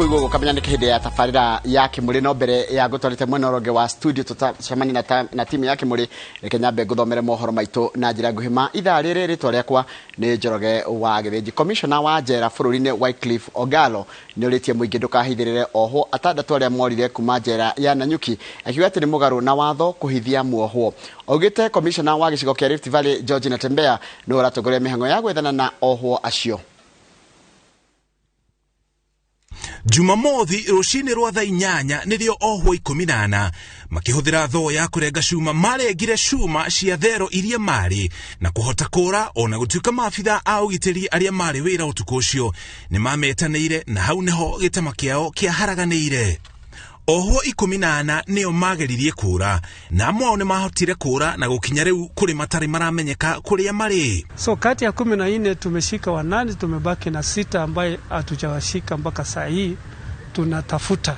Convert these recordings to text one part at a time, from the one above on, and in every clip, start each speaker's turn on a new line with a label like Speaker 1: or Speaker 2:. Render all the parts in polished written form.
Speaker 1: Ũkũigua ũguo ũkamenya nĩ hĩndĩ ya tabarĩra ya Kĩmũrĩ. No mbere ya ngũtwarĩte mwena ũrĩa ũngĩ wa studio tũtacemania na timu ya Kĩmũrĩ, reke nyambe ngũthomere mohoro maitũ na njĩra nguhĩ ma ithaa rĩrĩ. Rĩtwa rĩakwa nĩ Njoroge wa Gĩthĩnji. Commissioner wa njera bũrũri-inĩ Wycliffe Ogalo nĩ ũrĩtie mũingĩ ndũkahithĩrĩre ohwo atandatũ arĩa morire kuma njera ya Nanyuki, akiuga atĩ nĩ mũgarũ na watho kũhithia muohwo. Augĩte commissioner wa gĩcigo kĩa Rift Valley George Natembeya nĩwe ũratongoria mĩhang'o ya gwethana na ohwo acio.
Speaker 2: Jumamothi rũcinĩ rwa thaa 8 nĩrĩo ohwo 14 makĩhũthĩra thoo ya kũrenga cuma marengire cuma cia thero iria marĩ na kũhota kũra, ona gũtuĩka maabitha a ũgitĩri arĩa marĩ wĩra ũtukũ ũcio nĩ mametanĩire, na hau nĩho gĩtama kĩao kĩaharaganĩire. Ohwo 14 nĩo mageririe kũra, na amwe ao nĩ mahotire kũra, na gũkinya rĩu kũrĩ matarĩ maramenyeka kũrĩa marĩ.
Speaker 3: So kati ya 14 tumeshika 8, tumebaki na 6 ambaye hatujawashika mpaka saa hii tunatafuta.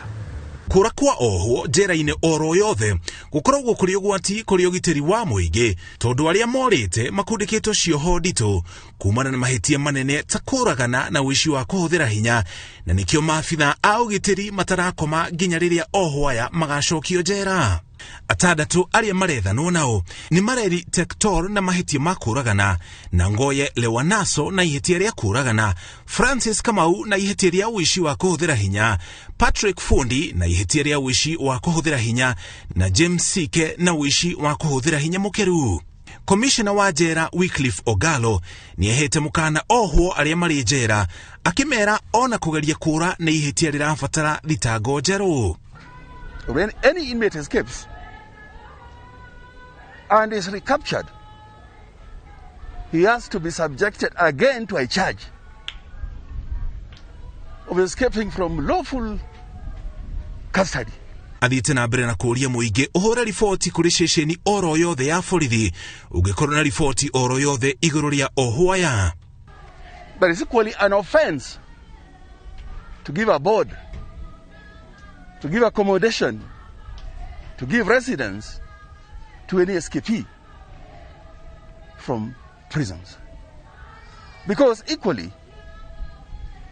Speaker 2: Kũra kwa ohwo njera-inĩ oro yothe gũkoragwo kũrĩ ũgwati kũrĩ ũgitĩri wa mũingĩ, tondũ arĩa morĩte makundĩkĩtwo cioho nditũ kumana na mahĩtia manene ta kũragana na ũici wa kũhũthĩra hinya, na nĩkĩo maabitha a ũgitĩri matarakoma nginya rĩrĩa ohwo aya magacokio njera. Atandatũ arĩa marethanwo nao nĩ Mareri Tektor na mahĩtia ma kũragana, na Ngoye Lewanaso na ihĩtia rĩa kũragana, Francis Kamau na ihĩtia rĩa ũici wa kũhũthĩra hinya, Patrick Fundi na ihĩtia rĩa ũici wa kũhũthĩra hinya, na James Sike na ũici wa kũhũthĩra hinya mũkĩru. Komishona wa njera Wycliffe Ogalo nĩehete mũkana ohwo arĩa marĩ njera, akĩmera ona kũgeria kũra nĩ ihĩtia rĩrabatara thitango njerũ.
Speaker 4: When any inmate escapes and is recaptured, he has to be subjected again to a charge of escaping from lawful custody.
Speaker 2: Athiĩte na mbere na kũũria mũingĩ ũhũre riboti kũrĩ ceceni oro yothe ya borithi ũngĩkorwo na riboti oro yothe igũrũ rĩa ohwo aya.
Speaker 4: But it's equally an offense to give a board, to give accommodation, to give residence to any escapee from prisons. Because equally,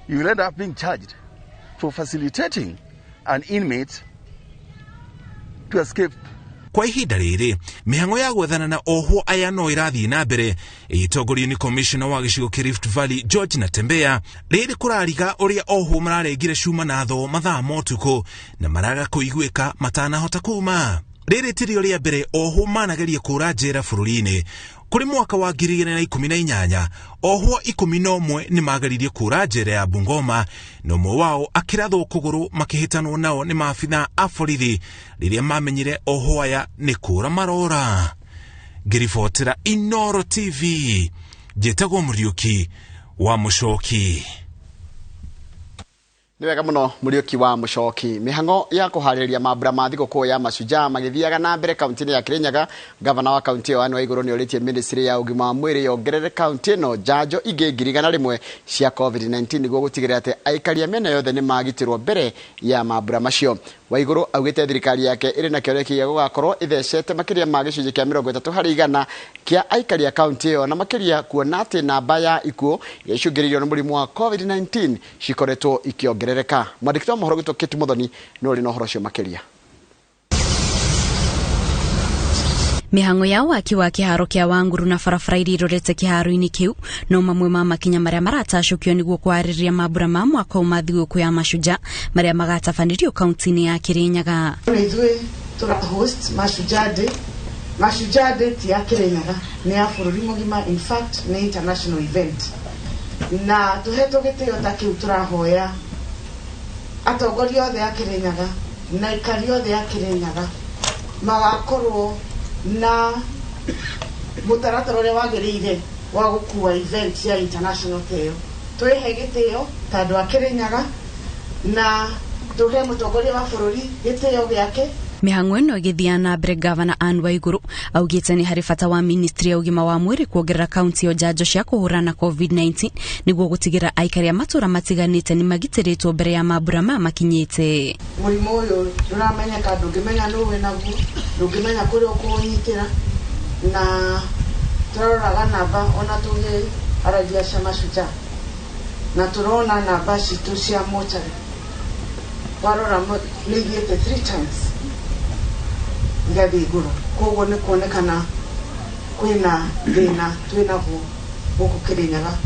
Speaker 4: you will end up being charged for facilitating an inmate to escape.
Speaker 2: Kwa ihinda rĩrĩ mĩhang'o ya gwethana na ohwo aya no ĩrathiĩ na mbere ĩgĩtongorio nĩ commissioner wa gĩcigo kĩa Rift Valley George Natembeya. Rĩrĩ kũrariga ũrĩa ohwo mararengire cuma na thoo mathaa ma ũtukũ na maraga kũiguĩka matanahota kuma. Rĩrĩ tirĩo rĩa mbere ohwo manageria kũra njera bũrũri-inĩ. Kũrĩ mwaka wa 2018 ohwo 11 nĩ mageririe kũra njera ya Bungoma, na ũmwe wao akĩrathwo kũgũrũ makĩhĩtanwo nao nĩ maabitha a borithi rĩrĩa mamenyire ohwo aya nĩ kũra marora. Ngĩribotera Inoro TV, njĩtagwo Mũriũki wa Mũcoki.
Speaker 1: Nĩ wega mũno Mũriũki wa Mũcoki. Mĩhang'o ya kũharĩrĩria mambura ma thigũkũ ya Mashujaa magĩthiaga na mbere kaunti-inĩ ya Kirinyaga. Gavana wa kaunti ĩyo Anne Waigũrũ nĩ orĩtie ministry ya ũgima wa mwĩrĩ yongerere kaunti ĩno njanjo ingĩ 100,000 cia COVID-19 nĩguo gũtigĩrĩra atĩ aikari a mĩena yothe nĩ magitĩrwo mbere ya mambura macio. Waigũrũ augĩte thirikari yake ĩrĩ na kĩoneki gĩa gũgakorwo ĩthecete makĩria ma gĩcunjĩ kĩa 30% kĩa aikari a kaunti ĩyo, na makĩria kuona atĩ namba ya ikuũ iria icũngĩrĩirio nĩ mũrimũ wa COVID-19 cikoretwo ikĩongerereka. Mwandĩki wa mohoro gwitũ Kate Muthoni nĩ ũrĩ na ũhoro ũcio makĩria.
Speaker 5: Mĩhang'o ya waki wa kĩharo kĩa Wangũrũ na barabara iria irorete kĩharo-inĩ kĩu no mamwe ma makinya marĩa maratacũkio nĩguo kwarĩrĩria mambura ma mwaka ũyũ ma thigũkũ ya Mashujaa marĩa magatabanĩrio kaunti-inĩ ya Kirinyaga.
Speaker 6: Nĩ ithuĩ tũra host Mashujaa Day. Mashujaa Day ti ya Kirinyaga, nĩ ya bũrũri mũgima, in fact nĩ international event. Na tũhetwo gĩtĩo ta kĩu tũrahoya atongoria othe a Kirinyaga na aikari othe a Kirinyaga magakorwo na mũtaratara ũrĩa wagĩrĩire wa gũkua event ya international ta ĩyo. Twĩhe gĩtĩo ta andũ a Kirinyaga na tũhe mũtongoria wa bũrũri gĩtĩo gĩake.
Speaker 5: Mĩhang'o ĩno ĩgĩthiaga na mbere, Gavana Anne Waigũrũ augĩte nĩ harĩ bata wa ministry ya ũgima wa mwĩrĩ kuongerera kaunti ĩyo njanjo cia kũhũrana na COVID-19 nĩguo gũtigĩrĩra aikari a matũũra matiganĩte nĩ magitĩrĩtwo mbere ya mambura maya makinyĩte.
Speaker 6: Mũrimũ ũyũ ndũramenyeka, ndũngĩmenya nũ wĩ naguo, ndũngĩmenya kũrĩa ũkũũnyitĩra, na tũraroraga namba ona tũgĩaragia cia Mashujaa, na tũrona namba citũ cia mocarĩ Warora nĩ ithiĩte 3 times igathiĩ igũrũ, koguo nĩ kuonekana kwĩna thĩna twĩnaguo gũkũ Kirinyaga.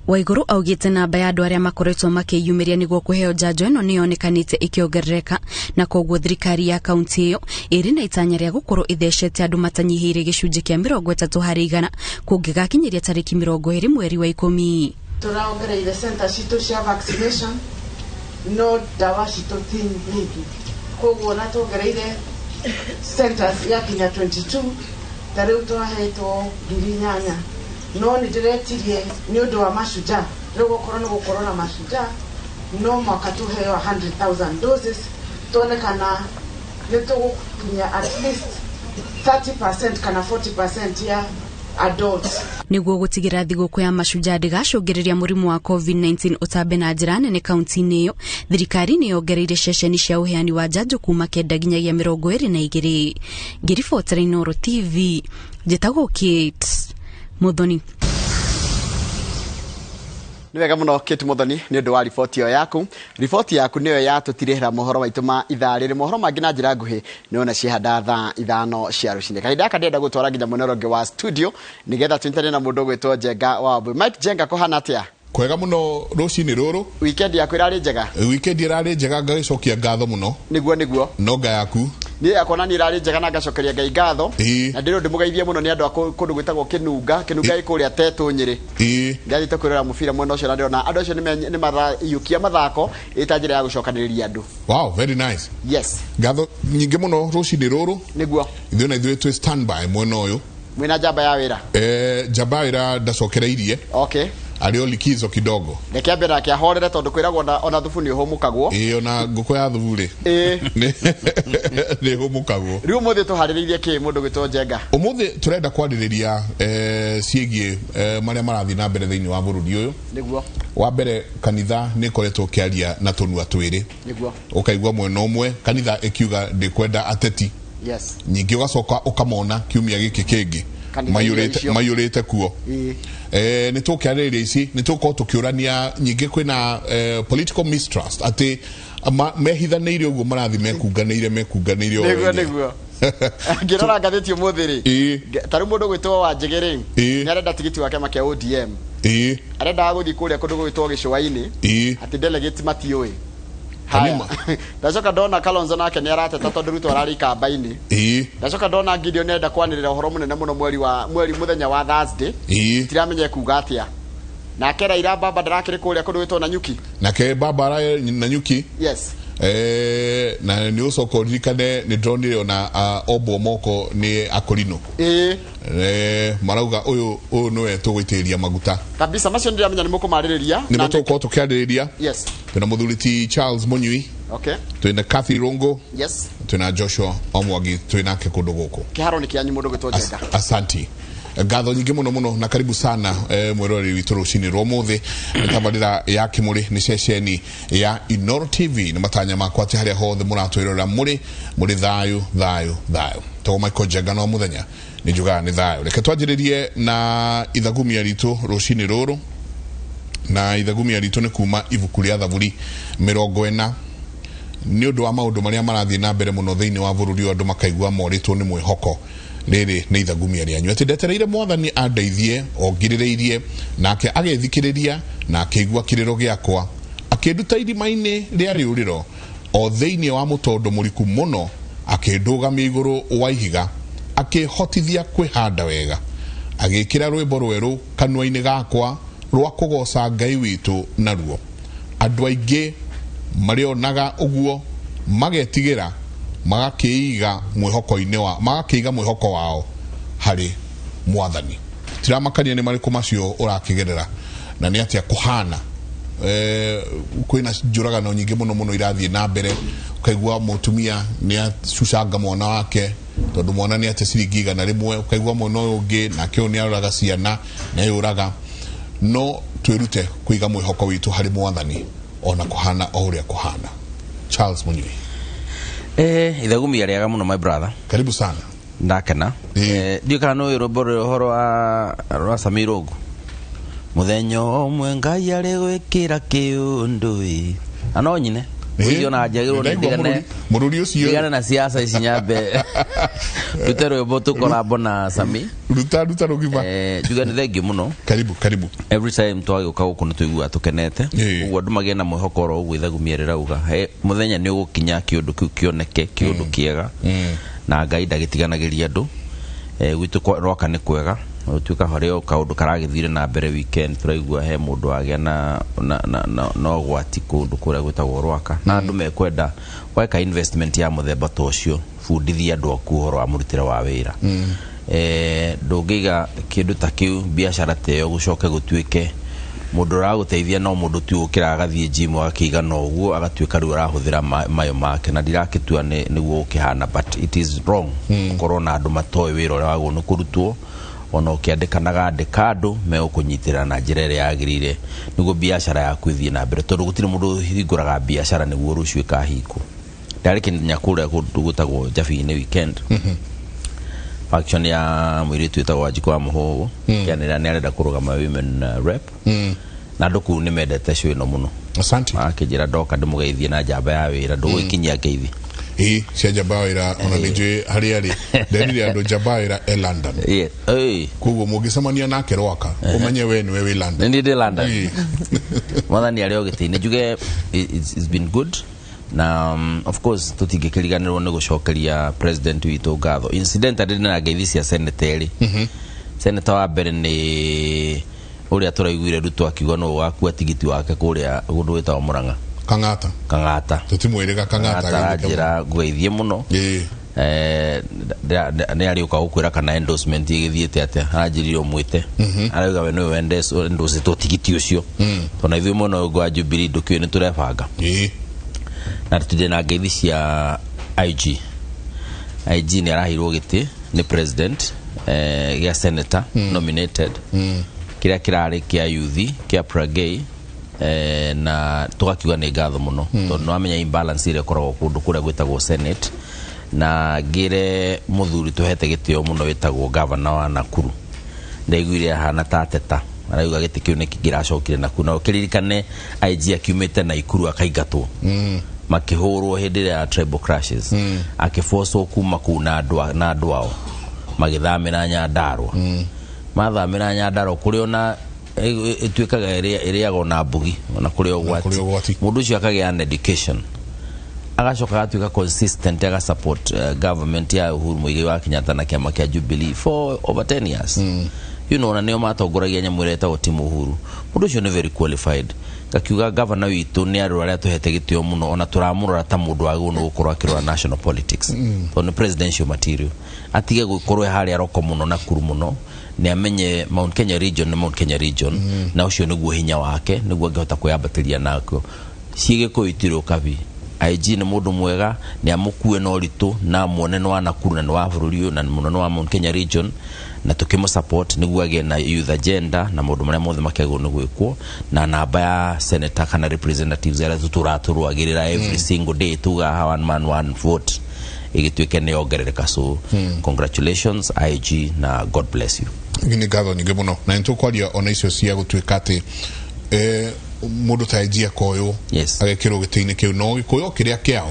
Speaker 5: Waiguru augite namba ya andu aria makoretwo makiyumiria niguo kuheo njanjo ino niyonekanite ikiongerereka, na koguo thirikari ya kaunti iyo iri na itanya ria gukorwo ithecete andu matanyihiire gicunji kia 30% kungigakinyiria tariki 20 mweri wa 10.
Speaker 6: Turaongereire center citu cia vaccination no ndawa citu ti nyingi, koguo na tuongereire centers yakinya 22 ta riu twahetwo 8,000 no nĩ ndĩretirie nĩ ũndũ wa Mashujaa. Rĩu gũkorwo nĩ gũkorwo na Mashujaa no mwaka tũheo 100,000 doses, tuone kana nĩ tũgũkinya at least 30% kana 40% ya adults.
Speaker 5: Niguo gutigira thigũkũ ya Mashujaa ndĩgacũngĩrĩria mũrimũ wa COVID-19 ũtambe na njĩra nene kaunti-inĩ ĩyo, thirikari nĩ yongereire ceceni cia ũheani wa njanjo kuma 9 nginyagia 22. Ngĩribotera Inooro TV, njĩtagwo Kate Muthoni.
Speaker 1: Nĩ wega mũno Kate Muthoni nĩ ũndũ wa riboti ĩyo yaku. Riboti yaku nĩyo yatũtirĩhĩra mohoro maitũ ma ithaa rĩrĩ. Mohoro mangĩ na njĩra nguhĩ nĩ ona ciehanda thaa 5 cia rũcinĩ. Kahinda gaka ndĩrenda gũtwara nginya mwena ũrĩa ũngĩ wa studio nĩgetha tũnyitane na mũndũ ũgwĩtwo Njenga wa Wambui. Mike Njenga, kũhana atĩa?
Speaker 7: Kwega mũno rũcinĩ rũrũ.
Speaker 1: Weekend yaku ĩrarĩ njega?
Speaker 7: Weekend ĩrarĩ njega, ngagĩcokia ngatho mũno.
Speaker 1: Nĩguo nĩguo.
Speaker 7: Nonga yaku.
Speaker 1: Niĩ yakwa na niĩ ĩrarĩ njega na ngacokeria Ngai ngatho. Na ndĩrĩ ndĩmũgeithie mũno nĩ andũ a kũndũ gwĩtagwo Kĩnunga. Kĩnunga ĩ kũrĩa Tetũ Nyĩrĩ. Ngathiĩte kwĩrorera mũbira mwena ũcio na ndĩrona andũ acio nĩ maraiyũkia mathako ĩta njĩra ya gũcokanĩrĩria andũ.
Speaker 7: Wow, very nice.
Speaker 1: Yes.
Speaker 7: Ngatho nyingĩ mũno rũcinĩ rũrũ.
Speaker 1: Nĩguo.
Speaker 7: Ithuĩ na ithuĩ twĩ standby mwena ũyũ.
Speaker 1: Mwĩna njamba ya wĩra?
Speaker 7: Njamba ya wĩra ndacokereirie.
Speaker 1: Okay.
Speaker 7: Arĩ o likizo kidogo.
Speaker 1: Reke ambe nake ahorere tondũ kwĩragwo ona thubu nĩ ũhũmũkagwo.
Speaker 7: Ĩĩ, ona ngũkũ ya thubu rĩ. Nĩ ũhũmũkagwo.
Speaker 1: Rĩu ũmũthĩ tũharĩrĩirie kĩ mũndũ gwĩtwo Njenga?
Speaker 7: Ũmũthĩ tũrenda kwarĩrĩria ciĩgiĩ marĩa marathiĩ na mbere thĩinĩ wa bũrũri ũyũ.
Speaker 1: Nĩguo.
Speaker 7: Wa mbere, kanitha nĩ ĩkoretwo ĩkĩaria na tũnua twĩrĩ.
Speaker 1: Nĩguo.
Speaker 7: Ũkaigua mwena ũmwe kanitha ĩkiuga ndĩkwenda ateti.
Speaker 1: Yes.
Speaker 7: Nyingĩ ũgacoka ũkamona kiumia gĩkĩ kĩngĩ mayũrĩte kuo. Nĩ tũkĩarĩrĩria ici, nĩ tũgũkorwo tũkĩũrania nyingĩ kwĩna political mistrust atĩ mehithanĩire ũguo marathiĩ mekunganĩire o
Speaker 1: Nĩguo nĩguo. Ngĩrora ngathĩti ũmũthĩ rĩ, ta rĩu mũndũ gwĩtwo Wanjĩgĩ rĩ, nĩ arenda tigiti wa kĩama kĩa ODM. Arendaga gũthiĩ kũrĩa kũndũ gwĩtwo Gĩcũa-inĩ, atĩ delegate matiũĩ. Ndacoka ndona Kalonzo nake nĩ arateta tondũ Ruto ararĩ ikamba-inĩ. Ndacoka ndona Gideon nĩarenda kwanĩrĩra ũhoro mũnene mũno mweri mũthenya wa Thursday. Tiramenya kuga atĩa. Nake Raila baba ndarakĩrĩ kũrĩa kũndũ gwĩtwo Nanyuki.
Speaker 7: Nake baba ararĩ Nanyuki.
Speaker 1: Yes.
Speaker 7: Na nĩ ũcoka ũririkane nĩ ndĩronire ona ombwo moko nĩ akorino. Marauga ũyũ nĩwe tũgũitĩrĩria maguta.
Speaker 1: Kabisa, macio ndĩramenya nĩ mũkũmarĩrĩria.
Speaker 7: Nĩ tũgũkorwo tũkĩarĩrĩria.
Speaker 1: Yes.
Speaker 7: Twĩna mũthuri ti Charles Munyui.
Speaker 1: Okay.
Speaker 7: Twĩna Kathy Rungo.
Speaker 1: Yes.
Speaker 7: Twĩna Joshua Omwangi, twĩnake kũndũ gũkũ.
Speaker 1: Kĩharo nĩ kĩanyu mũndũ gwĩtwo Njenga.
Speaker 7: Asanti. Ngatho nyingĩ mũno mũno na karibu sana mwĩroreri witũ rũcinĩ rwa ũmũthĩ. Nĩ tabarĩra ya Kĩmũrĩ, nĩ ceceni ya Inooro TV. Nĩ matanya makwa atĩ harĩa hothe mũratwĩrorera mũrĩ thayũ thayũ thayũ. Togwo Michael Njenga no mũthenya nĩ njugaga nĩ thayũ. Reke twanjĩrĩrie na ithagumia ritũ rũcinĩ rũrũ. Na ithagumia ritũ nĩ kuma ibuku rĩa Thaburi 40 nĩ ũndũ wa maũndũ marĩa marathiĩ na mbere mũno thĩinĩ wa bũrũri ũyũ, andũ makaigua morĩtwo nĩ mwĩhoko. Rĩrĩ nĩ ithagumia rĩanyu atĩ ndetereire mwathani andeithie ongirĩrĩirie, nake agethikĩrĩria na akĩigua kĩrĩro gĩakwa, akĩnduta irima-inĩ rĩa rĩũrĩro o thĩinĩ wa mũtondo mũriku mũno, akĩndũgamia igũrũ wa ihiga, akĩhotithia kwĩhanda wega, agĩkĩra rwĩmbo rwerũ kanua-inĩ gakwa rwa kũgooca Ngai witũ naruo. Andũ aingĩ marĩonaga ũguo magetigĩra, magakĩiga mwĩhoko wao harĩ mwathani. Tiramakania nĩ marĩkũ macio ũrakĩgerera na nĩ atĩa kũhana. Kwĩna njũragano nyingĩ mũno mũno irathiĩ na mbere, ũkaigua mũtumia nĩ acucanga mwana wake tondũ mwana nĩ ate ciringi 100, ũkaigua mwana ũyũ ũngĩ nake ũyũ nĩ aroraga ciana nĩ ayũraga. No twĩrute kũiga mwĩhoko witũ harĩ mwathani ona kũhana o ũrĩa kũhana. Charles Munyui.
Speaker 8: Ithagumia rĩega mũno my brother.
Speaker 7: Karibu sana.
Speaker 8: Ndakena. Ndiũ kana nĩ rwĩmbo rũhoro rwa Samirogo. Mũthenya ũmwe Ngai arĩ gwĩkĩra kĩũndũ ĩ. Na no nyine. Ũcio ona njagĩrĩirwo nĩ
Speaker 7: Ndaigua
Speaker 8: ndigane
Speaker 7: mũrũri ũcio
Speaker 8: ndigane na siasa ici nyambe ndute rwĩmbo tũkorambo na Sami.
Speaker 7: Ruta ruta rũgima.
Speaker 8: Njuge nĩ thengiũ mũno.
Speaker 7: Karibu karibu.
Speaker 8: Every time twagĩũka gũkũ nĩ tũiguaga tũkenete. Ũguo andũ magĩe na mwĩhoko oro ũguo ithagumia rĩrauga he mũthenya nĩ ũgũkinya kĩũndũ kĩu kĩoneke kĩũndũ kĩega na Ngai ndagĩtiganagĩria andũ. Gwitũ Rwaka nĩ kwega gũtuĩka harĩ o kaũndũ karagĩthire na mbere weekend tũraigua he mũndũ wagĩa na ũgwati kũndũ kũrĩa gwĩtagwo Rwaka na andũ mekwenda weka investment ya mũthemba ta ũcio bundithia andũ aku ũhoro wa mũrutĩre wa wĩra. Ndũngĩiga kĩndũ ta kĩu biacara ta ĩyo gũcoke gũtuĩke mũndũ ũragũteithia no mũndũ tu ũkĩra agathiĩ gym agakĩigana ũguo agatuĩka rĩu arahũthĩra mayo make na ndirakĩtua nĩguo ũkĩhana, but it is wrong gũkorwo na andũ matoĩ wĩra ũrĩa wagĩrĩirwo nĩ kũrutwo ona ũkĩandĩkanaga andĩka andũ megũkũnyitĩrĩra na njĩra ĩrĩa yagĩrĩire nĩguo biacara yaku ĩthiĩ na mbere tondũ gũtirĩ mũndũ ũhingũraga biacara nĩguo rũciũ ĩkahingwo. Ndarĩ kinya kũrĩa kũndũ gwĩtagwo Njabi-inĩ weekend faction ya mũirĩtu wĩtagwo Wanjikũ wa Mũhũgũ kĩanĩrĩra nĩ arenda kũrũgama women rep na andũ kũu nĩ mendete show ĩno mũno.
Speaker 7: Asante.
Speaker 8: Akĩnjĩra ndoka ndĩmũgeithie na njamba ya wĩra ndũgũgĩkinyia ngeithi.
Speaker 7: Ĩ cia njamba ya wĩra ona nĩ njũĩ harĩa arĩ nderire andũ njamba ya wĩra e London. Koguo mũngĩcemania nake Rwaka ũmenye we nĩwe wĩ London.
Speaker 8: Nĩ niĩ ndĩ London. Mwathani arĩ o gĩtĩ-inĩ njuge it's been good na of course tũtingĩkĩriganĩrwo nĩ gũcokeria president witũ ngatho. Incidentally ndĩ na ngeithi cia senator erĩ. Senator wa mbere nĩ ũrĩa tũraiguire Ruto akiuga no wakua tigiti wake kũrĩa kũndũ gwĩtagwo Murang'a.
Speaker 7: Kang'ata.
Speaker 8: Kang'ata.
Speaker 7: Tũtimwĩrĩga Kang'ata.
Speaker 8: Kang'ata njĩra ngũgeithie mũno. Nĩ arĩũka gũkwĩra kana endorsement ĩgĩthiĩte atĩa aranjĩrire ũmwĩte arauga we nĩwe endorsetwo tigiti ũcio tondũ na ithuĩ mwena ũyũ wa Jubilee ndũkĩũĩ nĩ tũrebanga. Na tũtirĩ na ngeithi cia IG. IG nĩ araheirwo gĩtĩ nĩ president gĩa senator nominated kĩrĩa kĩrarĩ kĩa youth kĩa Pragay na tũgakiuga nĩ ngatho mũno tondũ nĩwamenya imbalance ĩrĩa ĩkoragwo kũndũ kũrĩa gwĩtagwo senate na ngĩre mũthuri tũhete gĩtĩo mũno wĩtagwo governor wa Nakuru ndaiguire ahana ta teta arauga gĩtĩ kĩu nĩkĩ kĩracokire Nakuru na ũkĩririkane IG akiumĩte Naikuru akaingatwo makĩhũrwo hĩndĩ ĩrĩa ya tribal clashes akĩbocwo kuma kũu na andũ ao magĩthamĩra Nyandarua mathamĩra Nyandarua kũrĩa ona ĩtuĩkaga ĩrĩagwo na mbugi ona kũrĩ ũgwati mũndũ ũcio akagĩa an education agacoka agatuĩka consistent aga support government ya Uhuru Muigai wa Kenyatta na kĩama kĩa Jubilee for over 10 years. You know, na nĩo matongoragia nyamũ ĩrĩa ĩtagwo Team Uhuru. Mũndũ ũcio nĩ very qualified ngakiuga governor witũ nĩ andũ arĩa tũhete gĩtĩo mũno ona tũramũrora ta mũndũ wagĩrĩirwo nĩ gũkorwo akĩrora national politics tondũ nĩ presidential material atige gũkorwo harĩa roko mũno Nakuru mũno nĩ amenye Mount Kenya region nĩ Mount Kenya region na ũcio nĩguo hinya wake nĩguo angĩhota kwĩyambatĩria nakĩo ciĩgĩkũyũ itirĩ ũkabi. IG nĩ mũndũ mwega nĩ amũkue na ũritũ na muone nĩ wa Nakuru na nĩ wa bũrũri ũyũ na mũno nĩ wa Mount Kenya region na tũkĩmũ support nĩguo agĩe na youth agenda na maũndũ marĩa mothe makĩagĩrĩirwo nĩ gwĩkwo na namba ya senator kana representatives arĩa tũtũratũrũagĩrĩra every single day tuga haha one man one vote ĩgĩtuĩke nĩ yongerereka. So congratulations IG na God bless you.
Speaker 7: Nĩ ngatho nyingĩ mũno na nĩtũkwaria ona icio cia gũtuĩka atĩ mũndũ ta IG akoywo agekĩrwo gĩtĩ-inĩ kĩu no gĩkũyũ kĩrĩa kĩao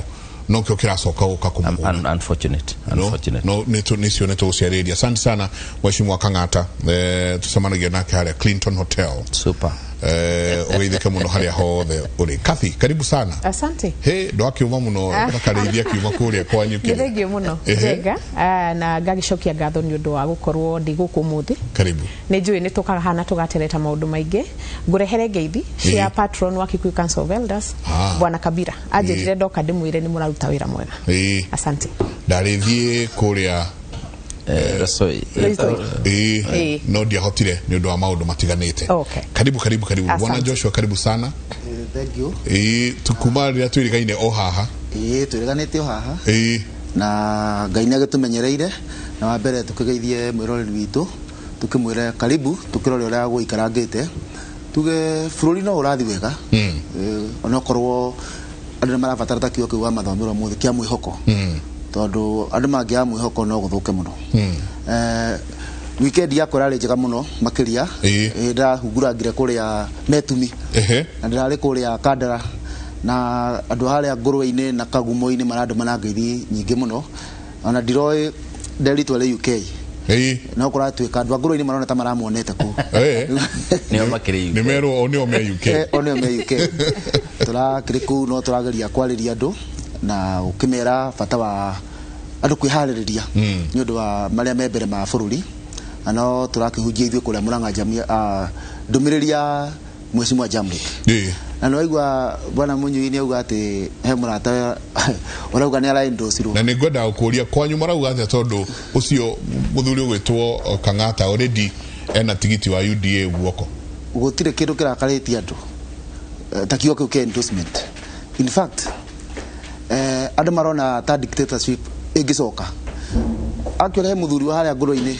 Speaker 7: no kĩo kĩracoka gũka kũmũhũra.
Speaker 8: Unfortunate. Unfortunate.
Speaker 7: No nĩcio nĩtũgũciarĩria. Asante sana Mheshimiwa Kang'ata. Tũcemanagia nake harĩa Clinton Hotel.
Speaker 8: Super.
Speaker 7: Ũgeithĩke mũno harĩa hothe ũrĩ. Kathy, karibu sana.
Speaker 9: Asante.
Speaker 7: He ndwakiuma mũno ũtakarĩithia kiuma kũrĩa kwanyu
Speaker 9: Nĩ thengiũ mũno Njenga na ngagĩcokia ngatho nĩ ũndũ wa gũkorwo ndĩ gũkũ ũmũthĩ.
Speaker 7: Karibu.
Speaker 9: Nĩ njũĩ nĩ tũkaga hana tũgatereta maũndũ maingĩ ngũrehere ngeithi cia patron wa Kikuyu Council of Elders Bwana Kabira anjĩrire ndoka ndĩmwĩre nĩ mũraruta wĩra mwega. Asante.
Speaker 7: Ndarĩthiĩ kũrĩa no ndiahotire nĩ ũndũ wa maũndũ matiganĩte. Karibu karibu karibu. Bwana Joshua karibu sana.
Speaker 10: Thank you.
Speaker 7: Tukuma rĩrĩa twĩrĩgaine o haha.
Speaker 10: Twĩrĩganĩte o haha. Na Ngai nĩ agĩtũmenyereire na wa mbere tũkĩgeithie mwĩroreri witũ tukĩmwĩre karibu tukĩrore ũrĩa gũikarangĩte tuge bũrũri no ũrathi wega onokorwo andũ nĩ marabatara ta kiugo kĩu wa mathomero ũmũthĩ kĩa mwĩhoko tondũ andũ mangĩaga mwĩhoko no gũthũke mũno. Weekend yakwa ĩrarĩ njega mũno makĩria ndĩrahungurangire kũrĩa Metumi na ndĩrarĩ kũrĩa Kandara Na andũ harĩa ngũrwe-inĩ na kagumo-inĩ marandũmana ngeithi nyingĩ mũno. Ona ndiroĩ Nderitu arĩ UK. No kũratuĩka andũ a ngũrwe-inĩ marona ta maramuonete kũu.
Speaker 8: Nĩo makĩrĩ UK.
Speaker 7: Nĩ merwo o nĩo me UK.
Speaker 10: O nĩo me UK. Tũrakĩrĩ kũu no tũrageria kwarĩria andũ na gũkĩmera bata wa andũ kwĩharĩrĩria nĩ ũndũ wa marĩa me mbere ma bũrũri. Na no tũrakĩhunjia ithuĩ kũrĩa Murang'a Jamii, ndũmĩrĩri ya Mheshimiwa Jamleck. Na nĩ waigua bwana Munyui nĩ auga atĩ he mũrata ũrauga nĩ araendorseirwo.
Speaker 7: Na nĩ ngwenda gũkũria kwanyu marauga atĩa tondũ ũcio mũthuri ũgwĩtwo Kang'ata already ena tigiti wa UDA guoko.
Speaker 10: Gũtirĩ kĩndũ kĩrakarĩtie andũ ta kiugo kĩu kĩa endorsement. In fact, andũ marona ta dictatorship ĩngĩcoka. Actually he mũthuri wa harĩa ngũrũ-inĩ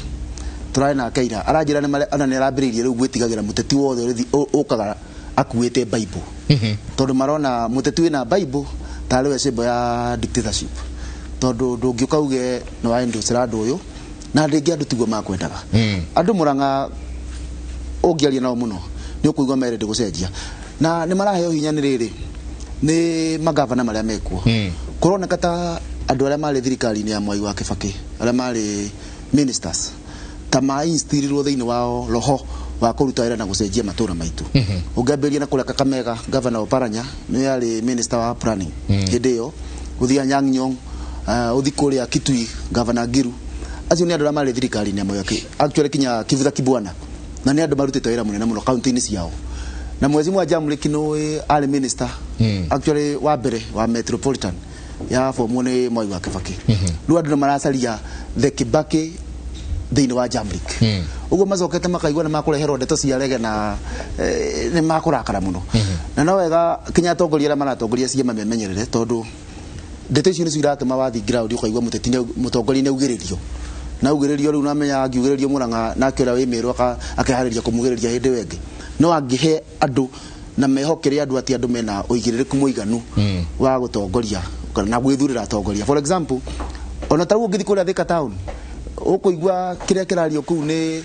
Speaker 10: tũrarĩ nake ira aranjĩra nĩ marĩa ona nĩ arambĩrĩirie rĩu gwĩtigagĩra mũteti wothe ũrĩthi ũkaga akuĩte Bible. Tondũ marona mũteti wĩna Bible tarĩ we symbol ya dictatorship. Tondũ ndũngĩũka uge nĩ wa endorse andũ ũyũ na rĩngĩ andũ tiguo makwendaga. Andũ Murang'a ũngĩaria nao mũno nĩ ũkũigua merende gũcenjia. Na nĩ maraheo hinya nĩ rĩrĩ nĩ magavana marĩa mekuo. Kũroneka ta andũ arĩa marĩ thirikari-inĩ ya Mwai wa Kibaki, arĩa marĩ ministers, ta ma-instilirwo thĩinĩ wao roho wa kũruta wĩra na gũcenjia matũra maitũ. Ũngĩambĩrĩria na kũrĩa Kakamega, Governor Oparanya nĩwe arĩ minister wa planning hĩndĩ ĩyo, ũthiĩ Anyang' Nyong'o, ũthiĩ kũrĩa Kitui, Governor Ngiru, acio nĩ andũ arĩa marĩ thirikari-inĩ ya Mwai wa Kibaki, actually kinya Kivutha Kibwana, na nĩ andũ marutĩte wĩra mũnene mũno kaunti-inĩ ciao. Na Mheshimiwa Jamleck nĩũĩ arĩ minister actually wa mbere wa Metropolitan ya bomwo nĩ Mwai wa Kibaki. Rĩu andũ nĩ maracaria the Kibaki thĩinĩ wa Jamleck. Ũguo macokete makaigua nĩ makũreherwo ndeto cia rege na nĩ makũrakara mũno. Na no wega kinya atongoria arĩa maratongoria ciama memenyerere tondũ ndeto icio nĩcio iratũma wathiĩ ground ũkaigua mũteti nĩ mũtongoria nĩ augĩrĩrio. Na augĩrĩrio rĩu namenya angiugĩrĩrio Murang'a nake ũrĩa wĩ Meru akeharĩria kũmugĩrĩria hĩndĩ ĩyo ĩngĩ. No angĩhe andũ na mehokere andũ atĩ andũ mena ũigĩrĩrĩku mũiganu wa gũtongoria na gwĩthurĩra atongoria. For example, ona ta rĩu ũngĩthiĩ kũrĩa Thika town ũkũigua kĩrĩa kĩrario kũu nĩ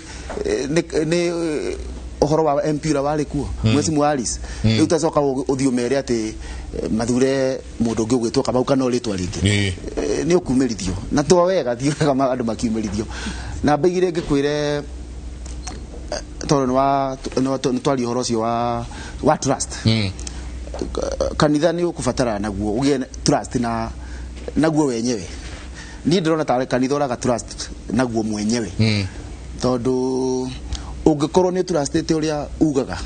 Speaker 10: ũhoro wa MP ũrĩa warĩ kuo, Mheshimiwa Alice. Rĩu tacoka ũthiĩ ũmere atĩ mathure mũndũ ũngĩ ũgwĩtwo Kamau kana ũrĩtwa rĩngĩ. Nĩ ũkumĩrithio. Na to wega, ti wega andũ makiumĩrithio. Na mbaigire ngĩkwĩre tondũ nĩ twaria ũhoro ũcio wa trust. Kanitha nĩ ũkũbatara naguo ũgĩe trust na naguo wenyewe. Niĩ ndĩrona tarĩ kanitha ũraga trust naguo mwenyewe. Tondũ ũngĩkorwo nĩ trustĩte ũrĩa ugaga,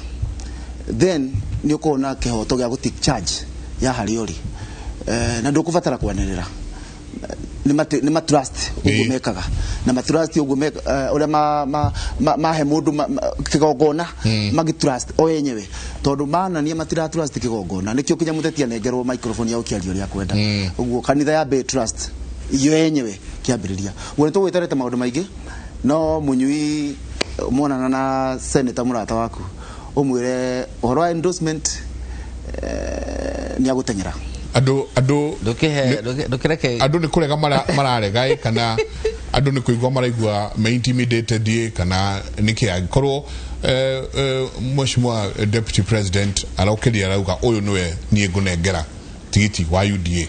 Speaker 10: then nĩ ũkorwo na kĩhoto gĩa gũ take charge ya harĩa ũrĩ. Na ndũkũbatara kwanĩrĩra. Nĩ ma trust ũguo mekaga. Na ma trust ũguo ũrĩa mahe mũndũ kĩgongona, magi trust o enyewe. Tondũ manania matira trust kĩgongona. Nĩkĩo kinya mũteti anengerwo microphone ya ũkĩaria ũrĩa akwenda. Ũguo kanitha ya be trust iyo enyewe kĩambĩrĩria. Ũguo nĩtũgwĩterete maũndũ maingĩ, no Munyui monana na senator mũrata waku ũmwĩre ũhoro wa endorsement nĩ agũteng'era.
Speaker 7: Andũ
Speaker 8: Ndũkĩreke
Speaker 7: andũ nĩ kũrega mararega ĩ, kana andũ nĩ kũigua maraigua me intimidated ĩ, kana nĩkĩ angĩkorwo Mheshimiwa Deputy President arokĩria arauga ũyũ nĩwe niĩ ngũnengera tigiti wa UDA.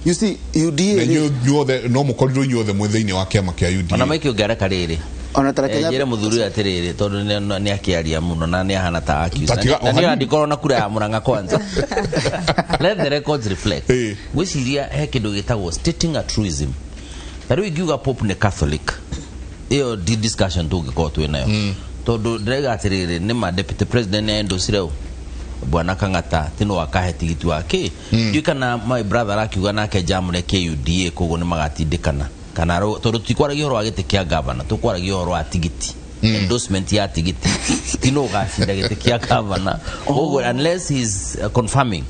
Speaker 10: You see, UDA
Speaker 7: Na
Speaker 10: rĩ-
Speaker 7: inyuothe no mũkorirwo inyuothe mwĩ thĩinĩ wa kĩama kĩa UDA.
Speaker 8: Ona maikĩ ũngĩareka rĩrĩ.
Speaker 10: Ona ta reke
Speaker 8: Njĩre mũthuri ũyũ atĩrĩrĩ, tondũ nĩ akĩaria mũno na nĩ ahana ta accused.
Speaker 7: Tatiga,
Speaker 8: Na nĩ
Speaker 7: ohanini.
Speaker 8: andikorwo na kura ya Murang'a kwanza. Let the records reflect. Ngwĩciria he kĩndũ gĩtagwo stating a truism. Ta rĩu ingiuga Pope nĩ Catholic, ĩyo di discussion tũngĩkorwo twĩ nayo. Tondũ ndĩrauga atĩrĩrĩ, nĩ ma Deputy President nĩ endorse ũ Bwana Kang'ata ti no akahe tigiti wa kĩ. Ndiũĩ kana my brother arakiuga nake Jamleck KUDA koguo nĩ magatindĩkana. Kana tondũ tutikwaragia ũhoro wa gĩtĩ kĩa governor, tũkwaragia ũhoro wa tigiti. Endorsement ya tigiti. Ti no ũgacinda gĩtĩ kĩa governor. Koguo unless he's confirming.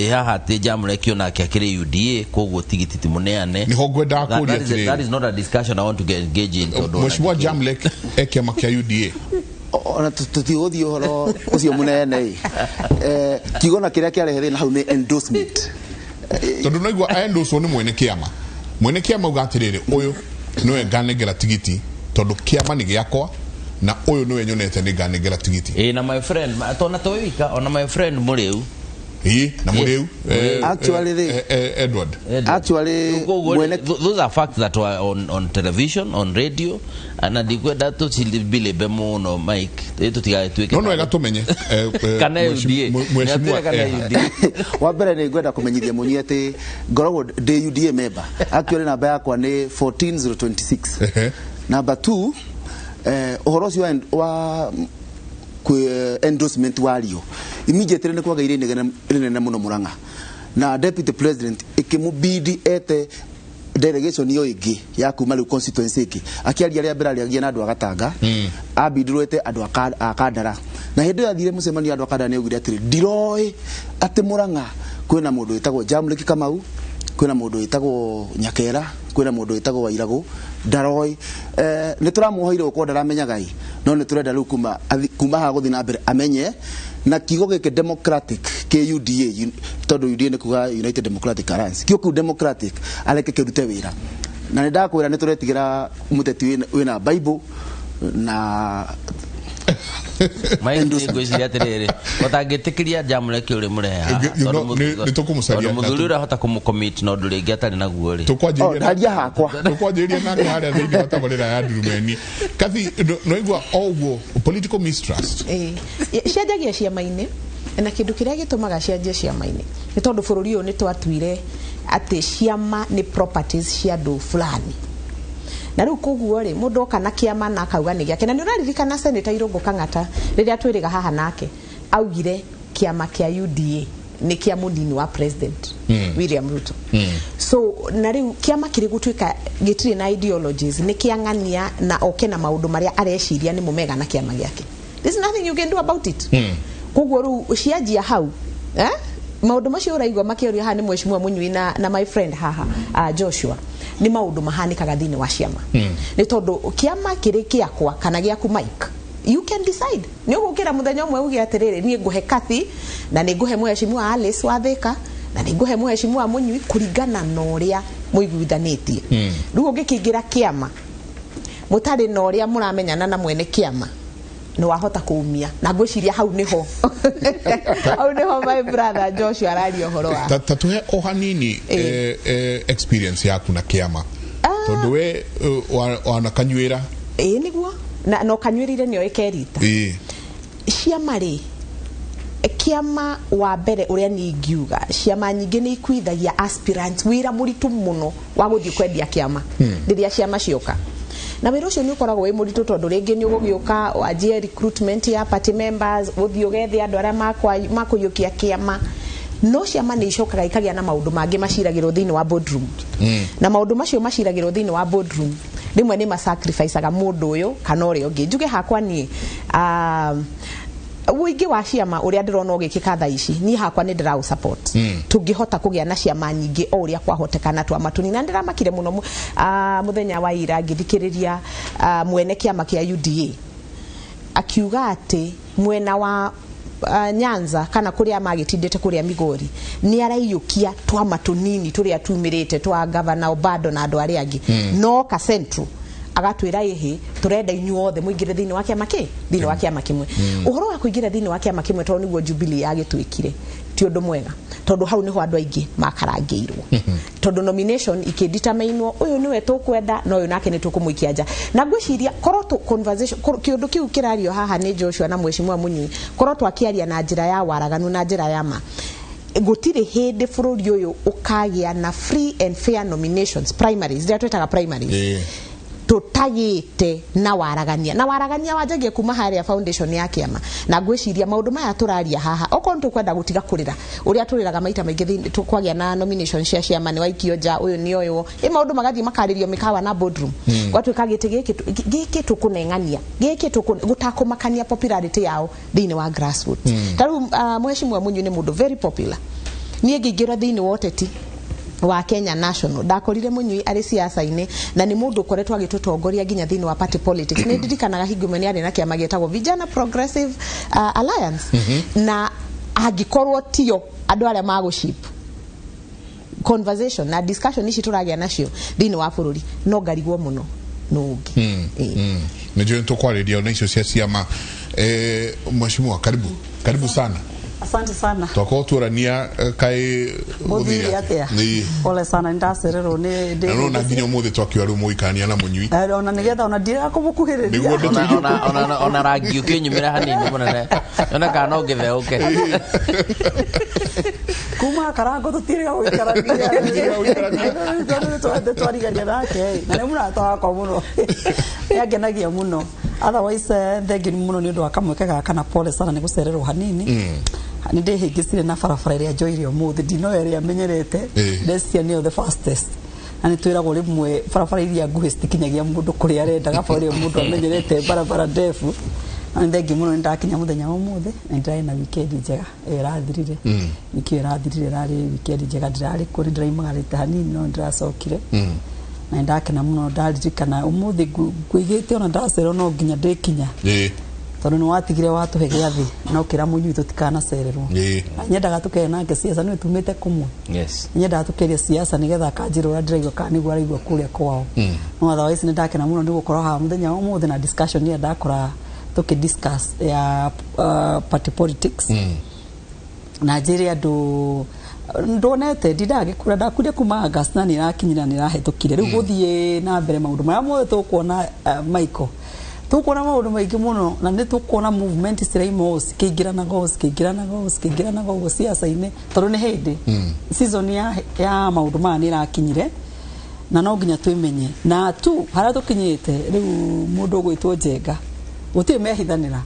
Speaker 8: Haha atĩ Jamleck onake akĩrĩ UDA, koguo tigiti ti mũneane.
Speaker 7: Nĩho ngwendaga kũũria atĩrĩrĩ.
Speaker 8: That is not a discussion I want to get engaged in, tondũ ona
Speaker 7: Mheshimiwa
Speaker 8: ndikĩũĩ.
Speaker 7: Jamleck e kĩama kĩa UDA.
Speaker 10: Ona tũtigũthiĩ ũhoro ũcio mũnene ĩ. Kiugo na kĩrĩa kĩarehe thĩna hau nĩ endorsement.
Speaker 7: Tondũ no igua endorswo nĩ mwene kĩama. Mwene kĩama auga atĩrĩrĩ, ũyũ nĩwe nganengera tigiti tondũ kĩama nĩ gĩakwa na ũyũ nĩwe nyonete nĩ nganengera tigiti.
Speaker 8: Na my friend, tona to wika, ona my friend Mũrĩu
Speaker 7: Ii na muriu.
Speaker 10: Actually
Speaker 7: Edward.
Speaker 10: Actually
Speaker 8: those are facts that were on television, on radio, na ndikwenda tucilibe muno Mike tutigatwike.
Speaker 7: No no wega tumenye.
Speaker 8: Kana UDA.
Speaker 7: Mheshimiwa
Speaker 10: wa mbere nĩ ngwenda kũmenyithia mũnyi atĩ ngoragwo ndĩ UDA member. Actually namba yakwa nĩ 14026. Number 2, ũhoro ũcio wa endorsement wario immediately nĩ kwagĩire inegene rĩnene mũno Murang'a na deputy president ĩkĩmũbidi ete delegation iyo ĩngĩ ya kuma rĩu constituency ĩngĩ akĩaria rĩa mbere arĩagia na andũ a Gatanga ambindirwo ete andũ a Kandara na hĩndĩ ĩyo athire mũcemanio andũ a Kandara nĩ augire atĩrĩ ndiroĩ atĩ Murang'a kwĩna mũndũ wĩtagwo Jamleki Kamau, kwĩna mũndũ wĩtagwo Nyakera, kwĩna mũndũ wĩtagwo Wairagũ, ndaroi. Nĩ tũramwoheire gũkorwo ndaramenyaga ĩ, no nĩ tũrenda rĩu kuma haha gũthiĩ na mbere amenye na kiugo gĩkĩ democratic kĩ UDA, tondũ UDA nĩ kuga United Democratic Alliance, kiugo kĩu democratic areke kĩrute wĩra. Na nĩ ndakwĩra nĩ tũretigĩra mũteti wĩna Bible na
Speaker 8: Mike ngwĩciria atĩrĩrĩ ũtangĩtĩkĩria Jamleki ũrĩ mũrehe haha
Speaker 7: nĩ tũkũmũcaria
Speaker 8: mũthuri ũrĩa ahota kũmũcommit na ũndũ rĩngĩ atarĩ naguo rĩ
Speaker 10: ndaria hakwa
Speaker 7: tũkwanjĩrĩria nake harĩa thĩinĩ wa tabarĩra ya Ndurumeni. Kathi no igua o ũguo political mistrust
Speaker 9: cianjagia ciama-inĩ na kĩndũ kĩrĩa gĩtũmaga cianjie ciama-inĩ nĩ tondũ bũrũri ũyũ nĩ twatuire atĩ ciama nĩ properties cia andũ fulani. Na rĩu koguo rĩ mũndũ oka na kĩama na akauga nĩ gĩake. Na nĩ ũraririkana Senator Irũngũ Kang'ata rĩrĩa twĩrĩga haha nake augire kĩama kĩa UDA nĩ kĩa mũnini wa president William Ruto. So na rĩu kĩama kĩrĩ gũtuĩka gĩtirĩ na ideologies, nĩ kĩang'ania na oke na maũndũ marĩa areciria nĩ mega na kĩama gĩake. There's nothing you can do about it. Koguo rĩu cianjia hau maũndũ macio ũraigua makĩorio haha nĩ mheshimiwa Mũnyui na my friend haha Joshua, nĩ maũndũ mahanĩkaga thĩinĩ wa ciama. Nĩ tondũ kĩama kĩrĩ kĩakwa kana gĩaku Mike, you can decide. Nĩ ũgũkĩra mũthenya ũmwe uge atĩrĩrĩ niĩ ngũhe Kathy na nĩ ngũhe mheshimiwa Alice wa Thika na nĩ ngũhe mheshimiwa Mũnyui kũringana na ũrĩa mũiguithanĩtie. Rĩu ũngĩkĩingĩra kĩama mũtarĩ na ũrĩa mũramenyana na mwene kĩama nĩ wahota kũumia, na ngwĩciria hau nĩho hau nĩho my brother Joshua araria ũhoro wa
Speaker 7: ta tuhe o hanini experience yaku na kĩama tondũ we wanakanyuĩra.
Speaker 9: Ĩĩ nĩguo na no kanyuĩrire nĩyo ĩkerita ciama rĩ kĩama wa mbere ũrĩa niĩ ingiuga ciama nyingĩ nĩ ikuithagia aspirants wĩra mũritũ mũno wa gũthiĩ kwendia kĩama rĩrĩa ciama cioka. Na wĩra ũcio nĩ ũkoragwo wĩ mũritũ tondũ rĩngĩ nĩ ũgũgĩũka wanjie recruitment ya party members, ũthiĩ ũgethe andũ arĩa makũiyũkia kĩama. No ciama nĩ icokaga ikagĩa na maũndũ mangĩ maciragĩrwo thĩinĩ wa boardroom. Na maũndũ macio maciragĩrwo thĩinĩ wa boardroom rĩmwe nĩ masacrificaga mũndũ ũyũ kana ũrĩa ũngĩ. Njuge hakwa niĩ ũingĩ wa ciama ũrĩa ndĩrona ũgĩkĩka thaa ici niĩ hakwa nĩ ndĩraũ support. Tũngĩhota kũgĩa na ciama nyingĩ o ũrĩa kwahotekana twama tũnini. Na ndĩramakire mũno mũthenya wa ira ngĩthikĩrĩria mwene kĩama kĩa UDA akiuga atĩ mwena wa Nyanza kana kũrĩa magĩtindĩte kũrĩa Migori nĩ araiyũkia twama tũnini tũrĩa tumĩrĩte twa gavana Obado na andũ arĩa angĩ. No ka Central agatwĩra ĩhĩ tũrenda inyuothe mũingĩre thĩinĩ wa kĩama kĩ thĩinĩ wa kĩama kĩmwe. Ũhoro wa kũingĩra thĩinĩ wa kĩama kĩmwe tondũ nĩguo Jubilee yagĩtuĩkire ti ũndũ mwega tondũ hau nĩho andũ aingĩ makarangĩirwo tondũ nomination ikĩdeterminwo ũyũ nĩwe tũkwenda na ũyũ nake nĩ tũkũmũikia nja. Na ngwĩciria korwo conversation kĩũndũ kĩu kĩrario haha nĩ Joshua na mheshimiwa Mũnyui korwo twakĩaria na njĩra ya waraganu na njĩra ya ma, gũtirĩ hĩndĩ bũrũri ũyũ ũkagĩa na free and fair nominations primaries iria twĩtaga primaries tũtagĩte na waragania. Na waragania wanjagia kuma harĩa foundation ya kĩama. Na ngwĩciria maũndũ maya tũraria haha okorwo nĩtũkwenda gũtiga kũrĩra ũrĩa tũrĩraga maita maingĩ kwagĩa na nomination cia ciama nĩ waikio nja ũyũ nĩ ũyũ ĩ maũndũ magathiĩ makarĩrio mĩkawa na boardroom gwatuĩka gĩtĩ gĩkĩ tũkũneng'ania gĩkĩ gũtakũmakania popularity yao thĩinĩ wa grassroots. Ta rĩu mheshimiwa Mũnyui nĩ mũndũ very popular. Niĩ ngĩingĩra thĩinĩ wa ũteti wa Kenya National ndakorire Mũnyui arĩ siasa-inĩ na nĩ mũndũ ũkoretwo agĩtũtongoria nginya thĩinĩ wa party politics. Nĩ ndirikanaga hingo ĩmwe nĩ arĩ na kĩama gĩtagwo Vijana Progressive Alliance. Na angĩkorwo tio andũ arĩa magũship conversation na discussion ici tũragĩa nacio thĩinĩ wa bũrũri no ngarigwo mũno nũ ũngĩ.
Speaker 7: Nĩ njũĩ tũkwarĩria ona icio cia ciama. Mheshimiwa, karibu karibu sana.
Speaker 11: Asante sana.
Speaker 7: Twakorwo tuorania kaĩ
Speaker 11: gũthire atĩa. Pole sana ndacererwo nĩ
Speaker 7: na no na nginya ũmũthĩ twakiuga rĩu mũikarania na mũnyui.
Speaker 11: Ona nĩgetha ona ndirakũmũkuhĩrĩria.
Speaker 8: Nĩguo ona rangi ũkĩnyumĩra hanini mũnene. Ona kana no ngĩtheũke.
Speaker 11: Kuma karango tũtirĩga gũikarania. Twarigania nake na nĩ mũrata wakwa mũno. Nĩangenagia mũno. Otherwise thengiũ mũno nĩ ũndũ wa kamweke gaka na pole sana nĩ gũcererwo hanini. Nĩ ndĩhĩngĩcire na barabara ĩrĩa njoire ũmũthĩ ndinoya ĩrĩa menyerete ndecia nĩyo the fastest na nĩ twĩragwo rĩmwe barabara iria nguhĩ citikinyagia mũndũ kũrĩa arenda gaba ũrĩa mũndũ amenyerete barabara ndefu. Na nĩ thengiũ mũno nĩ ndakinya mũthenya wa ũmũthĩ na nĩ ndĩrarĩ na weekend njega ĩyo ĩrathirire. Wiki ĩyo ĩrathirire ĩrarĩ weekend njega ndĩrarĩ kuo nĩ ndĩraimagarĩte hanini no nĩ ndĩracokire. Na ndakena mũno ndaririkana ũmũthĩ ngũigĩte ona ndacererwo no nginya ndĩkinya. Tondũ nĩ watigire watũhe gĩathĩ na ũkĩra mũnyui tũtikanacererwo. Nyendaga tũkeria nake siasa nĩ tumĩte kũmwe. Nyendaga tũkeria siasa nĩgetha akanjĩra ũrĩa ndĩraigua kana nĩguo araigua kũrĩa kwao. No otherwise nĩ ndakena mũno nĩ gũkorwo haha mũthenya wa ũmũthĩ na discussion ĩrĩa ndakora tũkĩ discuss ya party politics. Na njĩre andũ ndonete ndindagĩkura ndakuire kuma August na nĩrakinyire na nĩrahĩtũkire rĩu gũthiĩ na mbere maũndũ marĩa mothe tũkuona Michael tũkuona maũndũ maingĩ mũno na nĩ tũkuona movement ciraima ũũ cikĩingĩranaga ũũ cikĩingĩranaga ũũ cikĩingĩranaga ũguo siasa-inĩ tondũ nĩ hĩndĩ season ya maũndũ maya nĩ ĩrakinyire na no nginya twĩmenye na tu harĩa tũkinyĩte rĩu mũndũ ũgwĩtwo Njenga gũtirĩ mehithanĩra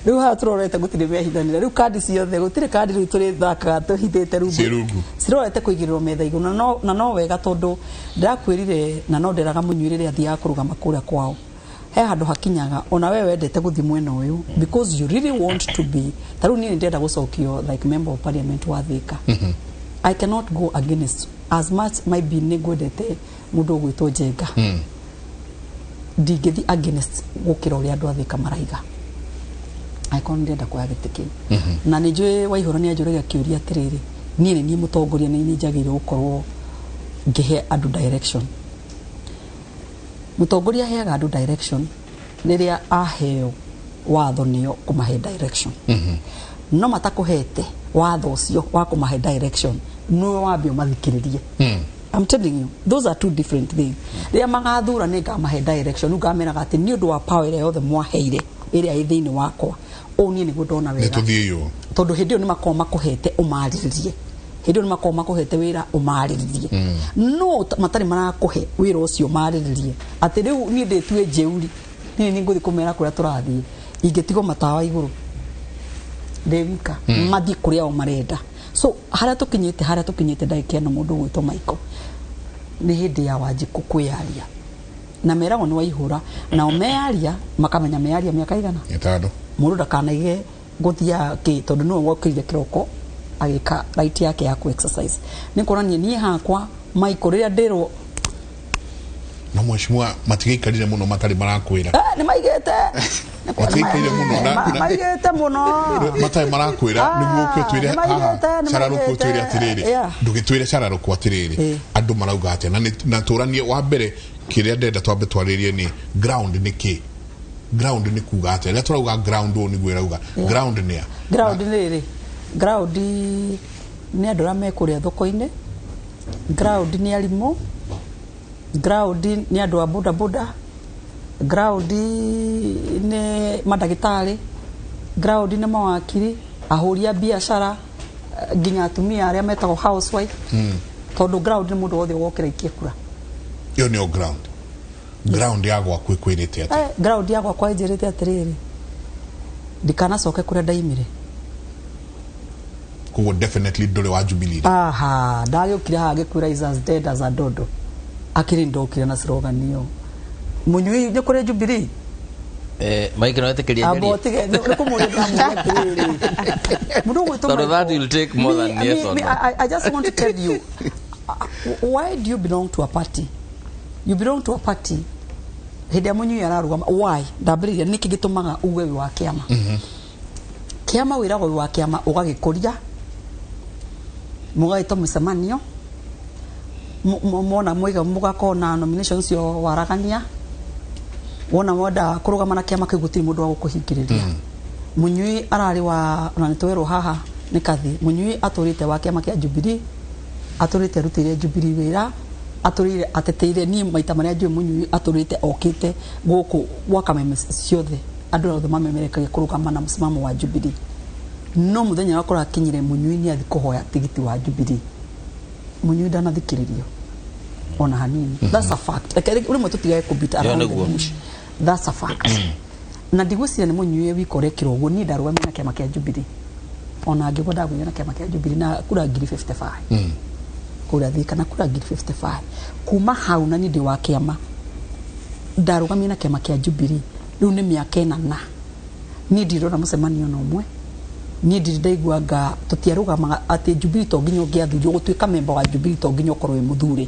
Speaker 11: rĩu haha tũrorete gũtirĩ mehithanĩra rĩu kandi ciothe gũtirĩ kandi rĩu tũrĩthakaga tũhithĩte rungu cirorete kũigĩrĩrwo metha igũrũ na no wega tondũ ndĩrakwĩrire na no ndĩraga mũnyui rĩrĩa athiaga kũrũgama kũrĩa kwao he handũ hakinyaga ona we wendete gũthiĩ mwena ũyũ because you really want to be ta rĩu niĩ ndĩrenda gũcokio like member of parliament wa Thika. I cannot go against as much maybe nĩ ngwendete mũndũ ũgwĩtwo Njenga ndingĩthiĩ against gũkĩra ũrĩa andũ a Thika maraiga angĩkorwo nĩ ndĩrenda kuoya gĩtĩ kĩu. Na nĩ njũĩ Waihũra nĩ anjũragia kĩũria atĩrĩrĩ niĩ nĩ niĩ mũtongoria nĩ niĩ njagĩrĩirwo gũkorwo ngĩhe andũ direction. Mũtongoria aheaga andũ direction rĩrĩa aheo watho nĩo kũmahe direction. No matakũhete watho ũcio wa kũmahe direction nĩwe wambe ũmathikĩrĩrie. I'm telling you, those are two different things. Rĩrĩa magathura nĩ ngamahe direction rĩu ngameraga atĩ nĩ ũndũ wa power ĩrĩa yothe mwaheire ĩrĩa ĩ thĩinĩ wakwa ũũ niĩ nĩguo ndona wega tondũ hĩndĩ ĩyo nĩ makoragwo makũhete ũmarĩrĩrie hĩndĩ ĩyo nĩ makoragwo makũhete wĩra ũmarĩrĩrie no matarĩ marakũhe wĩra ũcio ũmarĩrĩrie atĩ rĩu niĩ ndĩtue njeuri niĩ nĩ ngũthiĩ kũmera kũrĩa tũrathiĩ ingĩtigwo matawa igũrũ ndĩ wika mathiĩ kũrĩa o marenda. So harĩa tũkinyĩte ndagĩka ĩno mũndũ ũgwĩtwo Michael nĩ hĩndĩ ya Wanjikũ kwĩyaria na meragwo nĩ Waihũra nao meyaria makamenya meyaria mĩaka igana
Speaker 7: ĩtano
Speaker 11: mũndũ ndakanaige gũthiaga kĩ tondũ nĩwe wokĩrire kĩroko agĩka right yake ya ku exercise nĩ kuonania niĩ hakwa Michael rĩrĩa ndĩrwo
Speaker 7: na mheshimiwa matigaikarire mũno matarĩ marakwĩra
Speaker 11: nĩ maigĩte
Speaker 7: matigaikarire mũno
Speaker 11: maigĩte mũno
Speaker 7: matarĩ marakwĩra nĩguo ũke ũtwĩre haha cararũkũ ũtwĩre atĩrĩrĩ ndũgĩtwĩre cararũkũ atĩrĩrĩ andũ marauga atĩa na tũranie wa mbere kĩrĩa ndenda twambe twarĩrie nĩ ground nĩ kĩ ground nĩ kuga atĩa rĩrĩa tũrauga ground ũũ nĩguo ĩrauga ground nĩ a
Speaker 11: ground nĩ rĩ ground nĩ andũ arĩa me kũrĩa thoko-inĩ ground nĩ arimũ ground nĩ andũ a boda boda ground nĩ mandagĩtarĩ ground nĩ mawakiri ahũri a biacara nginya atumia arĩa metagwo housewife tondũ ground nĩ mũndũ wothe wokĩra ikie kura
Speaker 7: ĩyo nĩyo ground ground ya gwaku ĩkwĩrĩte atĩa
Speaker 11: ground ya gwakwa ĩnjĩrĩte atĩrĩrĩ ndikanacoke kũrĩa ndaimire
Speaker 7: koguo definitely ndũrĩ wa Jubilee
Speaker 11: aha ndagĩũkire haha ngĩkwĩra is as dead as a dodo akĩrĩ ndokire na slogan ĩyo mũnyui nĩ kũrĩ Jubilee
Speaker 8: Mike no etĩkĩria
Speaker 11: abo tige nĩ kũmũria ndamũria atĩrĩrĩ mũndũ ũgwĩtwo
Speaker 8: Tondũ that will take more than yes or no.
Speaker 11: I just want to tell you why do you belong to a party? You belong to a party hĩndĩ ĩrĩa mũnyui ararũgama why ndambĩrĩria nĩkĩ gĩtũmaga uge wĩ wa kĩama kĩama wĩragwo wĩ wa kĩama ũgagĩkũria mũgagĩtwo mũcemanio mona mwiga mũgakorwo na nomination cio waragania wona wenda kũrũgama na kĩama kĩu gũtirĩ mũndũ wa gũkũhingĩrĩria Munyui ararĩ wa ona nĩ twerwo haha nĩ kathi Munyui atũrĩte wa kĩama kĩa Jubilee, atũrĩte arutĩire Jubilee wĩra, atũrĩire ateteire niĩ maita marĩa njũĩ Munyui atũrĩte okĩte gũkũ gwaka meme ciothe andũ othe mamemerekagia kũrũgama na msimamo wa Jubilee. No mũthenya wakora akinyire Munyui nĩ athi kũhoya tigiti wa Jubilee, Munyui ndanathikĩrĩrio ona hanini. That's a fact. Reke rĩmwe tũtigage kũbita around the bush. That's a fact. Na ndigwĩciria nĩ Munyui wika ũrekĩrwo ũguo. Niĩ ndarũgamire na kĩama kĩa Jubilee, ona angĩgwa ndagũire na kĩama kĩa Jubilee na kura 55,000 kũrĩa Thika na kura 55,000 kuma hau, na niĩ ndĩ wa kĩama, ndarũgamire na kĩama kĩa Jubilee rĩu nĩ mĩaka 4 na niĩ ndirona mũcemanio na ũmwe. Niĩ ndirĩ ndaigua nga tũtiarũgamaga atĩ Jubilee to nginya ũngĩathurirwo gũtuĩka memba wa Jubilee, to nginya ũkorwo wĩ mũthure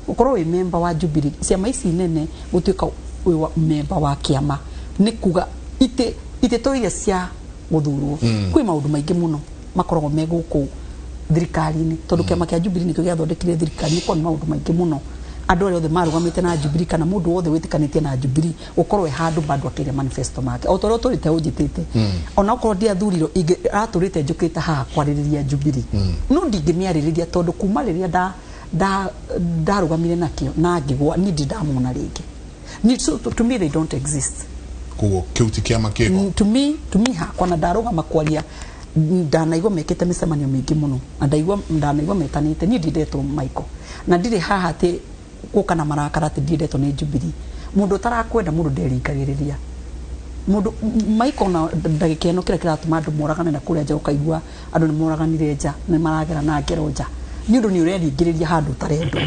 Speaker 11: ũkorwo wĩ memba wa Jubilee. Ciama ici nene, gũtuĩka wĩ memba wa kĩama nĩ kuga itĩ itĩ to iria cia gũthurwo. Kwĩ maũndũ maingĩ mũno makoragwo me gũkũ thirikari-inĩ, tondũ kĩama kĩa Jubilee nĩkĩo gĩathondekire thirikari. Nĩ korwo nĩ maũndũ maingĩ mũno andũ arĩa othe marũgamĩte na Jubilee kana mũndũ wothe wĩtĩkanĩtie na Jubilee gũkorwo e handũ bado akĩria manifesto make o ta ũrĩa ũtũrĩte ũnjĩtĩte. Ona okorwo ndiathurirwo, atũrĩte njũkĩte haha kwarĩrĩria Jubilee, no ndingĩmĩarĩrĩria tondũ kuma rĩrĩa nda ndarũgamire nakĩo na ngĩgwa, niĩ ndirĩ ndamona rĩngĩ. So, to me they don't exist.
Speaker 7: Koguo kĩu ti kĩama kĩho?
Speaker 11: To me hakwa na ndarũgama kwaria, ndanaigua mekĩte mĩcemanio mĩingĩ mũno na ndaigua ndanaigua metanĩte. Niĩ ndindetwo Michael na ndirĩ haha atĩ gũka na marakara atĩ ndiendetwo nĩ Jubilee. Mũndũ ũtarakwenda, mũndũ nderingagĩrĩria mũndũ. Michael, na ndagĩka ĩno kĩrĩa kĩratũma andũ moragane na kũrĩa nja, ũkaigua andũ nĩ moraganire nja, nĩ maragera na ngero nja, nĩ ũndũ nĩ ũreringĩrĩria handũ ũtarendwo.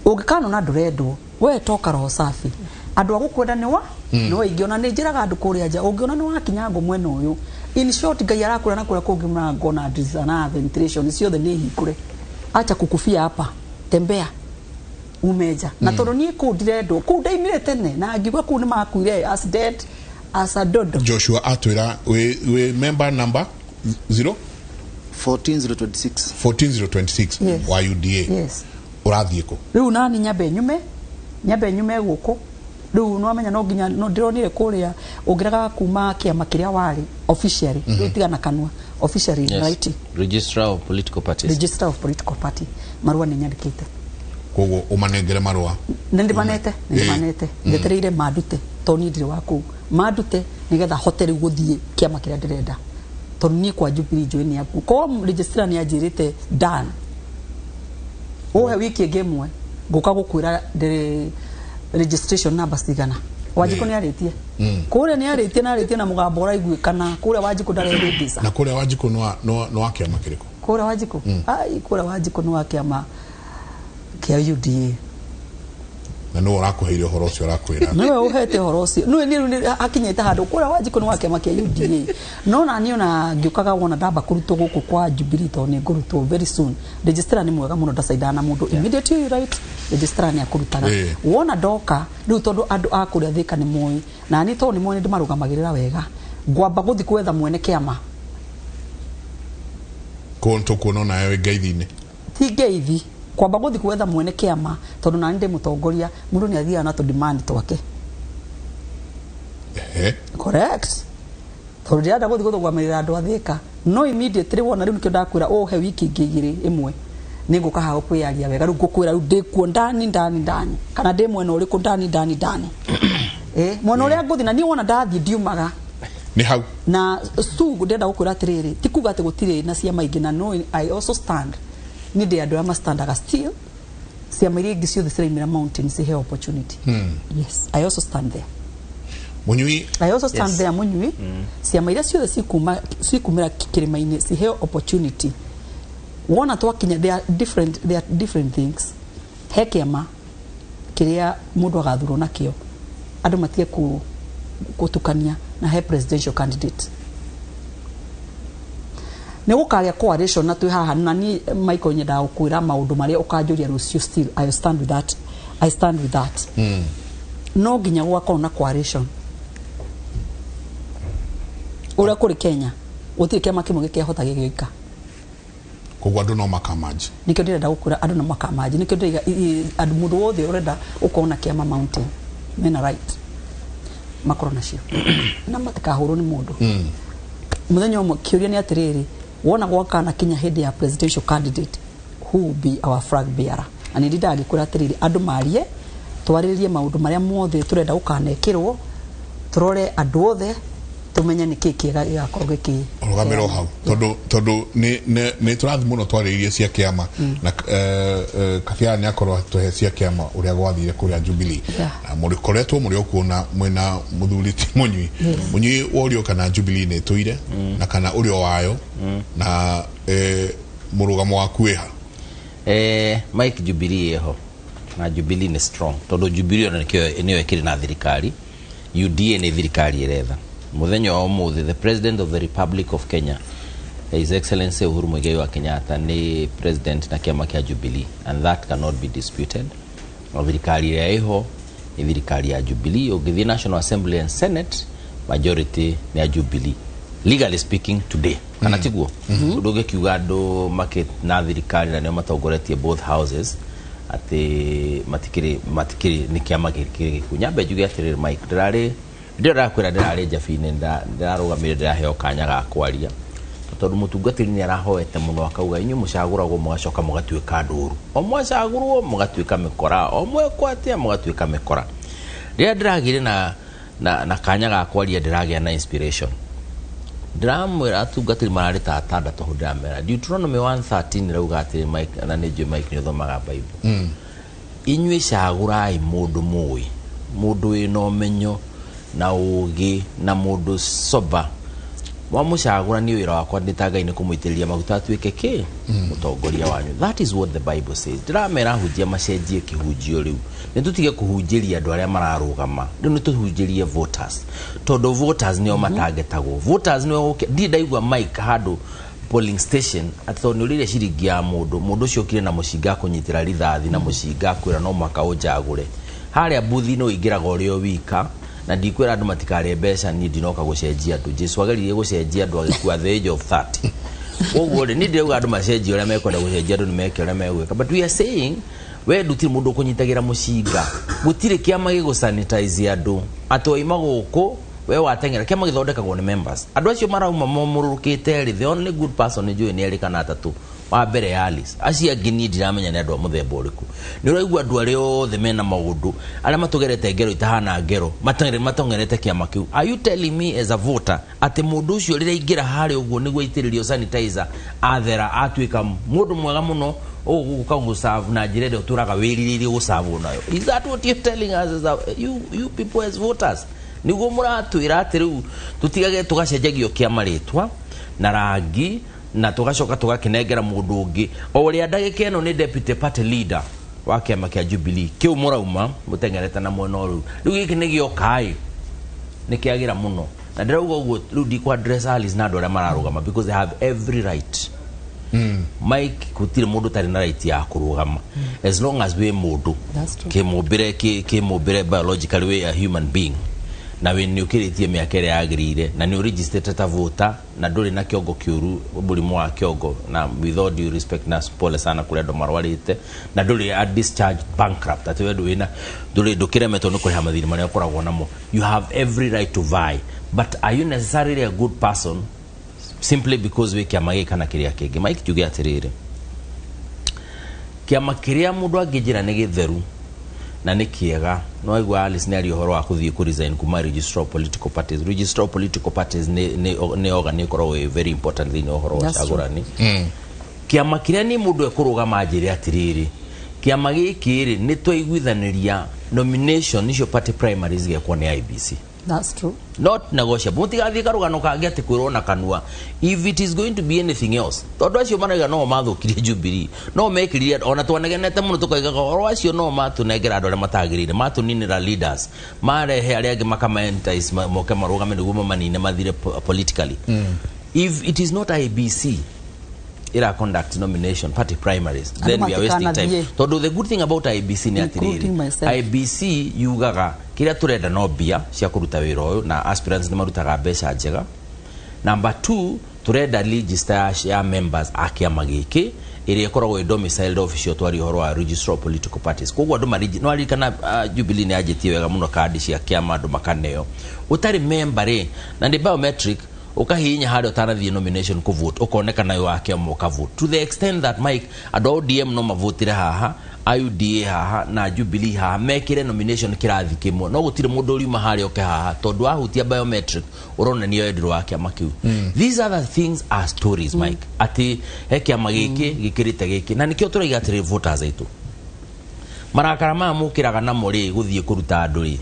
Speaker 11: Ũngĩkanona ndũrendwo, we toka roho safi, andũ a gũkwenda nĩ wa no aingĩ. Ona nĩ njĩraga andũ kũrĩa nja, ũngĩona nĩ wakinya ngũ mwena ũyũ, in short, Ngai arakwĩra na kũrĩa kũngĩ mũrango na ndirica na ventilation ciothe nĩ hingũre, acha kukufia hapa, tembea ume nja. Na tondũ niĩ kũu ndirendwo, kũu ndaimire tene na ngiuga kũu nĩ makuire as dead as a dodo.
Speaker 7: Joshua atwĩra wĩ member number 0
Speaker 10: 14026.
Speaker 7: 14026.
Speaker 11: Yes.
Speaker 7: Wa UDA.
Speaker 11: Yes.
Speaker 7: Ũrathiĩ kũ?
Speaker 11: Rĩu nani nyambe nyume gũkũ rĩu nĩwamenya no nginya no ndĩronire kũrĩa ũngĩrega kuma kĩama kĩrĩa warĩ officially, rĩu tigana kanua, officially.
Speaker 8: Yes.
Speaker 11: Right.
Speaker 8: Registrar of political parties.
Speaker 11: Registrar of political party, marũa nĩ nyandĩkĩte.
Speaker 7: Koguo ũmanengere marũa?
Speaker 11: Nĩ ndĩmanete, nĩ ndĩmanete. Njetereire mandute tondũ niĩ ndirĩ wa kũu, mandute nĩgetha hote rĩu gũthiĩ kĩama kĩrĩa ndĩrenda, tondũ niĩ kwa Jubilee njũĩ nĩ aku korwo registrar nĩ anjĩrĩte done ũhe wiki ĩngĩ ĩmwe ngũka gũkwĩra ndĩrĩ registration number cigana. Wanjikũ nĩ arĩtie kũrĩa, nĩ arĩtie na arĩtie na mũgambo ũraiguĩkana kũrĩa. Wanjikũ ndarehĩngĩca.
Speaker 7: Na kũrĩa Wanjikũ nĩ wa kĩama kĩrĩkũ?
Speaker 11: Kũrĩa Wanjikũ, ai, kũrĩa Wanjikũ nĩ wa kĩama kĩa UDA.
Speaker 7: Na nĩwe ũrakũheire ũhoro ũcio ũrakwĩra?
Speaker 11: Nĩwe ũhete ũhoro ũcio, nĩwe nĩ akinyĩte handũ kũrĩa. Wanjikũ nĩ wa kĩama kĩa UDA, no na niĩ ona ngĩũkaga wona ndamba kũrutwo gũkũ kwa Jubilee, tondũ nĩ ngũrutwo very soon. Registrar nĩ mwega mũno, ndacaindaga na mũndũ immediately you write, registrar nĩ akũrutaga. Wona ndoka rĩu, tondũ andũ a kũrĩa Thĩka nĩ moĩ na niĩ tondũ nĩ moĩ nĩ ndĩmarũgamagĩrĩra wega, ngwamba gũthiĩ gwetha mwene kĩama.
Speaker 7: Koguo nĩtũkuona onawe wĩ ngeithi-inĩ?
Speaker 11: Ti ngeithi, kwamba gũthiĩ gwetha mwene kĩama, tondũ nani ndĩ mũtongoria, mũndũ nĩ athiaga na tũ demand twake. Correct, tondũ ndĩrenda gũthiĩ gũthũgamĩrĩra andũ a Thĩka, no immediately wona rĩu nĩkĩo ndakwĩra ũhe wiki ingĩ igĩrĩ ĩmwe, nĩ ngũka haha kwĩyaria wega. Rĩu ngũkwĩra rĩu ndĩkuo ndani ndani ndani kana ndĩ mwena ũrĩkũ ndani ndani ndani, mwena ũrĩa ngũthiĩ na niĩ wona ndathiĩ ndiumaga.
Speaker 7: Nĩ hau.
Speaker 11: Na stu ndĩrenda gũkwĩra atĩrĩrĩ, ti kuga atĩ gũtirĩ na ciama ingĩ, na no I also stand, niĩ ndĩ andũ arĩa mastandaga still ciama iria ingĩ ciothe ciraimĩra mountain cihe opportunity. Yes, I also stand there.
Speaker 7: Munyui.
Speaker 11: I also stand
Speaker 8: Yes.
Speaker 11: there, Munyui. Ciama iria ciothe cikuma cikumĩra kĩrĩma-inĩ ciheo opportunity. Wona twakinya, there are different things. He kĩama kĩrĩa mũndũ agathurwo nakĩo, andũ matige gũtukania na he presidential candidate nĩ gũkagĩa coalition. Na twĩ haha na niĩ Michael nyendaga gũkwĩra maũndũ marĩa ũkanjũria rũciũ. Still I stand with that, I stand with that. No nginya gũgakorwo na coalition ũrĩa kũrĩ Kenya. Gũtirĩ kĩama kĩmwe gĩkehota gĩgĩka.
Speaker 7: Koguo andũ no makamanji?
Speaker 11: Nikĩo ndĩrenda gũkwĩra andũ no makamanji. Nikĩo ndĩraiga andũ, mũndũ wothe ũrenda gũkorwo na kĩama mountain mena right. Makorwo nacio na matikahũrwo nĩ mũndũ. Mũthenya ũmwe kĩũria nĩ atĩrĩrĩ, wona gwakana kinya hĩndĩ ya presidential candidate, who will be our flag bearer? Na nĩ ndindaga ngĩkwĩra atĩrĩrĩ, andũ marie, twarĩrĩrie maũndũ marĩa mothe tũrenda gũkanekĩrwo, tũrore andũ othe, tũmenye nĩ kĩĩ kĩega gĩgakorwo gĩkĩ
Speaker 7: Rũgamĩrwo hau, tondũ nĩ tũrathiĩ mũno twarĩrĩrie cia kĩama na Kabiara nĩ akorwo atũhe cia kĩama ũrĩa gwathire kũrĩa Jubilee. Na mũrĩkoretwo mũrĩ o kuona mwĩna mũthuri ti Mũnyui. Mũnyui, worio kana Jubilee nĩ ĩtũire na kana ũrĩa wayo na mũrũgamo waku wĩha?
Speaker 8: Mike, Jubilee ĩho na Jubilee nĩ strong, tondũ Jubilee ona nĩkĩo nĩyo ĩkĩrĩ na thirikari. UDA nĩ thirikari ĩretha. Mũthenya wa ũmũthĩ, the President of the Republic of Kenya, His Excellency Uhuru Muigai wa Kenyatta, nĩ president na kĩama kĩa Jubilee, and that cannot be disputed. Na thirikari ĩrĩa ĩho nĩ thirikari ya Jubilee. Ũngĩthiĩ National Assembly and Senate, majority nĩ ya Jubilee, legally speaking today, kana tiguo? Ndũngĩkiuga andũ makĩ na thirikari na nĩo matongoretie both houses atĩ matikĩrĩ nĩ kĩama gĩkĩ gĩkuũ. Nyambe njuge atĩrĩrĩ, Mike, ndĩrarĩ ndĩrĩ ndakwĩra, ndĩrarĩ njabi-inĩ, ndĩrarũgamire, ndĩraheo kanya ga kwaria tondũ mũtungatĩri nĩ arahoete mũno, akauga inyuĩ mũcagũragwo mũgacoka mũgatuĩka ndũru, o mwacagũrwo mũgatuĩka mĩkora, o mwekwo atĩa mũgatuĩka mĩkora. Rĩrĩa ndĩragĩire na kanya ga kwaria, ndĩragĩa na inspiration. Ndĩramwĩra atungatĩri mararĩ ta atandatũ hau, ndĩramera Deuteronomy 1:13 ĩrauga atĩrĩ, Mike, na nĩ njũĩ Mike nĩ ũthomaga Bible, inyuĩ cagũrai mũndũ mũĩ, mũndũ wĩna ũmenyo na ũgĩ na mũndũ sober. Wamũcagũra, niĩ wĩra wakwa nĩ ta Ngai nĩ kũmũitĩrĩria maguta atuĩke kĩ mũtongoria wanyu. That is what the Bible says. Ndĩramera hunjia macenjie kĩhunjio. Rĩu nĩ tũtige kũhunjĩria andũ arĩa mararũgama, rĩu nĩ tũhunjĩrie voters, tondũ voters nĩo matangetagwo. Voters nĩo ndirĩ ndaigua, Mike, handũ polling station atĩ tondũ nĩ ũrĩire ciringi ya mũndũ, mũndũ ũcio okire na mũcinga akũnyitĩra rithathi na mũcinga akwĩra no mũhaka ũnjagũre. Harĩa buthi-inĩ ũingĩraga ũrĩ o wika, na ndikwĩra andũ matikarĩe mbeca. Niĩ ndinoka gũcenjia andũ. Jesu ageririe gũcenjia andũ agĩkua the age of 30. Koguo rĩ, niĩ ndĩrauga andũ macenjie ũrĩa mekwenda gũcenjia andũ, nĩ meke ũrĩa megwĩka, but we are saying we ndũtirĩ mũndũ ũkũnyitagĩra mũcinga, gũtirĩ kĩama gĩgũsanitize andũ atĩ waima gũkũ we wateng'era. Kĩama gĩthondekagwo nĩ members. Andũ acio marauma momũrũrũkĩte rĩ, the only good person njũĩ nĩ erĩ kana atatũ wa mbere ya Alice. Acio angĩ niĩ ndiramenya nĩ andũ a mũthemba ũrĩkũ. Nĩ ũraigua andũ arĩa othe mena maũndũ, arĩa matũgerete ngero itahana ngero, matong'erete kĩama kĩu. Are you telling me as a voter atĩ mũndũ ũcio rĩrĩa aingĩra harĩa ũguo nĩguo aitĩrĩrio sanitizer, athera, atuĩka mũndũ mwega mũno, ũgũka gũserve na njĩra ĩrĩa ũtũraga wĩrirĩirie gũserve nayo? Is that what you're telling us as a, you people as voters? Nĩguo mũratwĩra atĩ rĩu tũtigage tũgacenjagio kĩama rĩtwa na rangi na tũgacoka tũgakĩnengera mũndũ ũngĩ o ũrĩa ndagĩka ĩno nĩ deputy party leader wa kĩama kĩa Jubilee kĩu mũrauma mũteng'erete na mwena ũrĩu. Rĩu gĩkĩ nĩ gĩoka ĩ nĩ kĩagĩra mũno, na ndĩrauga ũguo rĩu ndikũ address Alice na andũ arĩa mararũgama, because they have every right. Mike, gũtirĩ mũndũ ũtarĩ na right ya kũrũgama as long as wĩ mũndũ.
Speaker 11: That's true.
Speaker 8: Kĩmũmbĩre kĩmũmbĩre, biologically wĩ a human being na wĩ nĩ ũkĩrĩtie mĩaka ĩrĩa yagĩrĩire na nĩ ũregistrĩte ta voter na ndũrĩ na kĩongo kĩũru, mũrimũ wa kĩongo, na with all due respect na pole sana kũrĩ andũ marwarĩte, na ndũrĩ a discharged bankrupt atĩ we ndũrĩ na ndũrĩ ndũkĩremetwo nĩ kũrĩha mathirĩ marĩa ũkoragwo namo. You have every right to vie, but are you necessarily a good person simply because wĩ kĩama gĩkĩ kana kĩrĩa kĩngĩ? Mike, njuge atĩrĩrĩ, kĩama kĩrĩa mũndũ angĩnjĩra nĩ gĩtheru na nĩ kĩega, no aigua Alice nĩ aria ũhoro wa kũthiĩ kũ resign kuma Registrar of Political Parties. Registrar of Political Parties nĩ organ ĩkoragwo ĩ very important thĩinĩ wa ũhoro wa
Speaker 11: That's true.
Speaker 8: ũcagũrani. Kĩama kĩrĩa niĩ mũndũ ekũrũgama njĩre atĩrĩrĩ, kĩama gĩkĩ rĩ, nĩ twaiguithanĩria nomination icio, party primaries gekwo nĩ IEBC.
Speaker 11: That's true.
Speaker 8: Not negotiable. Mũtigathiĩ karũgano kangĩ atĩ kwĩrwo na kanua. If it is going to be anything else, tondũ acio marauga no mathũkirie Jubilee, no mekĩrire ona twanegenete mũno tũkaigaga ũhoro acio, no matũnengera andũ arĩa matagĩrĩire, matũninĩra leaders, marehe arĩa angĩ makamaentice moke marũgame nĩguo mamanine mathire politically. If it is not IEBC ira conduct nomination, party primaries, then we are wasting time.
Speaker 11: Matikanathiĩ.
Speaker 8: Tondũ the good thing about IEBC nĩ
Speaker 11: Including
Speaker 8: atĩrĩrĩ,
Speaker 11: myself.
Speaker 8: IEBC yugaga kĩrĩa tũrenda no mbia cia kũruta wĩra ũyũ, na aspirants nĩ marutaga mbeca njega. Number two, tũrenda register ya members a kĩama gĩkĩ. Ĩrĩa ĩkoragwo ĩ domiciled office ya ũtwari ũhoro wa registrar of political parties. Koguo andũ no aririkana, Jubilee nĩ yanjĩtie wega mũno kandi cia kĩama, andũ makaneo ũtarĩ member rĩ, na nĩ biometric, ũkahihinya harĩa ũtanathiĩ nomination kũ vote, ũkonekana wĩ wa kĩama, ũkavote. To the extent that, Mike, andũ a ODM no mavotire haha, a UDA haha na Jubilee haha, mekĩre nomination kĩrathi kĩmwe, no gũtirĩ mũndũ ũriuma harĩa oke haha, tondũ wahutia biometric ũronania we ndũrĩ wa kĩama kĩu. These other things are stories, Mike, atĩ he kĩama gĩkĩ gĩkĩrĩte gĩkĩ, na nĩkĩo tũraiga atĩrĩ, voters aitũ, marakara maya mũkĩraga namo rĩ, gũthiĩ kũruta andũ rĩ,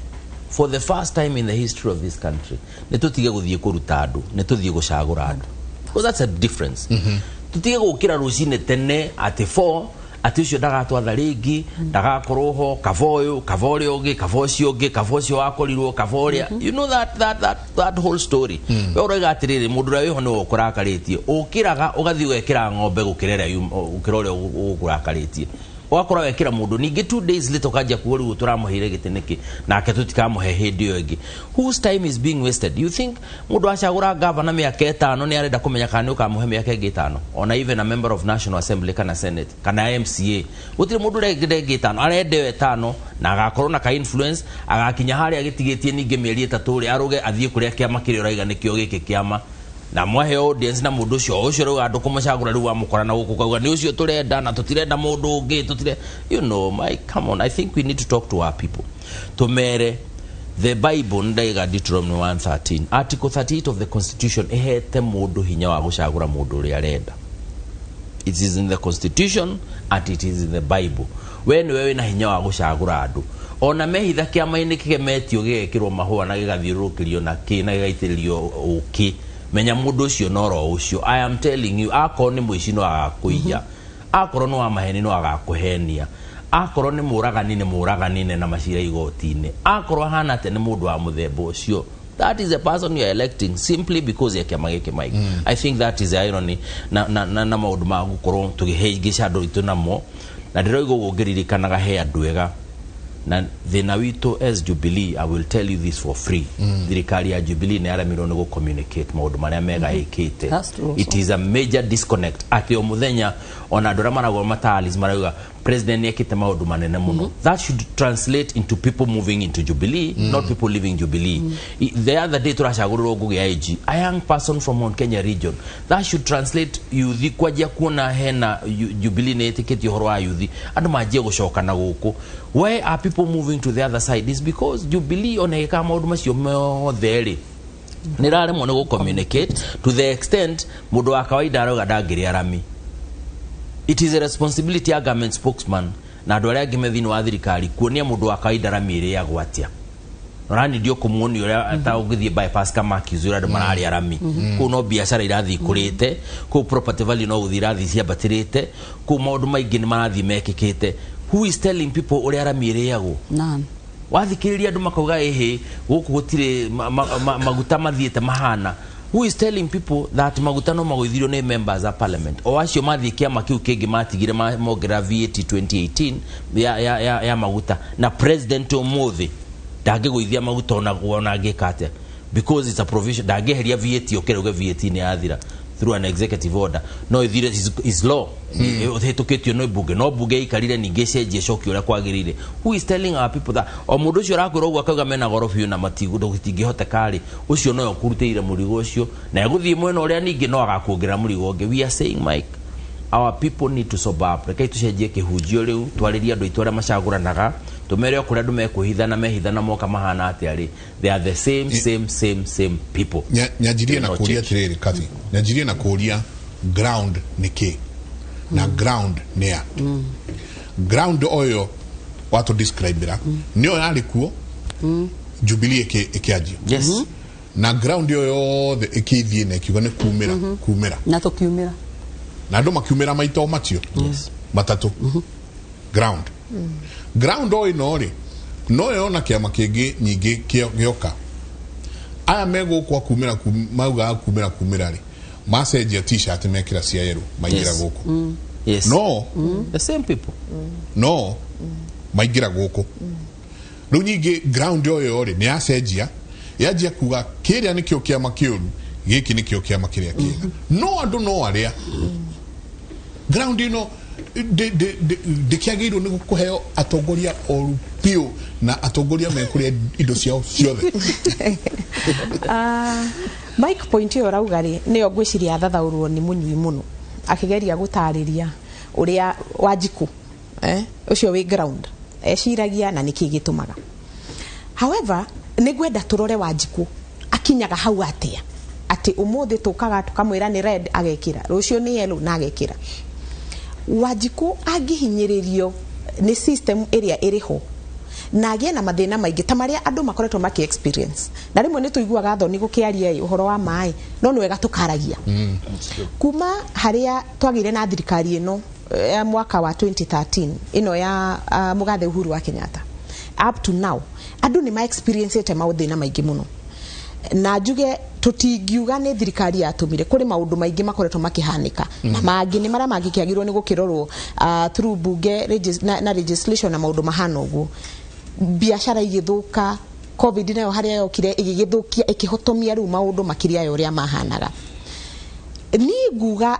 Speaker 8: for the first time in the history of this country, nĩ tũtige gũthiĩ kũruta andũ, nĩ tũthiĩ gũcagũra andũ, because that's a difference. Tũtige gũkĩra rũcinĩ tene atĩ 4, atĩ ũcio ndagatwatha rĩngĩ, ndagakorwo ho, kaba ũyũ, kaba ũrĩa ũngĩ, kaba ũcio ũngĩ, kaba ũcio wakorirwo, kaba ũrĩa, you know that whole story. We ũroiga atĩrĩrĩ, mũndũ ũrĩa wĩho nĩwe ũkũrakarĩtie, ũkĩraga ũgathiĩ ũgekĩra ng'ombe gũkĩra ĩrĩa gũkĩra ũrĩa ũgũkũrakarĩtie, ũgakora wekĩra mũndũ, ningĩ 2 days later ũkanjia kuga rĩu tũramũheire gĩtĩ nĩkĩ, nake tũtikamũhe hĩndĩ ĩyo ĩngĩ. Whose time is being wasted? You think mũndũ acagũra gavana mĩaka 5 nĩ arenda kũmenya kana nĩ ũkamũhe mĩaka ĩngĩ 5? Ona even a member of National Assembly kana Senate kana MCA, gũtirĩ mũndũ ũrenda ĩngĩ 5, arenda ĩyo 5 na agakorwo na ka influence, agakinya harĩa gĩtigĩtie ningĩ mĩeri 3 rĩ, arũge athiĩ kũrĩa kĩama kĩrĩa ũraiga nĩkĩo gĩkĩ kĩama na mwahe audience, na mũndũ ũcio ũcio rĩu andũ kũmũcagũra, rĩu wamũkora na gũkũ kauga nĩ ũcio tũrenda na tũtirenda mũndũ ũngĩ, tũtire, you know, my, come on. I think we need to talk to our people, tũmere the Bible ndaiga Deuteronomy 1:13, Article 38 of the Constitution ĩhete mũndũ hinya wa gũcagũra mũndũ ũrĩa arenda. It is in the Constitution and it is in the Bible. We nĩwe wĩna hinya wa gũcagũra andũ, ona mehitha kĩama-inĩ kĩgemetio, gĩgekĩrwo mahũa na gĩgathiũrũrũkĩrio na kĩ na gĩgaitĩrĩrio ũkĩ, menya mũndũ ũcio noro ũcio. I am telling you, akorwo nĩ mũici no agakũiya, akorwo nĩ wa maheni no agakũhenia, akorwo nĩ mũragani nĩ mũragani na macira igoti-inĩ, akorwo ahana atĩa, nĩ mũndũ wa mũthemba ũcio. That is the person you are electing simply because ya kĩama gĩkĩ. Mike, I think that is the irony na maũndũ ma gũkorwo tũkĩhĩngĩca andũ aitũ namo, na ndĩroiga ũguo ngĩririkanaga he andũ ega na thĩna witũ as Jubilee. I will tell you this for free, thirikari ya Jubilee nĩ yaremirwo nĩ gũ-communicate maũndũ marĩa mega ĩkĩte.
Speaker 11: That's true also.
Speaker 8: It is a major disconnect, atĩ o mũthenya ona andũ arĩa maragwo matalis marauga president nĩ ekĩte maũndũ manene mũno. That should translate into people moving into Jubilee, not people leaving Jubilee. The other day tũracagũrĩrwo Ngugi IG, a young person from Mount Kenya region. That should translate youth kwanjia kuona hena Jubilee nĩ ĩtĩkĩtie ũhoro wa youth, andũ manjie gũcoka na gũkũ. Why are people moving to the other side? Is because Jubilee ona ĩkaga maũndũ macio mothe rĩ, nĩ raremwo nĩ gũ-communicate to the extent mũndũ wa kawaida arauga ndangĩrĩa rami. It is a responsibility ya government spokesman na andũ arĩa angĩ me thĩinĩ wa thirikari kuonia mũndũ wa kawaida rami ĩrĩagwo atĩa. Ũrani ndio kũmuonia ũrĩa ta ũngĩthiĩ bypass Kamakis, ũrĩa andũ mararĩa rami kũu, no biacara irathiĩ ikũrĩte kũu, property value no gũthiĩ irathiĩ ciambatĩrĩte kũu, maũndũ maingĩ nĩ marathiĩ mekĩkĩte. Who is telling people ũrĩa rami ĩrĩagwo?
Speaker 11: None.
Speaker 8: Wathikĩrĩria andũ makauga ĩhĩ gũkũ gũtirĩ maguta mathiĩte mahana. Who is telling people that maguta no magũithirio nĩ members a parliament, o acio mathiĩ kĩama kĩu kĩngĩ matigire mongerera VAT 2018 ya maguta, na president ũmũthĩ ndangĩgũithia maguta ona angĩka atĩa, because it's a provision, ndangĩeheria VAT ũkĩre uge VAT nĩ yathira through an executive order, no ithire is law ĩhĩtũkĩtio nĩ bunge, no bunge ikarire ningĩ ĩcenjie ĩcokie ũrĩa kwagĩrĩire. Who is telling our people that? O mũndũ ũcio ũrakwĩra ũguo akauga mena goro biũ na matingĩhoteka rĩ, ũcio nowe ũkũrutĩire mũrigo ũcio na egũthiĩ mwena ũrĩa ningĩ no agakuongerera mũrigo ũngĩ. We are saying, Mike, our people need to sober up. Rekei tũcenjie kĩhunjio rĩu, twarĩrie andũ aitũ arĩa macagũranaga, tũmere o kũrĩa andũ mekwĩhitha na mehitha na moka mahana atĩa rĩ, they are the same, same, same, same people.
Speaker 7: Nyanjirie na
Speaker 8: No
Speaker 7: kũria
Speaker 8: change.
Speaker 7: atĩrĩrĩ, Kathi, nyanjirie na kũria ground nĩ kĩ na ground nĩ ya ground oyo watũ describe-ra nĩyo yarĩ kuo Jubilee ĩkĩanjio. Na ground ĩyo yothe ĩkĩthiĩ na ĩkiuga nĩ kumĩra kumĩra.
Speaker 11: Na tũkiumĩra.
Speaker 7: Na andũ makiumĩra maita o macio matatũ. Ground o ĩno rĩ, no yona kĩama kĩngĩ nyingĩ gĩoka, aya megũkwa kumĩra maugaga kumĩra kumĩra rĩ, macenjia T-shirt mekĩra cia yerũ maingĩra gũkũ. No
Speaker 8: the same people.
Speaker 7: No maingĩra gũkũ rĩu nyingĩ ground ĩyo rĩ, nĩ yacenjia, yanjia kuga kĩrĩa nĩkĩo kĩama kĩũru, gĩkĩ nĩkĩo kĩama kĩrĩa kĩega, no andũ no arĩa Ground ĩno ndĩkĩagĩrĩirwo nĩ kũheo atongoria oru biũ na atongoria mekũrĩa indo ciao ciothe.
Speaker 9: Mike, point ĩyo ũrauga rĩ, nĩyo ngwĩciria athathaũrwo nĩ mũnyui mũno akĩgeria gũtarĩria ũrĩa Wanjikũ ũcio wĩ ground eciragia na nĩkĩ gĩtũmaga. However, nĩ ngwenda tũrore Wanjikũ akinyaga hau atĩa, atĩ ũmũthĩ tũkaga tũkamwĩra nĩ red agekĩra, rũciũ nĩ yellow na agekĩra. Wanjikũ angĩhinyĩrĩrio nĩ system ĩrĩa ĩrĩ ho na agĩe na mathĩna maingĩ ta marĩa andũ makoretwo makĩ experience, na rĩmwe nĩ tũiguaga thoni gũkĩaria ũhoro wa maĩ, no nĩ wega tũkaragia. Kuma harĩa twagĩire na thirikari ĩno ya mwaka wa 2013 ĩno ya mũgathe Uhuru wa Kenyatta up to now, andũ nĩ ma experience maũthĩna maingĩ mũno, na njuge tũtingiuga nĩ thirikari yatũmire. Kũrĩ maũndũ maingĩ makoretwo makĩhanĩka na mangĩ nĩ marĩa mangĩkĩagĩrwo nĩ gũkĩrorwo through bunge na legislation na maũndũ mahana ũguo. Biacara igĩthũka, COVID nayo harĩa yokire ĩgĩgĩthũkia, ĩkĩhotomia rĩu maũndũ makĩria ya ũrĩa mahanaga. Niĩ nguga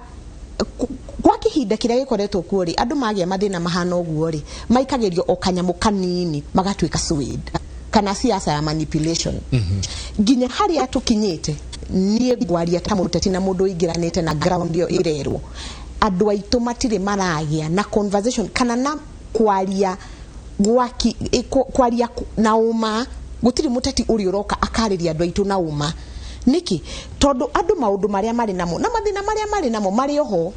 Speaker 9: kwa kihinda kĩrĩa gĩkoretwo kuo rĩ, andũ magĩa mathĩna mahana ũguo rĩ, maikagĩrio o kanyamũ kanini magatuĩka swayed kana siasa ya manipulation nginya harĩa tũkinyĩte. Niĩ ngwaria ta mũteti na mũndũ ũingĩranĩte na ground ĩyo ĩrerwo andũ aitũ matirĩ maragĩa na conversation kana na kwaria gwaki kwaria na ũma. Gũtirĩ mũteti ũrĩa ũroka akarĩria andũ aitũ na ũma. Nĩkĩ? Tondũ andũ maũndũ marĩa marĩ namo na mathĩna marĩa marĩ namo marĩ oho,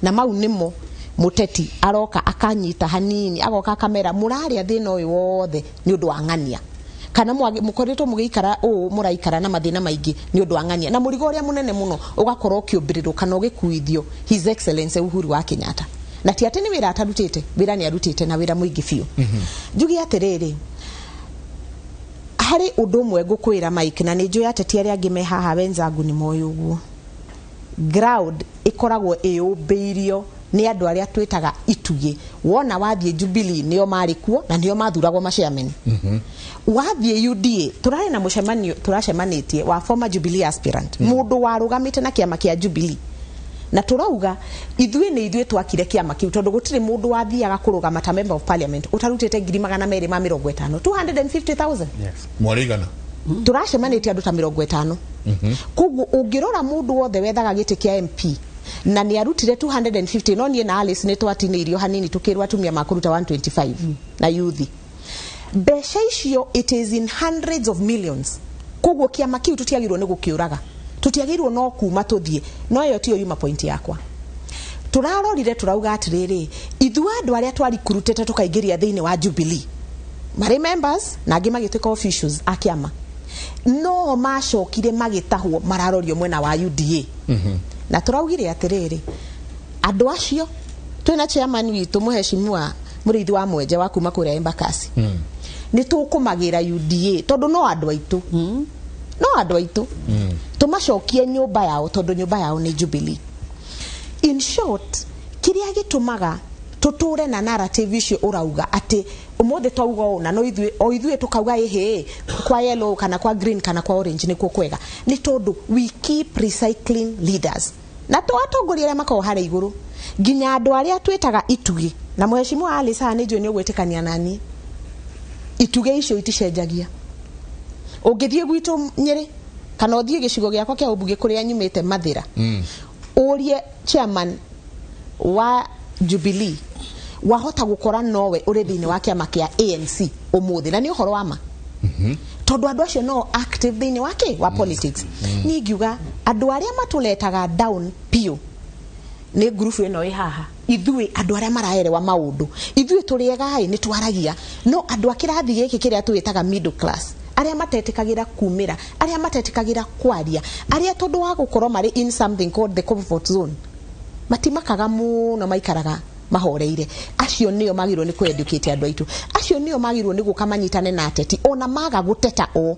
Speaker 9: na mau nĩmo mũteti aroka akanyita hanini, agoka akamera mũrarĩa thĩna ũyũ wothe nĩ ũndũ wa ng'ania, kana mũkoretwo mũgĩikara ũũ mũraikara na mathĩna maingĩ nĩ ũndũ wa ng'ania, na mũrigo ũrĩa mũnene mũno ũgakorwo ũkĩũmbĩrĩrwo kana ũgĩkuithio His Excellency Uhuru wa Kenyatta. Na ti atĩ nĩ wĩra atarutĩte, wĩra nĩ arutĩte na wĩra mũingĩ biũ. Njuge atĩrĩrĩ, harĩ ũndũ ũmwe ngũkwĩra Mike, na nĩ njũĩ ateti arĩa angĩ me haha wenzangu nĩ moĩ ũguo. Ground ĩkoragwo ĩyũmbĩirio nĩ andũ arĩa twĩtaga itugĩ. Wona wathiĩ Jubilee, nĩo marĩ kuo na nĩo mathuragwo machairman. Wathiĩ UDA, tũrarĩ na mũcemanio tũracemanĩtie wa former Jubilee aspirant, mũndũ warũgamĩte na kĩama kĩa Jubilee, na tũrauga ithuĩ nĩ ithuĩ twakire kĩama kĩu, tondũ gũtirĩ mũndũ wathiaga kũrũgama ta member of parliament ũtarutĩte 250,000, 250,000.
Speaker 7: Mwarĩ igana?
Speaker 9: Tũracemanĩtie andũ ta 50. Koguo ũngĩrora mũndũ wothe wethaga gĩtĩ kĩa MP na nĩ arutire 250, no niĩ na Alice nĩ twatinĩirio hanini, tũkĩrwo atumia makũruta 125 na youth. Mbeca icio, it is in hundreds of millions. Koguo kĩama kĩu tũtiagĩrĩirwo nĩ gũkĩũraga, tũtiagĩrĩirwo no kuma tũthiĩ. No ĩyo tiyo yuma point yakwa. Tũrarorire tũrauga atĩrĩrĩ, ithuĩ andũ arĩa twarikurutĩte tũkaingĩria thĩinĩ wa Jubilee marĩ members na angĩ magĩtuĩka officials a kĩama, no macokire magĩtahwo mararorio mwena wa UDA. Na tũraugire atĩrĩrĩ, andũ acio twĩna chairman witũ mũheshimiwa Mũrĩithi wa Mwenje wa kuma kũrĩa Embakasi, nĩ tũkũmagĩra UDA tondũ no andũ aitũ, no andũ aitũ, tũmacokie nyũmba yao tondũ nyũmba yao nĩ Jubilee. In short, kĩrĩa gĩtũmaga tũtũre na narrative icio ũrauga atĩ ũmũthĩ twauga ũũ na no ithuĩ o ithuĩ tũkauga ĩhĩ kwa yellow kana kwa green kana kwa orange nĩkuo kwega, nĩ tondũ we keep recycling leaders na to atongoria arĩa makoragwo harĩa igũrũ, nginya andũ arĩa twĩtaga itugĩ. Na mũheshimiwa Alice haha nĩ njũĩ nĩ ũgwĩtĩkania naniĩ, itugĩ icio iticenjagia. Ũngĩthiĩ gwitũ Nyĩrĩ kana ũthiĩ gĩcigo gĩakwa kĩa ũmbunge kũrĩa nyumĩte Mathĩra, ũrie chairman wa Jubilee, wahota gũkora nowe ũrĩ thĩinĩ wa kĩama kĩa ANC ũmũthĩ, na nĩ ũhoro wa ma, tondũ andũ acio no active thĩinĩ wa kĩ wa politics. Niĩ ngiuga andũ arĩa matũletaga down biũ nĩ ngurubu ĩno ĩ haha. Ithuĩ andũ arĩa maraerewa maũndũ, ithuĩ tũrĩ ega ĩ, nĩ twaragia, no andũ a kĩrathi gĩkĩ kĩrĩa twĩtaga middle class, arĩa matetĩkagĩra kumĩra, arĩa matetĩkagĩra kwaria, arĩa tondũ wa gũkorwo marĩ in something called the comfort zone matimakaga mũno, maikaraga mahoreire, acio nĩo magĩrĩirwo nĩ kũ-educate andũ aitũ. Acio nĩo magĩrĩirwo nĩ gũka manyitane na ateti, ona maga gũteta o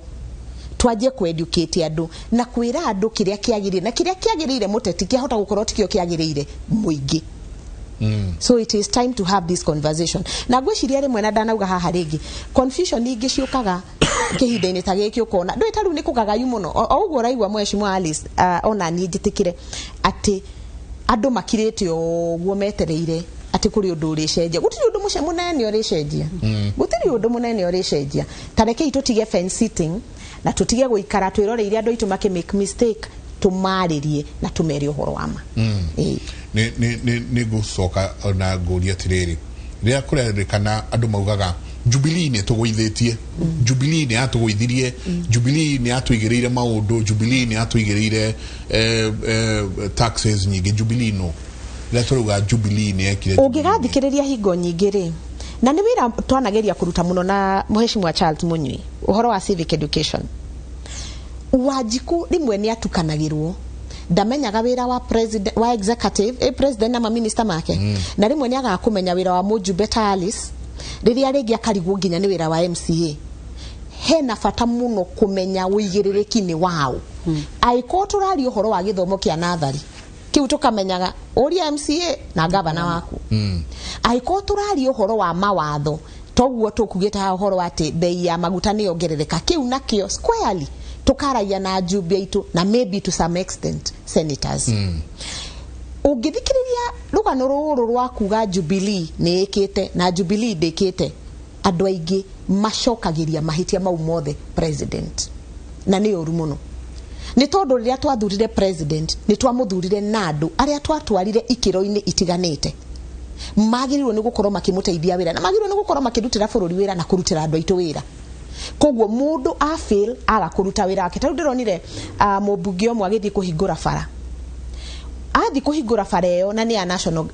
Speaker 9: twanjie kũ-educate andũ na kwĩra andũ kĩrĩa kĩagĩrĩire, na kĩrĩa kĩagĩrĩire mũteti kĩahota gũkorwo tikĩo kĩagĩrĩire mũingĩ. So it is time to have this conversation. Na ngwĩciria rĩmwe na ndanauga haha rĩngĩ, confusion ingĩ ciũkaga kĩhinda-inĩ ta gĩkĩ, ũkona ndũĩ ta rĩu nĩ kũgagayu mũno o ũguo ũraigua mũheshimiwa Alice, ona niĩ njĩtĩkĩre atĩ Andũ makirĩte ũguo metereire atĩ kũrĩ ũndũ ũrĩcenjia. Gũtirĩ ũndũ mũnene ũrĩcenjia. Gũtirĩ ũndũ mũnene ũrĩcenjia. Ta rekei tũtige fence sitting na tũtige gũikara twĩroreire andũ aitũ makĩ make mistake, tũmarĩrie na tũmere ũhoro wa ma.
Speaker 7: Nĩ ngũcoka na ngũria atĩrĩrĩ, rĩrĩa kũrerĩkana andũ maugaga Jubilee nĩ tũgũithĩtie, Jubilee nĩ yatũgũithirie, Jubilee nĩ yatũigĩrĩire maũndũ, Jubilee nĩ yatũigĩrĩire taxes nyingĩ, Jubilee no rĩrĩa tũrauga Jubilee nĩ yekire.
Speaker 9: Ũngĩgathikĩrĩria hingo nyingĩ rĩ, na nĩ wĩra twanageria kũruta mũno na Mheshimiwa Charles Munyui ũhoro wa civic education. Wanjiku rĩmwe nĩ atukanagĩrwo, ndamenyaga wĩra wa president, wa executive, president na maminista make, na rĩmwe nĩ agaga kũmenya wĩra wa mũjumbe ta Alice, rĩrĩa rĩngĩ akarigwo nginya nĩ wĩra wa MCA. Hena bata mũno kũmenya ũigĩrĩrĩki nĩ wao. Angĩkorwo tũraria ũhoro wa gĩthomo kĩa nathari kĩu tũkamenyaga ũria MCA na gavana waku. Angĩkorwo tũraria ũhoro wa mawatho toguo tũkugĩte haha ũhoro wa atĩ bei ya maguta nĩ yongerereka, kĩu nakĩo squarely tũkaragia na ajumbe aitũ na maybe to some extent senators. Ũngĩthikĩrĩria rũgano rũrũ rwa kuga Jubilee nĩ ĩkĩte na Jubilee ndĩkĩte, andũ aingĩ macokagĩria mahĩtia mau mothe president, na nĩ ũru mũno. Nĩ tondũ rĩrĩa twathurire president nĩ twamũthurire na andũ arĩa twatwarire ikĩro-inĩ itiganĩte magĩrĩirwo nĩ gũkorwo makĩmũteithia wĩra na magĩrĩirwo nĩ gũkorwo makĩrutĩra bũrũri wĩra na kũrutĩra andũ aitũ wĩra. Koguo mũndũ a fail aga kũruta wĩra wake. Ta rĩu ndĩronire mũmbunge ũmwe agĩthiĩ kũhingũra bara, athiĩ kũhingũra bara ĩyo na nĩ ya national,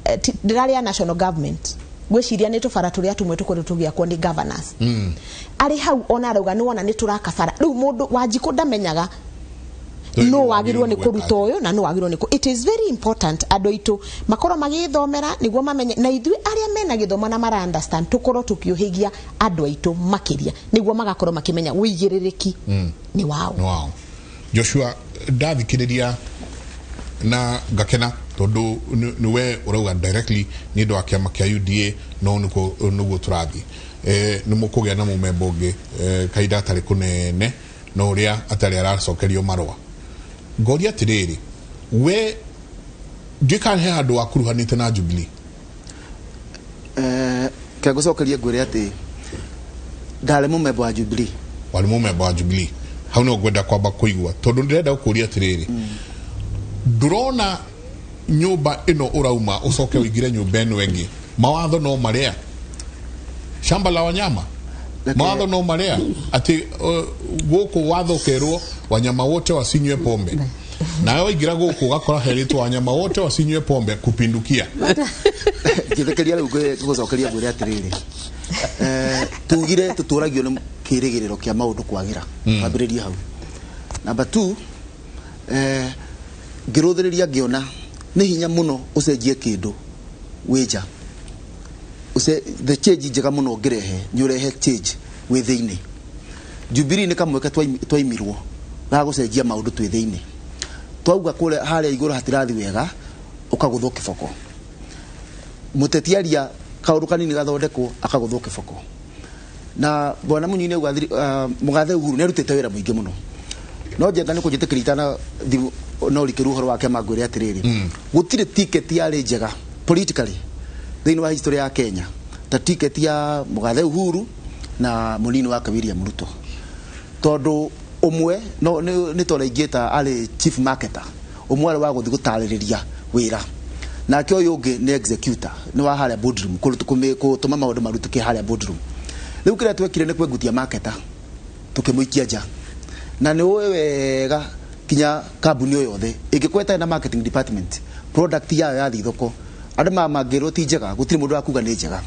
Speaker 9: ndĩrarĩ ya national government, ngwĩciria nĩ tũbara tũrĩa tũmwe tũkoretwo tũgĩakwo nĩ governors. Arĩ hau ona arauga nĩ wona nĩ tũraka bara. Rĩu mũndũ Wanjikũ ndamenyaga no wagĩrĩirwo nĩ kũruta ũyũ na no wagĩrĩirwo nĩ. It is very important andũ aitũ makorwo magĩthomera nĩguo mamenye, na ithuĩ arĩa mena gĩthomo na mara understand tũkorwo tũkĩũhĩgia andũ aitũ makĩria nĩguo magakorwo makĩmenya ũigĩrĩrĩki nĩ wao.
Speaker 7: Wow. Joshua, ndathikĩrĩria na ngakena tondũ nĩwe ũrauga directly nĩ ũndũ wa kĩama kĩa UDA, no nĩguo tũrathiĩ. Nĩ mũkũgĩa na mũmemba ũngĩ kahinda gatarĩ kũnene no ũrĩa atarĩ aracokerio marũa. Ngoria atĩrĩrĩ, we ndiũĩ kana he handũ wakuruhanĩte na Jubilee?
Speaker 10: Ke ngũcokerie ngwĩre atĩ ndarĩ mũmemba wa Jubilee.
Speaker 7: Warĩ mũmemba wa Jubilee. Hau no ngwenda kwamba kũigua tondũ ndĩrenda gũkũria atĩrĩrĩ, ndũrona nyũmba ĩno ũrauma ũcoke ũingĩre nyũmba ĩno ĩngĩ, mawatho no marĩa shamba la wanyama, mawatho no marĩa atĩ gũkũ watho ũkerwo wanyama wote wasinywe pombe, nawe waingĩra gũkũ ũgakora herĩtwo wanyama wote wasinywe pombe kupindukia.
Speaker 10: Ngĩthĩkĩria rĩu ngũcokeria ngwĩre atĩrĩrĩ, tugire tũtũragio nĩ kĩrĩgĩrĩro kĩa maũndũ kwagĩra, twambĩrĩrie hau. Number 2, ngĩrũthĩrĩria ngĩona nĩ hinya mũno ũcenjie kĩndũ wĩ nja. The change njega mũno ũngĩrehe nĩ ũrehe change wĩ thĩinĩ. Jubilee nĩ kamweke twaimirwo ga gũcenjia maũndũ twĩ thĩinĩ. Twauga kũrĩa harĩa igũrũ hatirathi wega, ũkagũthwo kĩboko. Mũteti aria kaũndũ kanini gathondekwo akagũthwo kĩboko. Na bwana Munyui nĩ auga mũgathe Uhuru nĩ arutĩte wĩra mũingĩ mũno. No njenga nĩ kũnjĩtĩkĩria itana no rikĩru ũhoro wake mangwĩre atĩrĩrĩ, gũtirĩ ticket yarĩ njega politically thĩinĩ wa history ya Kenya ta ticket ya mũgathe Uhuru na mũnini wake William Ruto. Tondũ ũmwe no nĩ tondũ ingĩta arĩ chief marketer, ũmwe arĩ wa gũthiĩ gũtarĩrĩria wĩra, nake ũyũ ũngĩ nĩ executor, nĩ wa harĩa boardroom, gũtũma maũndũ marutĩke harĩa boardroom. Rĩu kĩrĩa twekire nĩ kwengutia marketer tũkĩmũikia nja. Na nĩ ũĩ wega kinya kambuni ĩyo yothe ĩngĩkorwo ĩtarĩ na marketing department, product yayo yathiĩ thoko andũ mangĩrwo ti njega, gũtirĩ mũndũ wakuga nĩ njega.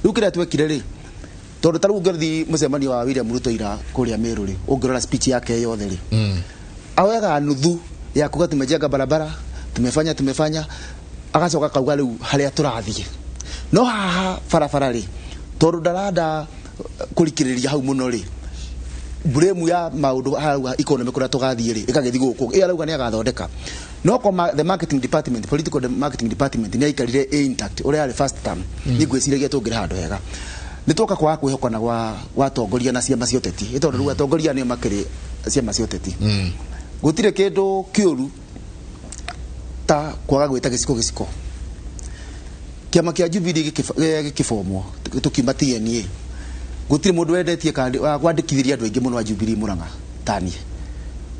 Speaker 10: Rĩu kĩrĩa twekire rĩ, tondũ ta rĩu ũngĩthiĩ mũcemanio wa William Ruto ira kũrĩa Meru rĩ, ũngĩrora speech yake yothe rĩ, aoyaga nuthu ya kuga tumejenga barabara, tumefanya, agacoka akauga rĩu harĩa tũrathiĩ. No haha barabara rĩ, tondũ ndaranda kũrikĩrĩria hau mũno rĩ, blame ya maũndũ hau economy kũrĩa tũgathiĩ rĩ, ĩkagĩthiĩ gũkũ. Ĩ arauga nĩ agathondeka. No kwa the marketing department, political marketing department nĩ aikarire intact ũrĩa yarĩ first term. Niĩ ngwĩciragia tũngĩrĩ handũ hega. Nĩ twoka kwaga kwĩhokana gwa atongoria na ciama cia ũteti. Ĩ tondũ rĩu atongoria nĩo makĩrĩ ciama cia ũteti. Gũtirĩ kĩndũ kĩũru Ta kwaga gwĩta gĩciko gĩciko. Kĩama kĩa Jubilee gĩkĩbomwo tũkiuma TNA, gũtirĩ mũndũ wendetie kandi kwandĩkithĩria andũ aingĩ mũno a Jubilee Murang'a taniĩ.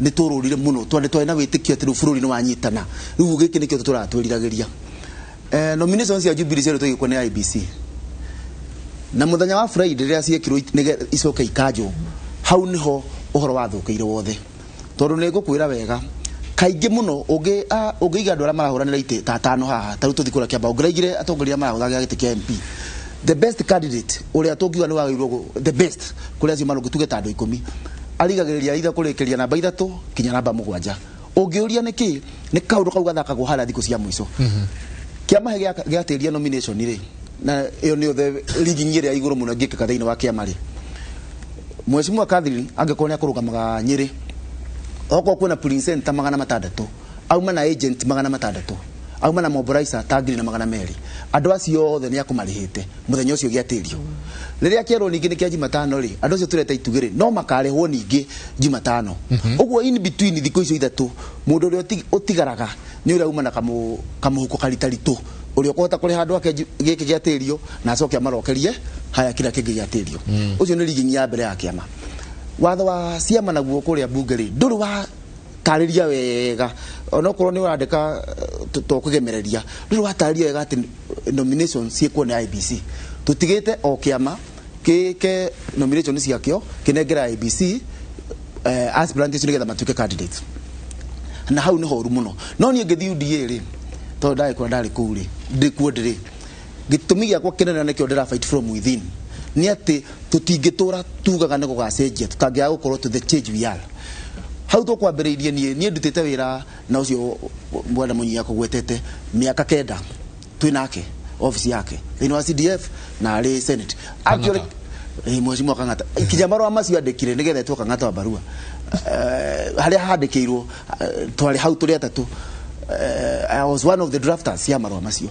Speaker 10: Nĩ tũrũrire mũno tondũ twarĩ na wĩtĩkio atĩ rĩu bũrũri nĩ wanyitana, rĩu gĩkĩ nĩkĩo tũratwĩriragĩria. Nominations cia Jubilee ciarĩ tũgĩkwo nĩ IEBC, na mũthenya wa Friday rĩrĩa ciekirwo icoke ikanjwo, hau nĩho ũhoro wathũkĩire wothe, tondũ nĩ ngũkwĩra wega, kaingĩ mũno ũngĩiga andũ arĩa marahũranĩra itĩ ta atano haha, ta rĩu tũthiĩ kũrĩa Kiambaa, ũngĩraigire atongoria arĩa marahũthagĩra gĩtĩ kĩa MP, the best candidate ũrĩa tũngiuga nĩ wagĩrĩirwo the best kũrĩ acio marũngi, tuge ta andũ 10, arigagĩrĩria either kũrĩkĩria namba 3 kinya namba 7. Ũngĩũria nĩkĩ, nĩ kaũndũ kau gathakagwo harĩa thikũ cia mũico. Kĩama gĩatĩria nomination rĩ, na ĩyo nĩyo the rigging ĩrĩa igũrũ mũno ĩngĩkĩka thĩinĩ wa kĩama rĩ, Mheshimiwa Catherine angĩkorwo nĩ akũrũgamaga Nyĩrĩ, okorwo kwĩna polling center 600, auma na agent 600, auma na mobilizer ta 1,200, andũ acio othe nĩ akũmarĩhĩte mũthenya ũcio gĩatĩrio. Rĩrĩa kĩerwo ningĩ nĩ kĩa Jumatano rĩ, andũ acio tũreta itugĩ rĩ, no makarĩhwo ningĩ Jumatano. Ũguo in between thikũ icio 3, mũndũ ũrĩa ũtigaraga nĩ ũrĩa uma na kamũhuko karitaritũ, ũrĩa ũkũhota kũrĩha andũ ake gĩkĩ gĩatĩrio na acoke amarokerie haya kĩrĩa kĩngĩ gĩatĩrio. Ũcio nĩ rigging ya mbere ya kĩama. Watho wa ciama naguo kũrĩa mbunge rĩ, ndũrĩ wa tarĩria wega, onokorwo nĩ ũrandĩka to kũgemereria, ndũrĩ wa tarĩria wega atĩ nomination ciĩkwo nĩ IEBC. Tũtigĩte o kĩama gĩke nomination ciakĩo kĩnengera IEBC aspirant acio nĩgetha matuĩke candidates, na hau nĩ horu mũno. No niĩ ngĩthiĩ UDA rĩ, tondũ ndagĩkora ndarĩ kũu rĩ, ndĩkuo ndĩrĩ, gĩtũmi gĩakwa kĩnene nĩkĩo ndĩra fight from within nĩ atĩ tũtingĩtũra tugaga nĩ gũgacenjia, tũtangĩaga gũkorwo to the change we are. Hau tũkwambĩrĩirie, niĩ ndutĩte wĩra na ũcio bwana Mũnyia kũgwetete mĩaka 9 twĩ nake office yake thĩinĩ wa CDF na arĩ Senate. Actually, Mheshimiwa Kang'ata, kinya marũa macio andĩkire nĩgetha etwo Kang'ata wa barua, harĩa handĩkĩirwo twarĩ hau tũrĩ atatũ. I was one of the drafters ya marũa macio.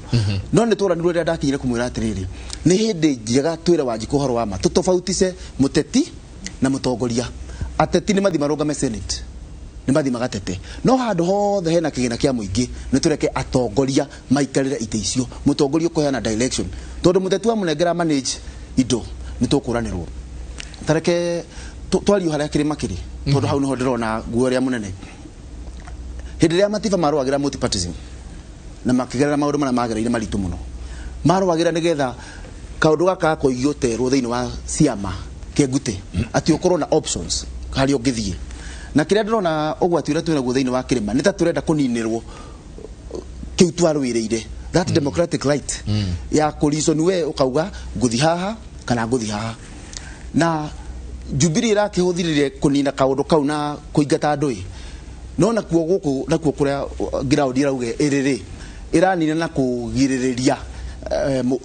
Speaker 10: No nĩ tũranirwo rĩrĩa ndakinyire kũmwĩra atĩrĩrĩ, nĩ hĩndĩ njega twĩre Wanjikũ ũhoro wa ma, tũtofautice mũteti na mũtongoria. Ateti nĩ mathi marũgame Senate, nĩ mathi magatete, no handũ hothe hena kĩgĩna kĩa mũingĩ nĩ tũreke atongoria maikarĩre itĩ icio, mũtongoria ũkũheana direction, tondũ mũteti wamũnengera manage indo nĩ tũkũranĩrwo. Tareke twario harĩa kĩrĩma kĩrĩ, tondũ hau nĩho ndĩrona guo ũrĩa mũnene. Hĩndĩ ĩrĩa matiba marũagĩra multipartyism na makĩgerera maũndũ marĩa magereire maritũ mũno, marũagĩra nĩgetha kaũndũ gaka gakoigio terwo thĩinĩ wa ciama kĩengute, atĩ ũkorwo na options harĩa ũngĩthiĩ. Na kĩrĩa ndĩrona ũgwati ũrĩa twĩnaguo thĩinĩ wa kĩrĩma nĩ ta tũrenda kũninĩrwo kĩu twarũĩrĩire, that democratic right ya kũreason, we ũkauga ngũthi haha kana ngũthi haha. Na Jubilee ĩrakĩhũthĩrire kũnina kaũndũ kau na kũingata andũ ĩ, no nakuo gũkũ nakuo kũrĩa ground ĩrauge ĩrĩ rĩ, ĩranina na kũgirĩrĩria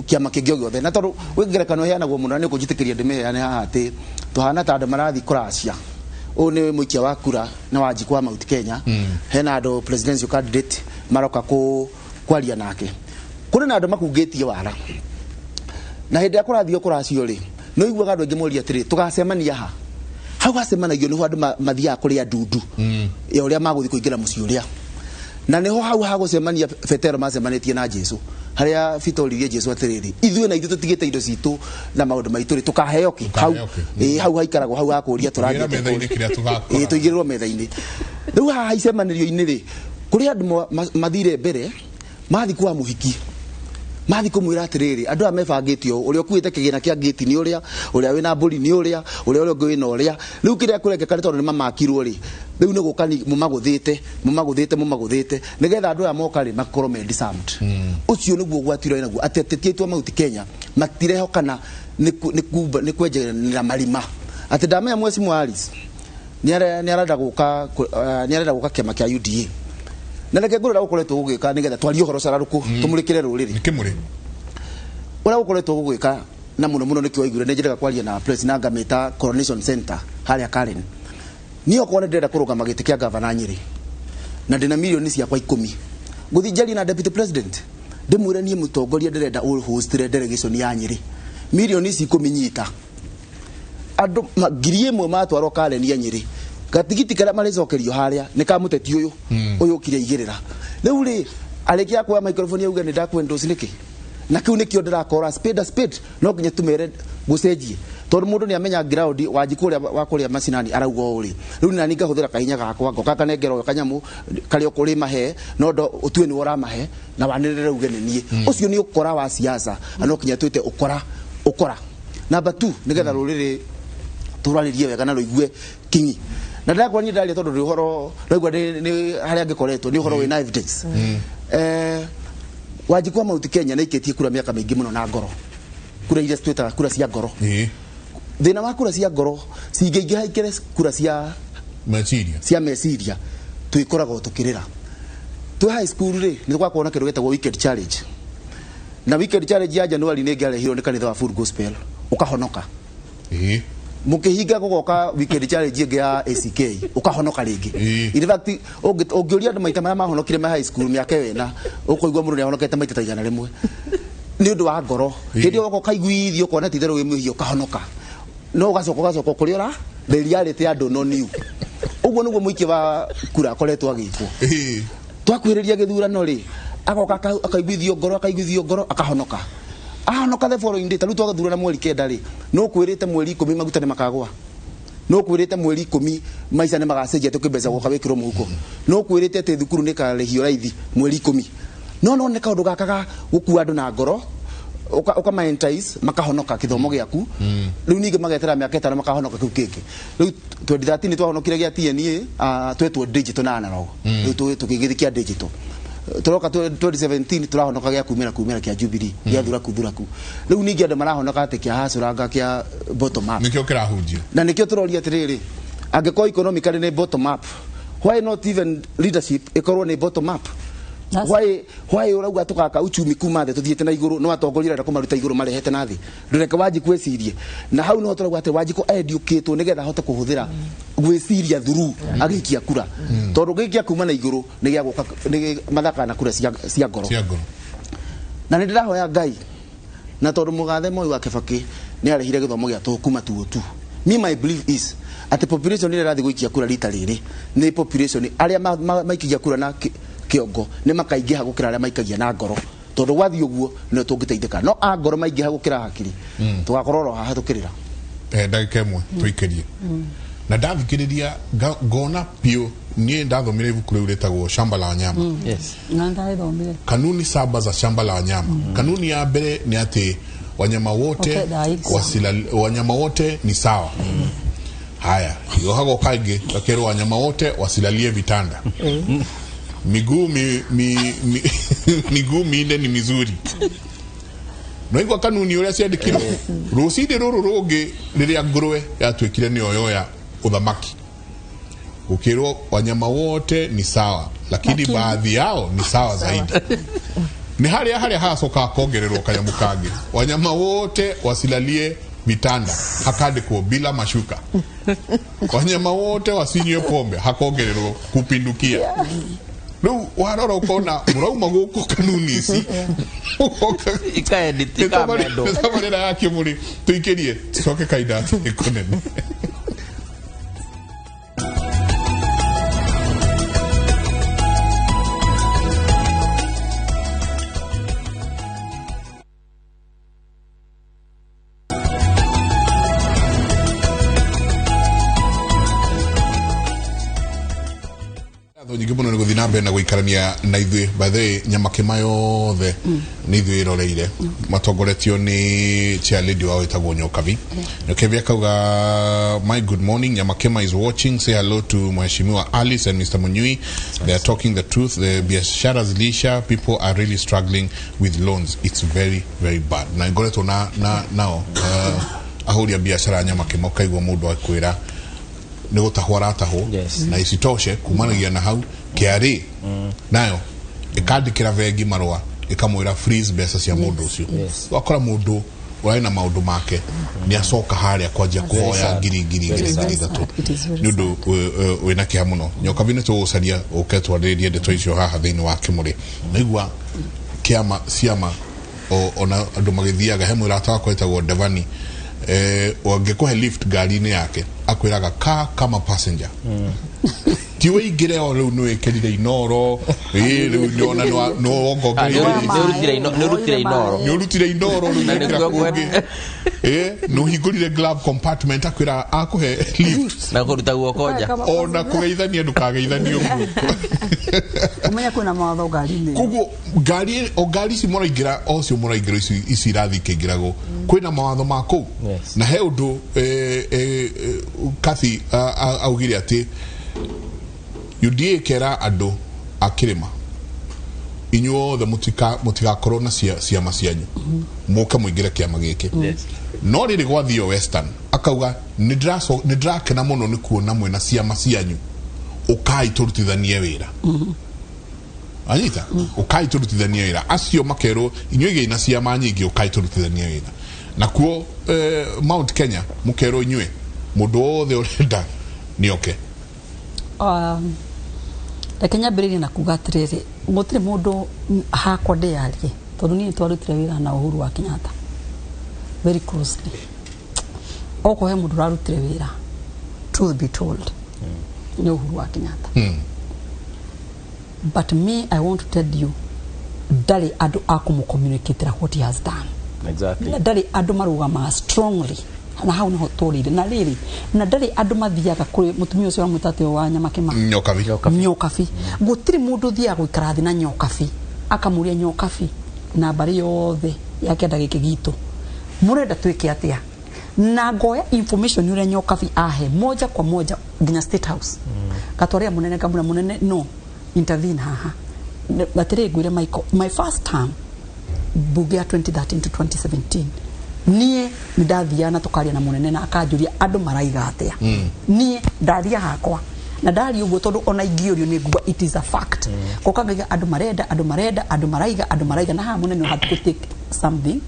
Speaker 10: kĩama kĩngĩ o gĩothe. Na tondũ gwĩ ngerekano ĩheanagwo mũno na nĩ ũkũnjĩtĩkĩria ndĩmĩheane haha, atĩ tũhana ta andũ marathiĩ kũracia. Ũyũ nĩ mũikia wa kura na Wanjikũ wa Mount Kenya, hena andũ presidential candidate maroka kwaria nake, kũrĩ na andũ makungĩtie wara, na hĩndĩ ĩrĩa kũrathiĩ kũracio rĩ, nĩ ũiguaga andũ aingĩ moria atĩrĩ, tũgacemania ha? Hau hacemanagio nĩho andũ mathiaga kũrĩa ndundu ya ũrĩa magũthiĩ kũingĩra mũciĩ ũrĩa, na nĩho hau hagũcemania Petero macemanĩtie na Jesu, harĩa Peter oririe Jesu atĩrĩrĩ, ithuĩ na ithuĩ tũtigĩte indo citũ na maũndũ maitũ rĩ, tũkaheo kĩ? Hau
Speaker 7: Tũkaheo kĩ?
Speaker 10: Ĩ, hau haikaragwo hau hakũria
Speaker 7: Tũigĩrĩra
Speaker 10: tũrathiĩte
Speaker 7: metha-inĩ kĩrĩa tũgakora.
Speaker 10: Ĩ, tũigĩrĩrwo metha-inĩ. Rĩu haha icemanĩrio-inĩ rĩ, kũrĩ andũ mathire mbere, mathi kwa mũhiki, mathi kũmwĩra atĩrĩrĩ, andũ aya mebangĩte ũũ, ũrĩa ũkuĩte kĩgĩna kĩa ngĩti nĩ ũrĩa, ũrĩa wĩna mbũri nĩ ũrĩa, ũrĩa ũrĩa ũngĩ wĩna ũrĩa. Rĩu kĩrĩa kũrekĩka nĩ tondũ nĩ mamakirwo rĩ, rĩu nĩ gũka mũmagũthĩte mũmagũthĩte mũmagũthĩte nĩgetha andũ aya moka rĩ makorwo me disarmed. Ũcio nĩguo ũgwati ũrĩa wĩnaguo, atĩ ateti aitũ a Mount Kenya matirehokana nĩ kwenjeranĩra marima. Atĩ ndamenya Mheshimiwa Alice nĩ arenda gũka nĩ arenda gũka kĩama kĩa UDA, na reke ngũrĩra gũkoretwo gũgĩka nĩgetha twarie ũhoro cararũkũ, tũmũrĩkĩre rũrĩrĩ.
Speaker 7: Nĩ kĩmũrĩ
Speaker 10: ũrĩa gũkoretwo gũgĩka na mũno mũno nĩkĩo waiguire nĩ njendaga kwaria na press na ngamĩta Coronation Center harĩa Karen. Niĩ okorwo nĩ ndĩrenda kũrũgama gĩtĩ kĩa gavana Nyĩrĩ na ndĩna milioni ciakwa 10, ngũthiĩ njarie na deputy president ndĩmwĩre niĩ mũtongoria ndĩrenda ũhostire delegation ya Nyĩrĩ, milioni ici 10 nyita. Andũ 1,000 matwarwo Karen ya Nyĩrĩ, gatigiti karĩa marĩcokerio harĩa nĩ ka mũteti ũyũ ũyũ ũkire igĩrĩra. Rĩu rĩ arĩkia kuoya microphone auge nĩ ndakwendorse nĩkĩ? Na kĩu nĩkĩo ndĩrakora spade a spade, no nginya tumere gũcenjie tondũ mũndũ nĩ amenya ground Wanjikũ ũrĩa wa kũrĩa macinani arauga ũũ rĩ, rĩu nani ngahũthĩra kahinya gakwa ngoka kanengera ũyũ kanyamũ karĩa ũkũrĩ mahe no ndo ũtue nĩwe ũramahe na wanĩrĩre uge nĩ niĩ. Ũcio nĩ ũkora wa siasa na no nginya twĩte ũkora ũkora. Number 2, nĩgetha rũrĩrĩ tũrarĩrie wega na rũigue kinyi na ndĩrakora niĩ ndaria tondũ nĩ ũhoro ndaigua nĩ harĩa ngĩkoretwo nĩ ũhoro wĩna evidence. Wanjikũ wa Mount Kenya nĩ aikĩtie kura mĩaka mĩingĩ mũno na ngoro, kura iria twĩtaga kura cia ngoro. Thĩna wa kura cia ngoro cingĩingĩha ikĩre kura cia
Speaker 7: meciria,
Speaker 10: cia meciria twĩkoragwo tũkĩrĩra. Twĩ high school rĩ nĩ tũgakorwo na kĩndũ gĩtagwo weekend challenge, na weekend challenge ya January nĩ ĩngĩarehirwo nĩ kanitha wa Full Gospel ũkahonoka. Mũkĩhinga gũgoka weekend challenge ĩngĩ ya ACK ũkahonoka rĩngĩ. In fact ũngĩũria andũ maita marĩa mahonokire ma high school mĩaka ĩyo ĩna, ũkũigua mũndũ nĩahonokete maita ta 100 nĩ ũndũ wa ngoro. Hĩndĩ ĩyo ũgoka ũkaiguithio ũkona ti itherũ wĩ mwĩhia ũkahonoka, no ũgacoka ũgacoka kũrĩa ũra the reality ya andũ no new. Ũguo nĩguo mũikia wa kura akoretwo agĩkwo. Twakuhĩrĩria gĩthurano rĩ, agoka akaiguithio ngoro, akaiguithio ngoro, akahonoka. Ahonoka the following day, ta rĩu twathurana mweri 9 rĩ, no kwĩrĩte mweri 10 maguta nĩ makagũa, no kwĩrĩte mweri 10 maica nĩ magacenjia tũkĩmbeca gũka wĩkĩrwo mũhuko, no kwĩrĩte atĩ thukuru nĩ karĩhio raithi mweri 10. No no nĩ kaũndũ gaka ga gũkua andũ na ngoro, ũkama-entice makahonoka gĩthomo gĩaku. Rĩu ningĩ magetera mĩaka 5 makahonoka kĩu kĩngĩ. Rĩu 2013 twahonokire gĩa TNA, twetwo digital na analog. Rĩu tũkĩgĩthiĩ kĩa digital. Tũroka 2017 tũrahonoka gĩa kumĩra kumĩra kĩa Jubilee, gĩa thuraku thuraku. Rĩu ningĩ andũ marahonoka atĩ kĩa hacũranga kĩa bottom up.
Speaker 7: Nĩkĩo kĩrahunjio.
Speaker 10: Na nĩkĩo tũroria atĩrĩrĩ, angĩkorwo economically nĩ bottom up, why not even leadership ĩkorwo nĩ bottom up? Why ũrauga tũgaka uchumi kuma thĩ tũthiĩte na igũrũ, no atongoria ũrenda kũmaruta igũrũ marehete na thĩ? Ndũreke Wanjikũ ecirie. Na hau nĩho tũrauga atĩ Wanjikũ educatwo nĩgetha ahote kũhũthĩra gwĩciria through agĩikia kura. Tondũ gĩikia kuma na igũrũ nĩ gĩa gũka, nĩ mathakaga na kura cia ngoro.
Speaker 7: Cia ngoro.
Speaker 10: Na nĩ ndĩrahoya Ngai, na tondũ mũgathe Moi wa Kibaki nĩ arehire gĩthomo gĩa tũhũ kuma tuo tu. Me my belief is atĩ population ĩrĩa ĩrathiĩ gũikia kura rita rĩrĩ nĩ population arĩa maikagia kura na kĩongo nĩ makaingĩha gũkĩra arĩa maikagia na ngoro, tondũ gwathiĩ ũguo nĩ tũngĩteithĩka, no a ngoro maingĩha gũkĩra hakiri tũgakorwo oro haha tũkĩrĩra.
Speaker 7: Ndagĩka ĩmwe tũikĩrie. Na ndathikĩrĩria ngona biũ niĩ ndathomire ibuku rĩu rĩtagwo Shamba la Wanyama.
Speaker 11: Yes. Na ndathomire.
Speaker 7: Kanuni 7 za Shamba la Wanyama. Kanuni ya mbere ni atĩ wanyama wote
Speaker 11: Okay, dai.
Speaker 7: Wanyama wote ni sawa. Haya, yohago kaingĩ gakerwo wanyama wote wasilalie vitanda. Miguu miguu minne ni mizuri. No igwa kanuni ũrĩa ciandĩkirwo. Rũcinĩ rũrũ rũngĩ rĩrĩa ngũrwe yatuĩkire nĩyo yoya ũthamaki, gũkĩrwo wanyama wote ni sawa, lakini baadhi yao ni sawa zaidi. Ni harĩa harĩa hacoka kongererwo kanyamũ kangĩ, wanyama wote wasilalie vitanda, hakandĩkwo bila mashuka. Wanyama wote wasinywe pombe, hakongererwo kupindukia. Rĩu warora ũkona mũrauma gũkũ kanuni ici.
Speaker 8: Ikaedit, ikamendwo.
Speaker 7: Nĩtabarĩra ya kĩmũrĩ tũikĩrie tũcoke kainda kũnene. Nyingĩ mũno nĩ gũthiĩ na mbere na gũikarania na ithuĩ. By the way, Nyamakĩma yothe nĩ ithuĩ ĩroreire, matongoretio nĩ chair lady wao wĩtagwo Nyokabi. Nyokabi akauga, my good morning, Nyamakĩma is watching, say hello to Mheshimiwa Alice and Mr. Munyui. They are talking the truth, the biashara zilisha, people are really struggling with loans, it's very very bad. Na ngoretwo na nao ahũri a biashara a Nyamakĩma, ũkaigua mũndũ akwĩra nĩ gũtahwo aratahwo. Na isitoshe kumanagia na hau KRA nayo ĩkandĩkĩra bengi marũa ĩkamwĩra freeze mbeca cia mũndũ ũcio. Wakora mũndũ ũrarĩ na maũndũ make nĩ acoka harĩa kwanjia kũhoya ngiri ngiri ngiri ngiri ithatũ. Nĩ ũndũ wĩna kĩeha mũno. Nyokabi nĩ tũgũcaria ũke twarĩrĩrie ndeto icio haha thĩinĩ wa kĩmũrĩ. Naigua kĩama ciama ona andũ magĩthiaga, he mũrata wakwa wĩtagwo Devani, ũngĩkũhe lift ngari-inĩ yake akwĩraga ka kama passenger. Ti wĩingĩre o rĩu nĩ wĩkĩrire inoro, ĩ rĩu nĩona nĩ wongongereire.
Speaker 8: Nĩ ũrutire inoro.
Speaker 7: Nĩ ũrutire inoro rĩu
Speaker 8: Na
Speaker 7: wekĩra
Speaker 8: nĩkuo
Speaker 7: kũngĩ. Ĩ nĩ ũhingũrire glove compartment akwĩra akũhe lift.
Speaker 8: Na kũruta guoko nja.
Speaker 7: Ona kũgeithania ndũkageithanie ũguo.
Speaker 11: Ũmenye kwĩna mawatho ngari-inĩ.
Speaker 7: Koguo ngari o ngari ici mũraingĩra, o cio mũraingĩra, ici ici irathiĩ ikĩingĩragwo, kwĩna mawatho ma kũu. Na he ũndũ Kathy augire atĩ UDA kera andũ a kĩrĩma, inyuothe mũtigakorwo na ciama cianyu, mũke mũingĩre kĩama gĩkĩ. No rĩrĩ gwathio Western akauga nĩ ndĩrakena mũno nĩ kuona mwĩna ciama cianyu, ũkai tũrutithanie wĩra. Anyita ũkai tũrutithanie wĩra. Acio makerwo inyuĩ igĩi na ciama nyingĩ, ũkai tũrutithanie wĩra. Nakuo Mount Kenya mũkerwo inyuĩ mũndũ wothe ũrenda nĩ oke.
Speaker 11: Reke nyambĩrĩrie na kuga atĩrĩrĩ, gũtirĩ mũndũ hakwa ndĩyarie, tondũ niĩ twarutire wĩra na Uhuru wa Kenyatta very closely. Okorwo he mũndũ ũrarutire wĩra, truth be told, nĩ Uhuru wa Kenyatta. But me, I want to tell you, ndarĩ andũ a kũmũ-communicatĩra what he has done. Na ndarĩ andũ marũgamaga strongly, na hau niho tũrĩire na rĩrĩ, na ndarĩ andũ mathiaga kũrĩ mũtumia ũcio wamwĩta atĩ wa Nyamakĩma.
Speaker 7: Nyokabi.
Speaker 11: Nyokabi. Gũtirĩ mũndũ ũthiaga gũikara thĩ na Nyokabi akamũria Nyokabi na mbarĩ yothe ya kĩanda gĩkĩ gitũ mũrenda twĩke atĩa, na ngoya information ũrĩa Nyokabi ahe moja kwa moja nginya State House, gatwarĩra mũnene, ngamwĩra mũnene no intervene haha. Atĩrĩ, ngwĩre Michael, my first term bunge ya 2013 to 2017, niĩ nĩ ndathiaga na tũkaria na mũnene na akanjũria andũ maraiga atĩa. Niĩ ndaria hakwa na ndaria ũguo tondũ ona ingĩũrio nĩ nguga it is a fact. Koka ngaiga andũ marenda, andũ marenda, andũ maraiga, andũ maraiga, na haha mũnene had to take something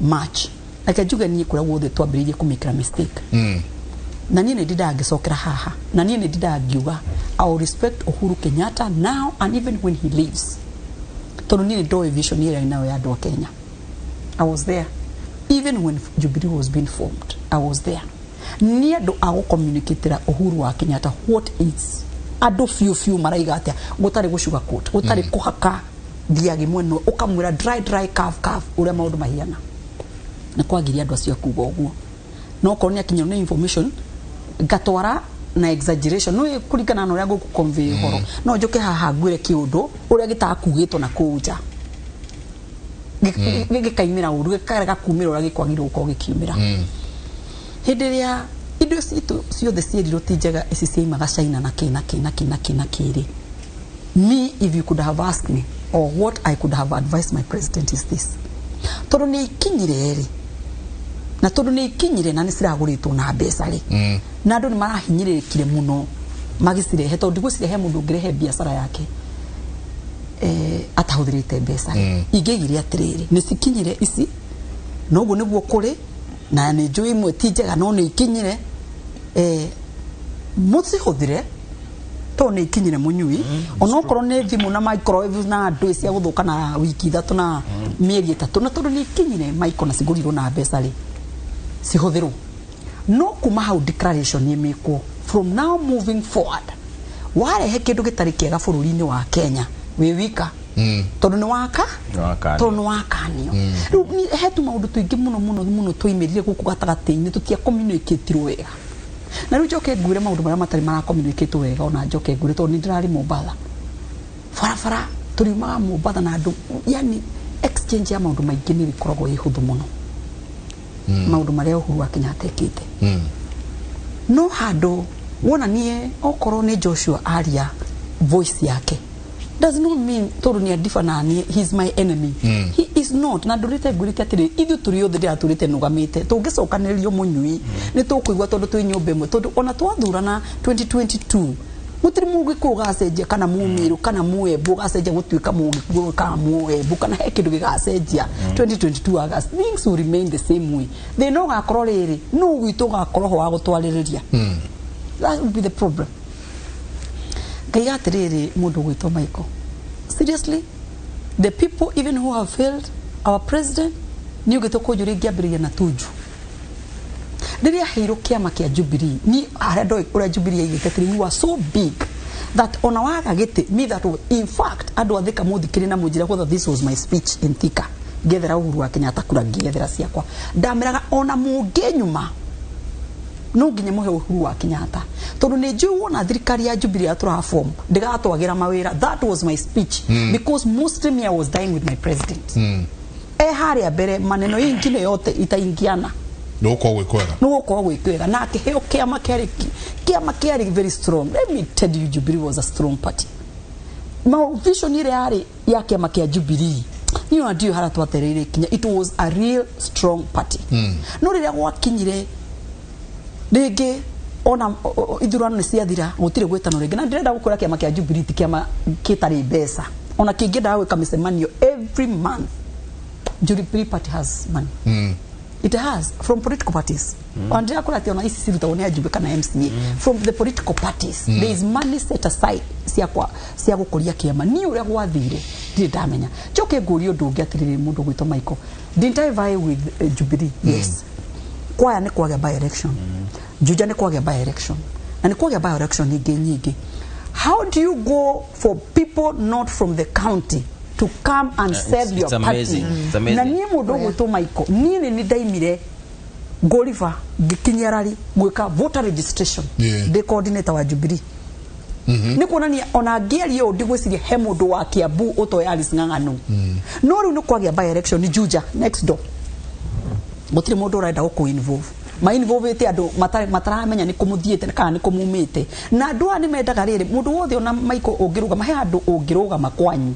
Speaker 11: much. Reke njuge niĩ kũrĩa guothe twambĩrĩirie kũmĩkĩra mistake, na niĩ nĩ ndindaga ngĩcokera haha, na niĩ nĩ ndindaga ngiuga I will respect Uhuru Kenyatta now and even when he leaves, tondũ niĩ nĩ ndoĩ vision ĩrĩa arĩ nayo ya andũ a Kenya. I was there even when Jubilee was being formed. I was there. Nĩ andũ a gũcommunicatĩra Uhuru wa Kenyatta what is andũ biũ biũ maraiga atĩa, gũtarĩ gũ sugarcoat, gũtarĩ kũhaka thiagi mwena, ũkamwĩra dry dry, curve curve, ũrĩa maũndũ mahiana. Na kwagiria andũ acio akuga ũguo, no korwo nĩ akinyĩrwo nĩ information ngatwara na exaggeration, no kũringana na ũrĩa ngũkũ convey ũhoro, no njũke haha ngwĩre kĩũndũ ũrĩa gĩtakugĩtwo na kũu nja, gĩkaimĩra ũru, gĩkarega kumĩra ũrĩa gĩkwagĩrĩirwo gũkorwo gĩkiumĩra. Hĩndĩ ĩrĩa indo citũ ciothe ciĩrirwo ti njega, ici ciaimaga China na kĩ na kĩ na kĩ na kĩ na kĩrĩ, me, if you could have asked me or what I could have advised my president is this: tondũ nĩ ikinyire rĩ, na tondũ nĩ ikinyire na nĩ ciragũrĩtwo na mbeca rĩ, na andũ nĩ marahinyĩrĩrĩkire mũno magĩcirehe, tondũ ndigũcirehe mũndũ ũngĩrehe biacara yake atahũthĩrĩte mbeca rĩ, ingĩigire atĩrĩrĩ, nĩ cikinyire ici, noguo nĩguo kũrĩ, na nĩ njũĩ imwe ti njega, no nĩ ikinyire, mũcihũthĩre tondũ nĩ ikinyire mũnyui, onokorwo nĩ thimũ na microwave na ndũ cia gũthũka na wiki 3 na mĩeri 3, na tondũ nĩ ikinyire maiko na cigũrirwo na mbeca rĩ, cihũthĩrwo. No kuma hau declaration ĩmĩkwo, from now moving forward, warehe kĩndũ gĩtarĩ kĩega bũrũri-inĩ wa Kenya wĩ wika, tondũ nĩ waka
Speaker 8: Nĩ wakanio.
Speaker 11: Tondũ nĩ wakanio. Rĩu he tu maũndũ tũingĩ mũno mũno mũno twaimĩrire gũkũ gatagatĩ-inĩ tũtia communicate wega. Na rĩu njoke ngwĩre maũndũ marĩa matarĩ mara communicate wega, ona njoke ngwĩre tondũ nĩ ndĩrarĩ Mombatha, barabara tũriumaga Mombatha na andũ, yani exchange ya maũndũ maingĩ nĩ ĩkoragwo ĩ hũthũ mũno, maũndũ marĩa Uhuru wa Kenyatta ekĩte. No handũ wona niĩ okorwo nĩ Joshua aria voice yake does not mean tondũ nĩ adiba na niĩ he is my enemy. He is not. Na ndũrĩte ngwĩrĩte atĩrĩ, ithuĩ tũrĩ othe ndĩratũrĩte nũgamĩte, tũngĩcokanĩrĩrio mũnyui nĩ tũkũigua tondũ twĩ nyũmba ĩmwe, tondũ ona twathurana 2022 gũtirĩ mũgĩkũyũ ũgacenjia kana mũmĩrũ kana mũembu ũgacenjia gũtuĩka mũgĩkũyũ kana mũembu kana he kĩndũ gĩgacenjia 2022 August. Things will remain the same way. Thĩna ũgakorwo rĩrĩ, nũ gwitũ ũgakorwo ho wa gũtwarĩrĩria? That will be the problem. Ngaiga atĩrĩrĩ, mũndũ ũgwĩtwo Michael, seriously, the people even who have failed our president, nĩ ũgĩtwo kũnjũria ingĩambĩrĩria na Tuju. Rĩrĩa aheirwo kĩama kĩa Jubilee, ni harĩa ndoĩ ũrĩa Jubilee yaigĩte atĩrĩ, we were so big that ona waga gĩtĩ me that was, in fact andũ a Thika mũthikĩrĩ na mũnjĩre whether this was my speech in Thika ngĩethera Uhuru wa Kenyatta kura ngĩethera ciakwa, ndameraga ona mũngĩnyuma no nginya muhe Uhuru wa Kenyatta tondu ni njui wona thirikari ya Jubilee ya tũra form ndigatwagira mawira. That was my speech because mostly me I was dying with my president. E haria mbere maneno ingine yote itaingiana
Speaker 7: no kwa gwikwega
Speaker 11: no kwa gwikwega na akiheo kiama kiari very strong. Let me tell you, Jubilee was a strong party. Ma vision ile yari ya kiama kia Jubilee niyo ndio hara twatereire kinya. It was a real strong party. No riria gwakinyire rĩngĩ ona ithurano nĩ ciathira gũtirĩ gwĩtano rĩngĩ, na ndĩrenda gũkwĩra kĩama kĩa Jubilee ti kĩama kĩtarĩ mbeca. Ona kĩngĩendaga gwĩka mĩcemanio every month, Jubilee Party has money. It has from political parties. Mm. Ndĩra atĩ ona ici cirutagwo nĩ Jubilee kana MCA. From the political parties there is money set aside cia gũkũria kĩama. Niĩ ũrĩa gwathire ndirĩ ndamenya. Njoke ngũrie ũndũ ũngĩ atĩrĩrĩ, mũndũ ũgwĩtwo Michael, didn't I vie with Jubilee? Yes. Kwaya nĩ kwagĩa by election. Juja nĩ kwagĩa by election. Na nĩ kwagĩa by election nyingĩ nyingĩ. How do you go for people not from the county to come and sell your party? Na niĩ mũndũ ũgwĩtwo Michael, niĩ nĩ ndaimire Ngoliva ngĩkinyia rari gwĩka voter registration. Ndĩ coordinator wa Jubilee. Nĩ kuonania ona ngĩaria ũũ ndigwĩciria he mũndũ wa Kiambu ũtoĩ Alice Ng'ang'a. No rĩu nĩ kwagĩa by election Juja next door. Gũtirĩ mũndũ ũrenda gũkũ involve. Ma involve andũ mataramenya nĩ kũmũthiĩte kana nĩ kũmumĩte. Na andũ aya nĩ mendaga rĩrĩ mũndũ wothe ona Michael ũngĩrũgama, he handũ ũngĩrũgama kwanyu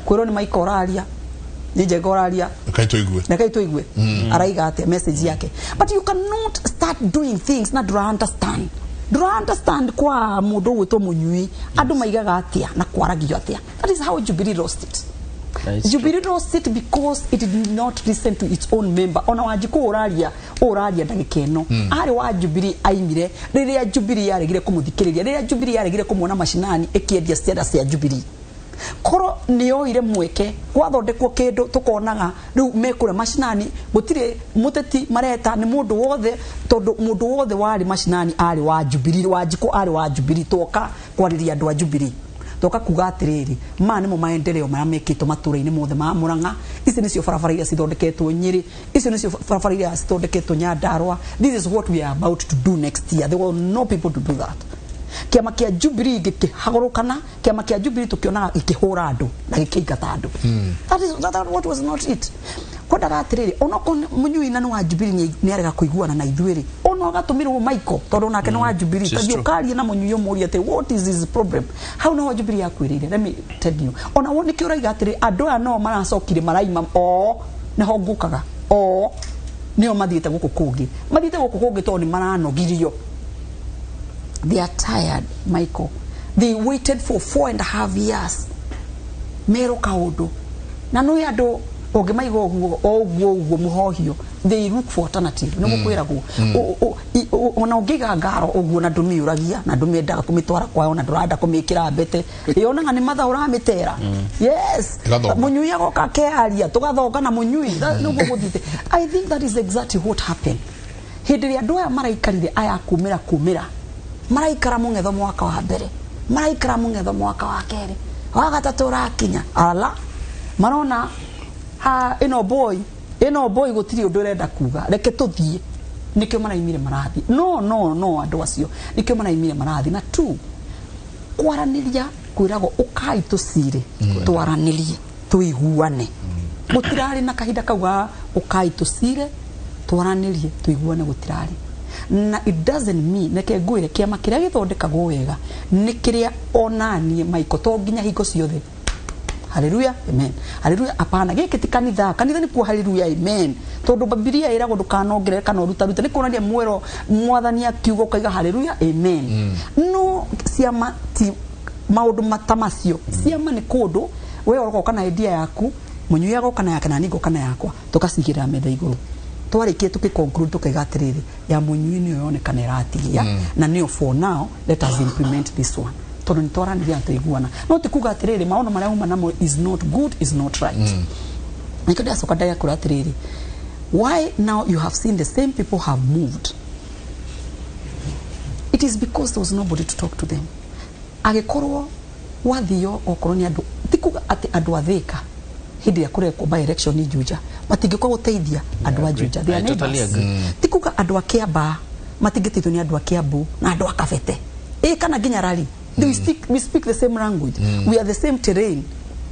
Speaker 11: kwĩrwo nĩ Michael ũraria, nĩ Njenga ũraria, rekai tũigue araiga atĩa message yake. But you cannot start doing things na ndũra understand. Ndũra understand kwa mũndũ ũgwĩtwo mũnyui andũ maigaga atĩa na kwaragio atĩa. That is how Jubilee lost it. Jubilee lost it because it did not listen to its own member. Ona Wanjikũ ũraria ndagĩka ĩno arĩ wa Jubilee aimire rĩrĩa Jubilee yaregire kũmũthikĩrĩria, rĩrĩa Jubilee yaregire kũmuona macinani ĩkĩendia ciara cia Jubilee. Koro nĩoire mweke gwathondekwo kĩndũ tũkonaga rĩu mekũrĩa macinani gũtirĩ mũteti mareta nĩ mũndũ wothe, tondũ mũndũ wothe warĩ macinani arĩ wa Jubilee, Wanjikũ arĩ wa Jubilee. Twoka kwarĩria andũ a Jubilee, toka kuga atiriri ma nimo maendeleo maya mekĩtwo matũra-inĩ mothe ma Murang'a, ici nicio barabara iria cithondeketwo Nyĩrĩ, icio nicio barabara iria cithondeketwo Nyandarua. This is what we are about to do next year. There were no people to do that. Kĩama kĩa Jubilee gĩkĩhagũrũkana, kĩama kĩa Jubilee tũkĩonaga gĩkĩhũra andũ na gĩkĩingata andũ. That is that what was not it. Kwendaga atiriri onokorwo mũnyui na nĩ wa Jubilee nĩ arega kũiguana na ithuĩ rĩ, ono agatũmĩrwo Michael tondũ nake nĩ wa Jubilee, tondũ ũkarie na mũnyui ũmũrie atĩ what is his problem. Hau no Jubilee yakwĩrĩire. Let me tell you, ona wo nĩkĩo ũraiga atĩrĩ andũ aya no maracokire maraima o nĩho ngũkaga o nĩo mathiĩte gũkũ kũngĩ, mathiĩte gũkũ kũngĩ tondũ nĩ maranogirio. They are tired, Michael. They waited for 4.5 years. Mero kaũndũ na no andũ ũngĩmaiga ũguo o ũguo mũhohio, they look for alternative. Nĩ gũkwĩragwo ona ũngĩiga ngaro ũguo na ndũmĩũragia na ndũmĩendaga kũmĩtwara kwao na ndũrenda kũmĩkĩra mbete, yonaga nĩ matha ũramĩtera. Yes, mũnyui agoka akearia tũgathonga na mũnyui nĩguo gũthiĩte. I think that is exactly what happened. Hĩndĩ ĩrĩa andũ aya maraikarire aya kumĩra maraikara mũng'etho mwaka wa mbere, maraikara mũng'etho mwaka wa kerĩ, wa gatatũ ũrakinya ala marona ha ĩno boy gũtirĩ ũndũ ũrenda kuga, reke tũthiĩ. Nĩkĩo maraimire marathi. No andũ acio nĩkĩo maraimire marathi. Na tu kwaranĩria kwĩragwo ũkai tũcire twaranĩrie tũiguane. Gũtirarĩ na kahinda kau ga ũkai tũcire twaranĩrie tũiguane, gũtirarĩ. Na it doesn't mean neke ngwĩre kĩama kĩrĩa gĩthondekagwo wega nĩ kĩrĩa onanie Michael to nginya hingo ciothe haleluya amen haleluya. Apana, gĩkĩ ti kanitha, kanitha nĩ kuo haleluya amen, tondũ Bibilia ĩragwo ndũkanongerere kana ũrutarute, nĩ kuonania mwero mwathani akiuga ũkaiga haleluya amen. No ciama ti maũndũ mata macio. Ciama nĩ kũndũ we ũroka na idea yaku, mũnyui agoka na yake na niĩ ngoka na yakwa, tũkacigĩrĩra metha igũrũ. Twarĩkie tũkĩconclude tũkaiga atĩrĩrĩ ya mũnyui nĩyo yonekana ĩratigia na nĩyo for now let us implement this one, tondũ nĩ twaranĩria na twaiguana. No ti kuga atĩrĩrĩ maũndũ marĩa uma namo is not good, is not right. Nĩkĩo ndĩracoka ndagakũra atĩrĩrĩ Why now you have seen the same people have moved? It is because there was nobody to talk to them. Agĩkorwo wathio okorwo nĩ andũ, ti kuga atĩ andũ a Thĩka hĩndĩ ĩrĩa kũrekwo by election i Juja matingĩũka gũteithia andũ a Juja. They are
Speaker 8: I totally
Speaker 11: neighbors.
Speaker 8: agree.
Speaker 11: Ti kuga andũ a Kiambaa matingĩteithio nĩ andũ a Kiambu na andũ a Kabete ĩ kana nginya Rari. We speak the same language. We are the same terrain,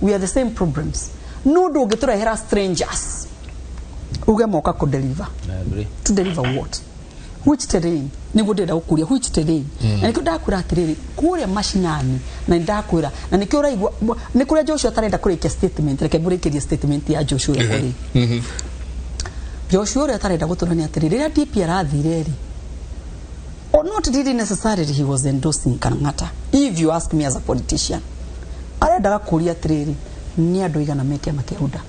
Speaker 11: we are the same problems. No ndũngĩtũrehera strangers uge moka kũ deliver.
Speaker 8: I agree.
Speaker 11: To deliver what? Which terrain? Niguo ndĩrenda gũkũria, which terrain? Na nĩkĩo ndakwĩra atĩrĩrĩ, kũrĩa macinani, na nĩ ndakwĩra, na nĩkĩo ũraigua nĩ kũrĩa Joshua atarenda kũrĩkia statement. Reke ngũrĩkĩrie statement ya Joshua ũrĩa kũrĩ Joshua ũrĩa atarenda gũtũrania atĩrĩrĩ, rĩrĩa DP arathire rĩ, or not really necessarily he was endorsing Kang'ata. If you ask me as a politician, arendaga kũria atĩrĩrĩ, nĩ andũ igana me kĩama kĩa UDA.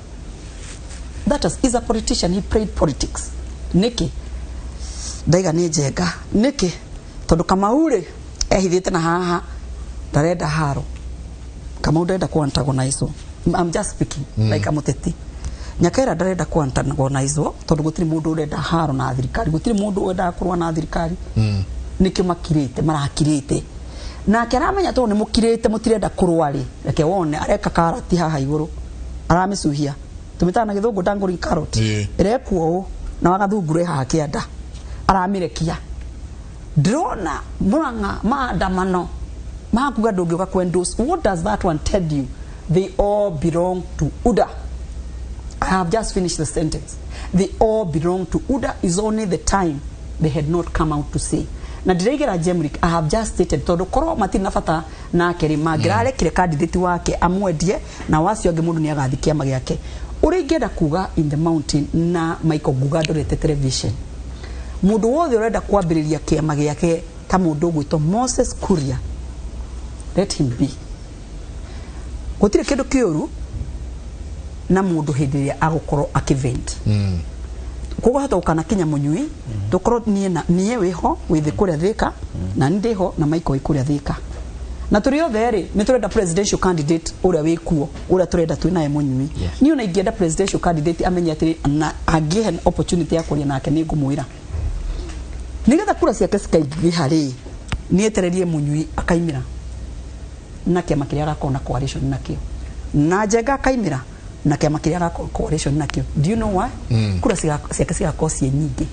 Speaker 11: That is a politician, he played politics. Nĩkĩ ndaiga nĩ Njenga? Nĩkĩ? Tondũ Kamau rĩ, ehithĩte na haha, ndarenda haro. Kamau ndarenda ku antagonize. I'm just speaking like a mũteti. Nyakaira ndarenda ku antagonize tondũ gũtirĩ mũndũ ũrenda haro na thirikari, gũtirĩ mũndũ wendaga kũrũa na thirikari. Nĩkĩo makirĩte, marakirĩte. Nake aramenya tondũ nĩ mũkirĩte, mũtirenda kũrũa rĩ, reke wone areka karati haha igũrũ, aramĩcuhia, tũmĩtaga na gĩthũngũ dangling carrot. Ĩrekwo ũũ na wagathungure haha kĩanda, aramĩrekia. Ndĩrona Murang'a maandamano makuga ndũngĩũka ku endorse. What does that one tell you? They all belong to UDA. I have just finished the sentence. They all belong to UDA. Is only the time they had not come out to say. Na ndĩraigĩra Jemrick, I have just stated, tondũ korwo matirĩ na bata nake rĩ, mangĩrarekire candidate wake amwendie, na wacio angĩ mũndũ nĩ agathi kĩama gĩake. Ũrĩa ingĩenda kuga in the mountain na Michael Nguga ndorete television, mũndũ wothe ũrenda kwambĩrĩria kĩama gĩake ta mũndũ ũgwĩtwo Moses Kuria, let him be. Gũtirĩ kĩndũ kĩũru na mũndũ hĩndĩ ĩrĩa agũkorwo akĩvent. Koguo hata ũkana kinya mũnyui, tũkorwo niĩ na niĩ wĩho wĩthĩ kũrĩa Thĩka, na niĩ ndĩho na Michael wĩ kũrĩa Thĩka, na tũrĩ othe rĩ, nĩ tũrenda presidential candidate ũrĩa wĩkuo, ũrĩa tũrenda twĩ naye mũnyui. Niĩ ona ingĩenda presidential candidate amenye atĩrĩ, na angĩhe opportunity ya kũria nake, nĩ ngũmwĩra nĩgetha kura ciake cikaingĩha rĩ, nĩ etererie mũnyui akaimĩra na kĩama kĩrĩa agakorwo na coalition nakĩo, na Njenga akaimĩra na kĩama kĩrĩa agakorwo coalition nakĩo. Do you know why? Kura ciake cigakorwo ciĩ nyingĩ,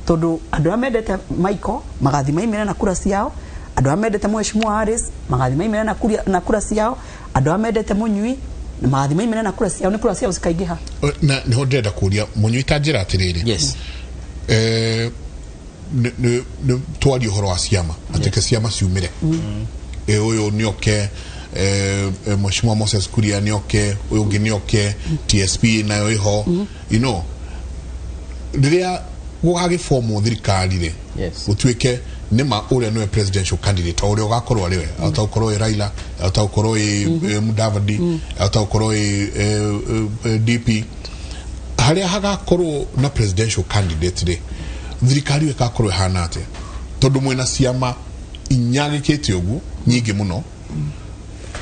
Speaker 11: tondũ andũ arĩa mendete Michael magathi maimĩre na kura ciao, andũ arĩa mendete Mheshimiwa Harris magathi maimĩre na kura ciao, andũ arĩa mendete mũnyui magathi maimĩre na kura ciao, nĩ kura ciao cikaingĩha.
Speaker 7: Na niho ndĩrenda kũria mũnyui, ta njĩra atĩrĩrĩ. Nĩ twarie ũhoro wa ciama, atĩ ke ciama ciumĩre. Ũyũ nĩoke, Mheshimiwa Moses Kuria nĩoke, ũyũ ũngĩ nĩoke, TSP nayo ĩho, rĩrĩa gũgagĩbomwo thirikari rĩ, gũtuĩke nĩma ũrĩa nĩwe presidential candidate, o ũrĩa ũgakorwo arĩ we, ahota gũkorwo ĩ Raila, ahota gũkorwo ĩ Mudavadi, ahota gũkorwo ĩ DP, harĩa hagakorwo na presidential candidate rĩ, thirikari ĩyo ĩgakorwo ĩhana atĩa? Tondũ mwĩna ciama inyagĩkĩte ũguo nyingĩ mũno,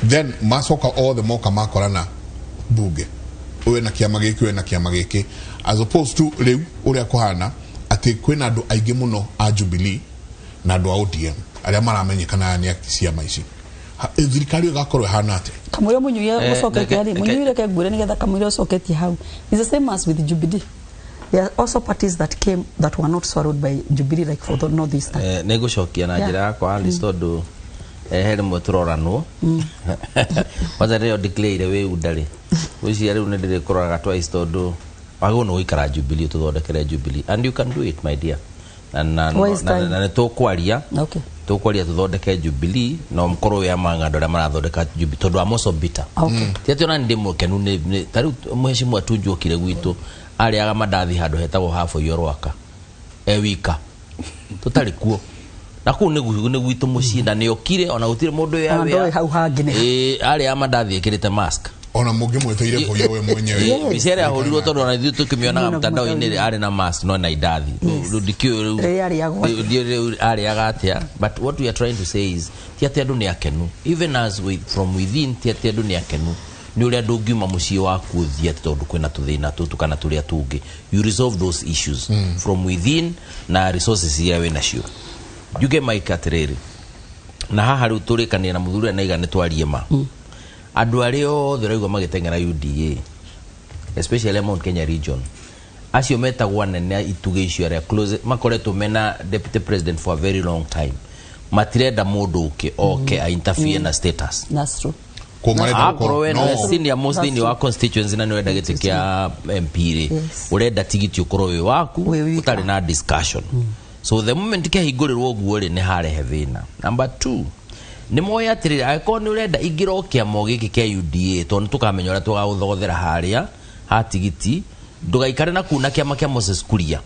Speaker 7: then macoka othe moka makorana bunge, ũyũ na kĩama gĩkĩ, ũyũ na kĩama gĩkĩ, as opposed to rĩu ũrĩa kũhana atĩ kwĩna andũ aingĩ mũno a Jubilee na andũ a ODM arĩa maramenyekana nĩ a ciama ici. Thirikari ĩyo ĩgakorwo ĩhana atĩa?
Speaker 11: Kamũira mũnyui ũcoketie rĩ, mũnyui, reke ngwĩre nĩgetha kamũira ũcoketie hau, is the same as with Jubilee. There are also parties that came that were not swallowed by Jubilee, like for the Northeastern.
Speaker 8: Nĩ ngũcokia na njĩra yakwa, Alice, tondũ he rĩmwe tũroranwo. Kwanza rĩrĩa declare wĩ UDA rĩ, gwĩciria rĩu nĩ ndĩrĩkũroraga twice, tondũ wagĩrĩirwo nĩ gũikara Jubilee, tũthondekere Jubilee, and you can do it, my dear, na
Speaker 11: Wise time.
Speaker 8: na nĩ tũkwaria, tũkwaria tũthondeke Jubilee, na mũkorwo wĩ among andũ arĩa marathondeka Jubilee, tondũ I'm also bitter. Ti atĩ ona nĩ ndĩ mũkenu ta rĩu Mheshimiwa Tunju okire gwitũ, arĩaga mandathi handũ hetagwo Halfway Rwaka e wika, tũtarĩ kuo, na kũu nĩ gwitũ mũciĩ, na nĩ okire ona gũtirĩ mũndũ.
Speaker 11: Ona ndoĩ hau hangĩ nĩ ha.
Speaker 8: Ĩĩ, arĩaga mandathi ĩkĩrĩte mask.
Speaker 7: Ona mũngĩmwĩtĩire boia we mwenyewe.
Speaker 8: Mbica ĩrĩa ahũrirwo, tondũ ona ithuĩ tũkĩmĩonaga
Speaker 11: Mĩonaga
Speaker 8: mtandao-inĩ,
Speaker 11: mtandao-inĩ.
Speaker 8: arĩ na mask no na indathi. Rĩu ndikĩũĩ rĩu
Speaker 11: Rĩrĩa arĩagwo atĩa.
Speaker 8: Rĩu ndiũĩ rĩu arĩaga atĩa, but what we are trying to say is ti atĩ andũ nĩ akenu, even as we, from within, ti atĩ andũ nĩ akenu. Nĩ ũrĩa ndũngiuma mũciĩ waku ũthiĩ atĩ tondũ kwĩna tũthĩna tũtũ kana tũrĩa tũngĩ. You resolve those issues from within na resources iria wĩ nacio. Njuge Mike atĩrĩrĩ, na haha rĩu tũrĩkanie na mũthuri ũrĩa naiga nĩ twarie ma. Andũ arĩa othe ũraigua magĩteng'era UDA, especially Mount Kenya region, acio metagwo anene a itugĩ icio, arĩa close makoretwo mena deputy president for a very long time, matirenda mũndũ ũngĩ oke a interfere na status.
Speaker 11: That's true.
Speaker 8: Akorwo we nĩwe senior most thĩinĩ wa constituency na nĩũrenda gĩtĩ kĩa MP rĩ, ũrenda tigiti ũkorwo wĩ waku ũtarĩ na discussion. So the moment kĩahingũrĩrwo ũguo rĩ, nĩ harehe thĩna. Number two, nĩ moĩ atĩrĩrĩ, angĩkorwo nĩ ũrenda ingĩra o kĩama gĩkĩ kĩa UDA, tondũ nĩ tũkamenya ũrĩa tũgagũthogothera harĩa ha tigiti, ndũgaikare na kuu na kĩama kĩa Moses Kuria.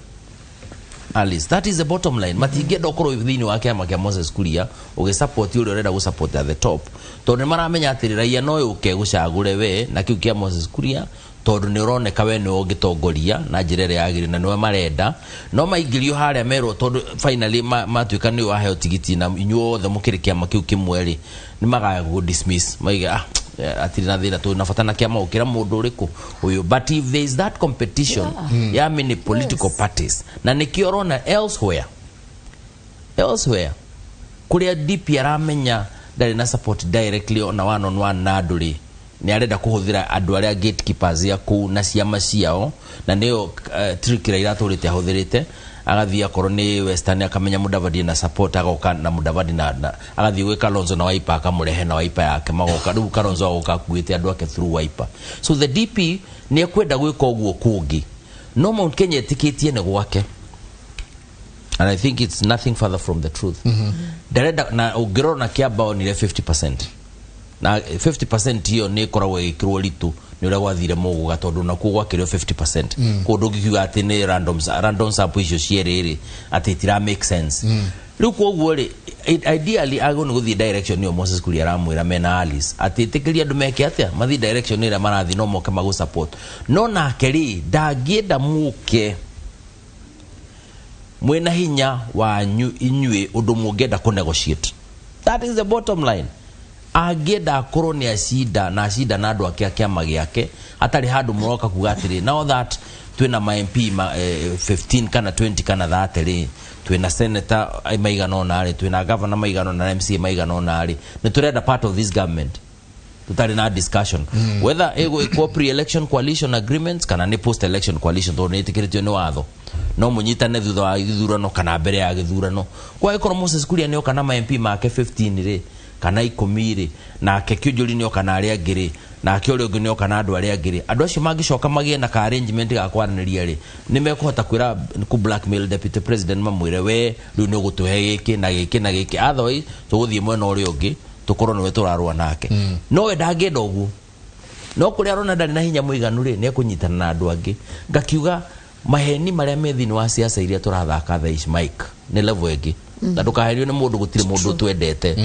Speaker 8: Alice, that is the bottom line. Matingĩenda ũkorwo thĩinĩ wa kĩama kĩa Moses Kuria ũgĩsupport ũrĩa ũrenda gũsupport at the top, tondũ nĩ maramenya atĩrĩ, raia no yũke gũcagũre we na kĩu kĩa Moses Kuria, tondũ nĩ ũroneka we nĩwe ũngĩtongoria na njĩra ĩrĩa yagĩrĩire na nĩwe marenda. No maingĩrio harĩa merwo, tondũ finally matuĩka nĩ waheo tigiti na inyuothe mũkĩrĩ kĩama kĩu kĩmwe rĩ, nĩ magaya gũ dismiss, maige, "Ah, atirĩ na thĩna, tũrĩ na bata na kĩama gũkĩra mũndũ ũrĩkũ ũyũ." But if there is that competition ya many political parties, na nĩkĩo ũrona elsewhere kũrĩa DP aramenya ndarĩ na support directly ona one on one na andũ rĩ, nĩ arenda kũhũthĩra andũ arĩa gatekeepers ya kũu na ciama ciao, na nĩyo trick ĩrĩa iratũrĩte ahũthĩrĩte. Agathiĩ akorwo nĩ Western, akamenya Mudavadi na support, agoka na Mudavadi na agathiĩ gwĩ Kalonzo na Wiper, akamũrehe na Wiper yake, magoka rĩu Kalonzo agoka akuĩte andũ ake through Wiper. So the DP nĩ ekwenda gwĩka ũguo kũngĩ, no Mount Kenya ĩtĩkĩtie nĩ gwake, and I think it's nothing further from the truth. Ndarenda na ũngĩrora na kĩamba onire 50%, na 50% iyo nĩ ĩkoragwo ĩgĩkĩrwo ritũ nĩ ũrĩa gwathire mũgũga, tondũ nakuo gwakĩrwo 50%. Kũndũ ũngĩkiuga atĩ nĩ random sample icio cierĩ rĩ, atĩ itira make sense. Rĩu koguo rĩ, ideally agĩrĩirwo nĩ gũthiĩ direction ĩyo Moses Kuria aramwĩra mena Alice, atĩ ĩtĩkĩria andũ meke atĩa, mathiĩ direction ĩrĩa marathiĩ, no moke magũ support. No nake rĩ, ndangĩenda mũke mwĩna hinya wanyu inyuĩ ũndũ mũngĩenda kũ negotiate. That is the bottom line. Angĩenda akorwo nĩ acinda na acinda na andũ ake a kĩama gĩake, hatarĩ handũ mũroka kuga atĩrĩ, now that twĩna ma MP 15 kana 20 kana 30 rĩ, twĩna senator maigana ũna rĩ, twĩna governor maigana ũna na MCA maigana ũna rĩ, nĩ tũrenda part of this government tũtarĩ na discussion, whether ĩgwĩkwo pre-election coalition agreements kana nĩ post-election coalition, tondũ nĩ ĩtĩkĩrĩtio nĩ watho no mũnyitane thutha wa gĩthurano kana mbere ya gĩthurano. Kwa gĩkorwo Moses Kuria nĩ oka na ma MP make 15 rĩ, kana 10 rĩ, nake Kĩũnjũri nĩ oka na arĩa angĩ rĩ, nake ũrĩa ũngĩ nĩ oka na andũ arĩa angĩ rĩ, andũ acio mangĩcoka magĩe na ka arrangement ga kwaranĩria rĩ, nĩ mekũhota kwĩra kũ blackmail deputy president, mamwĩre, "We rĩu nĩ ũgũtũhe gĩkĩ na gĩkĩ na gĩkĩ, otherwise tũgũthiĩ mwena ũrĩa ũngĩ, tũkorwo nĩwe tũrarũa nake." No we ndangĩenda ũguo, no kũrĩa arona ndarĩ na hinya mũiganu rĩ, nĩ ekũnyitana na andũ angĩ. Ngakiuga maheni marĩa me thĩinĩ wa siasa iria tũrathaka thaa ici, Mike, nĩ level ĩngĩ, na ndũkaherio nĩ mũndũ. Gũtirĩ mũndũ twendete.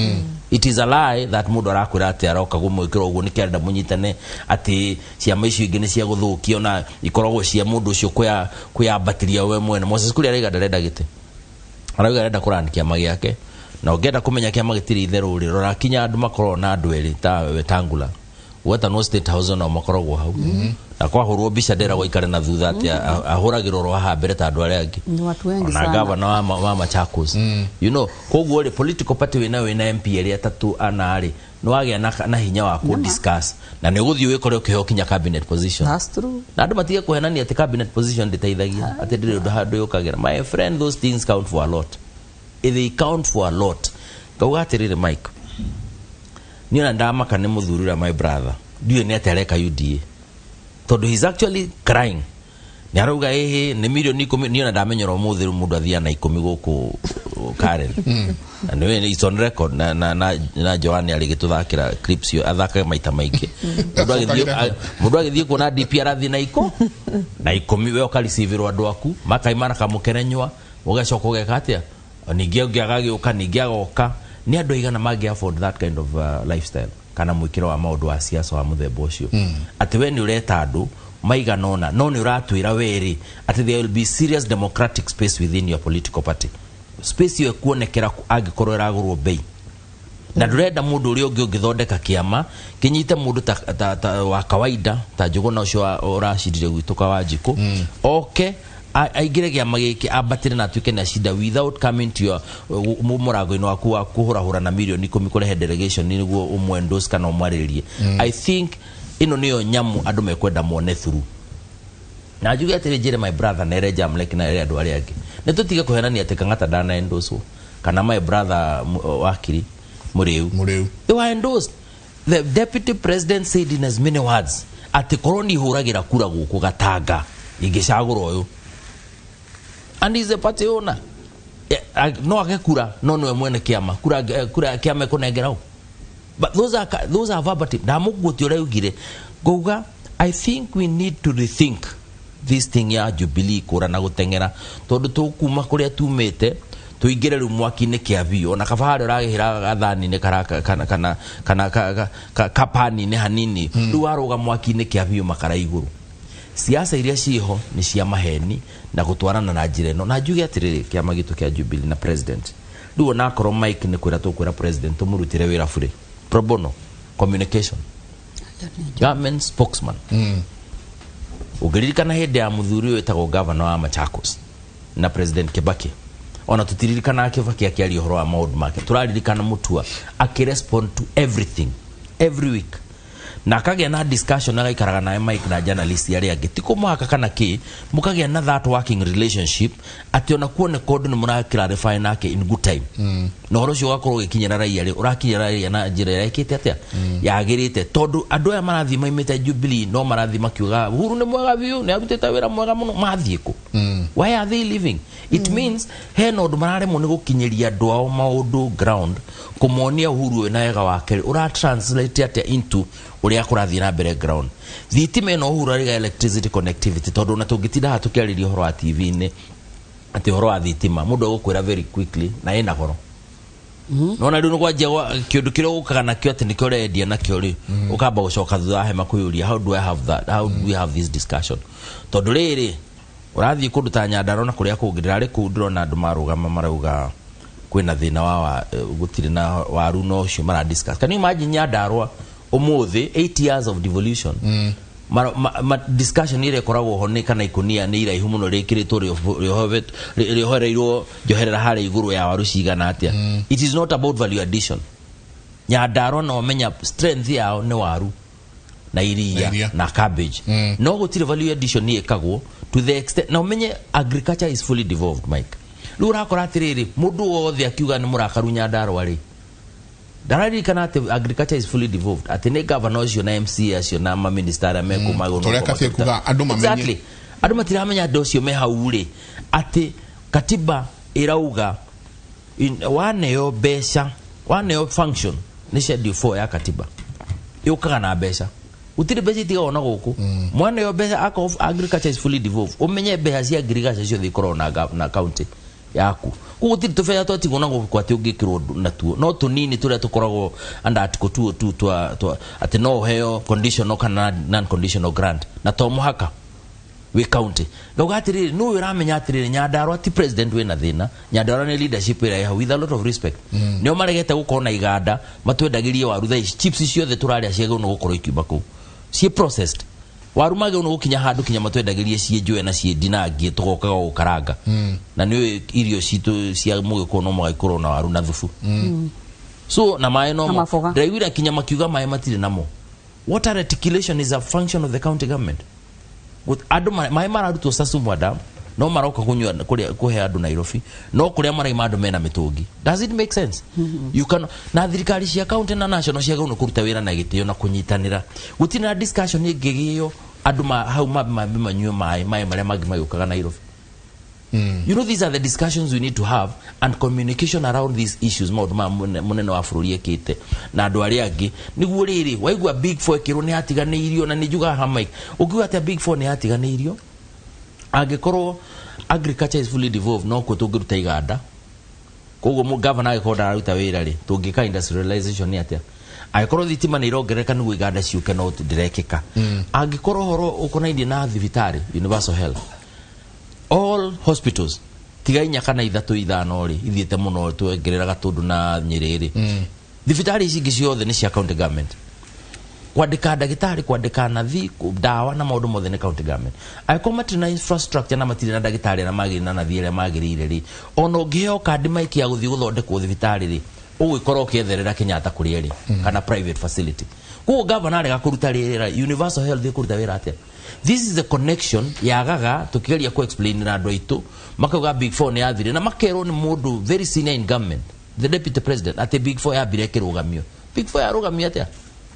Speaker 8: It is a lie that mũndũ arakwĩra atĩ aroka gũmwĩkĩra ũguo nĩkĩo arenda mũnyitane, atĩ ciama icio ingĩ nĩ cia gũthũkio na ikoragwo cia mũndũ ũcio kwĩyambatĩria we mwene. Moses Kuria arauga ndarenda gĩtĩ, arauga arenda kũrani kĩama gĩake. Na ũngĩenda kũmenya kĩama gĩtirĩ itherũ rĩ, rora kinya andũ makoragwo na andũ erĩ ta Wetangula wetanwo State House, nao makoragwo hau na kwahũrwo mbica nderagwo aikare na thutha, atĩ ahũragĩrwo ro haha mbere ta andũ arĩa angĩ.
Speaker 11: Ni watu wengi
Speaker 8: Ona
Speaker 11: sana.
Speaker 8: gavana wa Machakos. Koguo rĩ, political party wĩna MP erĩ, atatũ, ana rĩ, nĩ wagĩa na hinya wa kũ discuss na nĩ ũgũthiĩ wĩkore ũkĩheo kinya cabinet position.
Speaker 11: That's true.
Speaker 8: Na andũ matige kũhenania atĩ cabinet position ndĩteithagia, atĩ ndĩrĩ ũndũ handũ yũkagĩra. My friend, those things count for a lot. They count for a lot. Ngauga atĩrĩrĩ, Mike, niĩ ona ndamaka nĩ mũthuri ũrĩa, my brother, ndiũĩ nĩ atĩa areka UDA, tondũ he's actually crying. Nĩ arauga ĩhĩ nĩ mirioni 10. Niĩ ona ndamenyera ũmũthĩ rĩu mũndũ athiaga na 10 gũkũ Karen, na nĩ it's on record na Joanne arĩ gĩtũthakĩra clips cio athakaga maita maingĩ. Mũndũ agĩthiĩ kuona DP arathiĩ na 10, we ũkaricivĩrwo andũ aku makaimana kamũkerenywa, ũgacoka ũgeka atĩa? Ningĩ ũngĩ agagĩũka, ningĩ agoka. Nĩ andũ aigana mangĩ afford that kind of lifestyle kana mwĩkĩro wa maũndũ wa siasa wa mũthemba ũcio, atĩ we nĩ ũreta andũ maigana ũna, no nĩ ũratwĩra werĩ atĩ there will be serious democratic space within your political party? Space ĩyo ĩkuonekera angĩkorwo ĩragũrwo bei. Na ndũrenda mũndũ ũrĩa ũngĩ ũngĩthondeka kĩama kĩnyite mũndũ ta wa kawaida ta Njũgũna ũcio ũracindire gwitũ kwa Wanjikũ oke aingĩre kĩama gĩkĩ, ambatĩre na atuĩke na cinda without coming to your mũrango-inĩ waku wa kũhũrahũra na mirioni 10 kũrehe delegation nĩguo ũmwendorse kana ũmwarĩrĩrie. I think ĩno nĩyo nyamũ andũ mekwenda mone through. Na njuge atĩrĩ, njĩre my brother na ere Jamlek na ere andũ arĩa angĩ, nĩ tũtige kũhenania atĩ Kang'ata ndana endorse kana my brother wakiri Mũrĩu.
Speaker 7: Mũrĩu.
Speaker 8: They were endorsed. The deputy president said in as many words atĩ korwo niĩ hũragĩra kura gũkũ Gatanga ingĩcagũra ũyũ, and he's a party owner. No age kura, no nĩwe mwene kĩama. Kura kĩama ĩkũnengera ũ? But those are verbatim. Ndamũguotia ũrĩa augire. Ngauga I think we need to rethink this thing ya Jubilee kũra na gũteng'era, tondũ tũkuma kũrĩa tumĩte tũingĩre rĩu mwaki-inĩ kĩa biũ. Ona kaba harĩa ũragĩhĩra gathani-inĩ kana kapani-inĩ hanini, rĩu warũga mwaki-inĩ kĩa biũ, makara igũrũ. Siasa iria ciĩho nĩ cia maheni na gũtwarana na njĩra ĩno. Na njuge atĩrĩrĩ, kĩama gitũ kĩa Jubilee na president rĩu, onakorwo Mike nĩ kwĩra tũkwĩra president tũmũrutĩre wĩra bure, pro bono communication, government spokesman. Ũngĩririkana hĩndĩ ya mũthuri ũyũ wĩtagwo governor wa Machakos na President Kibaki, ona tũtiririkanaga Kibaki akĩaria ũhoro wa maũndũ make, tũraririkana Mutua akĩrespond to everything every week na akagĩa na discussion, agaikaraga nawe Mike na journalist arĩa angĩ, ti kũmũhaka kana kĩ, mũkagĩa na that working relationship atĩ ona kuone kũndũ nĩ mũra clarify nake in good time, na ũhoro ũcio ũgakorwo ũgĩkinyĩra raia rĩ, ũrakinyĩra raia na njĩra ĩrĩa ĩkĩte atĩa yagĩrĩte, tondũ andũ aya marathiĩ maimĩte Jubilee no marathiĩ makiuga Uhuru nĩ mwega biũ, nĩ arutĩte wĩra mwega mũno. Mathiĩ kũ? Why are they leaving? It means hena ũndũ mararemwo nĩ gũkinyĩria andũ ao maũndũ ground, kũmonia Uhuru ũyũ na wega wake rĩ, ũra translate atĩa into ũrĩa kũrathiĩ na mbere ground. Thitima ĩno Uhuru arĩga electricity connectivity, tondũ ona tũngĩtinda haha tũkĩarĩria ũhoro wa TV-inĩ atĩ ũhoro wa thitima, mũndũ egũkwĩra very quickly na ĩna goro. Nona rĩu nĩ kwanjia kĩũndũ kĩrĩa ũkaga nakĩo atĩ nĩkĩo ũrendia nakĩo rĩ, ũkamba gũcoka thutha wa hema kwĩyũria, how do I have that? How do we have this discussion? Tondũ rĩrĩ ũrathiĩ kũndũ ta Nyandarua na kũrĩa kũngĩ, ndĩrarĩ kũu, ndĩrona andũ marũgama marauga kwĩna thĩna wa gũtirĩ na waru, no ũcio mara discuss. Can you imagine Nyandarua ũmũthĩ, 8 years of devolution, discussion ĩrĩa ĩkoragwo ho nĩ kana ikũnia nĩ iraihu mũno rĩkĩrĩtwo rĩohereirwo njoherera harĩa igũrũ ya waru cigana atĩa. It is not about value addition. Nyandarua no menya strength yao nĩ waru na iria.
Speaker 7: Na iria.
Speaker 8: Na cabbage. No gũtirĩ value addition ĩkagwo to the extent na ũmenye agriculture is fully devolved, Mike. Rĩu ũrakora atĩrĩrĩ, mũndũ wothe akiuga nĩ mũrakaru Nyandarua rĩ, ndararirikana atĩ agriculture is fully devolved, atĩ nĩ governor ũcio na MCA acio na maminista arĩa mekũmagwo.
Speaker 7: Ta ũrĩa Kabi ekuga, andũ mamenye.
Speaker 8: Exactly. Andũ matiramenya andũ acio me hau rĩ, atĩ katiba ĩrauga waneo mbeca, waneo function, nĩ schedule 4 ya katiba yũkaga na mbeca, gũtirĩ mbeca itigagwo na gũkũ. Mwaneo mbeca, akorwo agriculture is fully devolved, ũmenye mbeca cia agriculture ciothe ikoragwo na county yaku, koguo gũtirĩ tũbeca twatigwo na gũkũ atĩ ũngĩkĩrwo natuo, no tũnini tũrĩa tũkoragwo under article 202 twa atĩ no ũheo conditional kana non conditional grant, na to mũhaka wĩ county. Ngauga atĩrĩrĩ, nũ ũramenya atĩrĩrĩ, Nyandarua ti president wĩna thĩna, Nyandarua nĩ leadership ĩrĩa ĩho, with a lot of respect, nĩo maregete gũkorwo na iganda matwendagĩrie waru. Thaa ici chips ciothe tũrarĩa ciagĩrĩirwo nĩ gũkorwo ikiuma kũu ciĩ processed. Waru magĩrĩirwo nĩ gũkinya handũ kinya matwendagĩrie ciĩ njũe na ciĩ ndinangie, tũgokaga gũkaranga, na nĩ irio citũ cia mũgĩkũyũ no mũhaka ikorwo na waru na thubu, so na maĩ no
Speaker 11: Na
Speaker 8: mo.
Speaker 11: maboga.
Speaker 8: Ndĩraiguire kinya makiuga maĩ matirĩ namo. Water reticulation is a function of the county government. Andũ maĩ mararutwo Sasumwa Dam no maroka kunyua kuria kuhe andũ Nairobi, no kuria maraima andũ mena mĩtũngi. Does it make sense? You can na thirikari cia county na national ciagĩrĩirwo nĩ kũruta wĩra na gĩtĩo na kũnyitanĩra. Gũtirĩ na discussion ĩngĩgĩo andũ hau mambe manyue maĩ marĩa mangĩ magĩũkaga Nairobi. You know, these are the discussions we need to have and communication around these issues, maũndũ maya mũnene wa bũrũri ekĩte na andũ arĩa angĩ. Nĩguo rĩrĩ waigua Big Four ĩkĩrwo nĩ yatiganĩirio, na nĩ njugaga ha Mike, ũngiuga atĩa Big Four nĩ yatiganĩirio angĩkorwo agriculture is fully devolved? No kuo tũngĩruta iganda, koguo governor angĩkorwo ndararuta wĩra rĩ, tũngĩka industrialization nĩ atĩa? Angĩkorwo thitima nĩ irongerereka nĩguo iganda ciũke, no ndĩrekĩka. Angĩkorwo ũhoro ũkonainie na thibitarĩ, universal health, all hospitals tiga inya kana ithatũ ithano rĩ, ithiĩte mũno, twongerera Gatũndũ na Nyĩrĩ rĩ, Thibitarĩ ici ingĩ ciothe nĩ cia county government. Kwandĩka ndagĩtarĩ, kwandĩka nathi, ndawa na maũndũ mothe nĩ county government. Angĩkorwo matirĩ na infrastructure na matirĩ na ndagĩtarĩ arĩa magĩrĩire na nathi arĩa magĩrĩire rĩ, ona ũngĩheo kandi maiki ya gũthiĩ gũthondekwo thibitarĩ rĩ, ũgwĩkora ũkĩetherera Kenyatta kũrĩa ĩrĩ kana private facility. Koguo gavana arega kũruta wĩra, universal health ĩkũruta wĩra atĩa? This is the connection yagaga tukigeria ku explain na andũ aitũ, makauga Big Four nĩ yathire, na makerwo nĩ mũndũ very senior in government, the deputy president, atĩ Big Four yambire ĩkĩrũgamio. Big Four yarũgamio atĩa?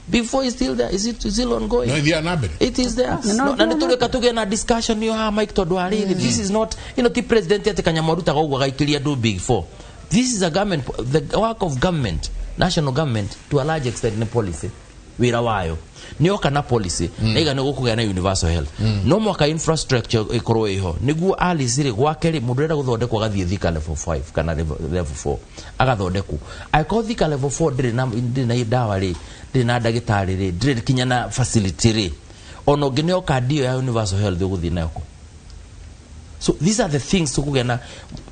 Speaker 8: Big Four is still there. Is it still ongoing?
Speaker 7: No ithiaga na mbere.
Speaker 8: It is there.
Speaker 11: No,
Speaker 8: No, na nĩtũreka tũgĩe na discussion ĩyo haha Mike, tondũ wa rĩrĩ, this is not, ti president atĩ kanyamũ arutaga ũguo agaikĩria andũ Big Four. This is a government, the work of government, national government to a large extent nĩ policy. Wĩra wayo nĩ oka na policy na iga nĩ gũkũgĩa na universal health, no mwaka infrastructure ĩkorwo ĩho nĩguo Alice rĩ gwake rĩ, mũndũ ũrenda gũthondekwo agathiĩ Thika level 5 kana level 4 agathondekwo. Angĩkorwo Thika level 4 ndĩrĩ na ndawa rĩ, ndĩrĩ na ndagĩtarĩ rĩ, ndĩrĩ kinya na facility rĩ, ona ũngĩneo kandi ĩyo ya universal health ũgũthiĩ nayo kũ? So these are the things tukugĩa na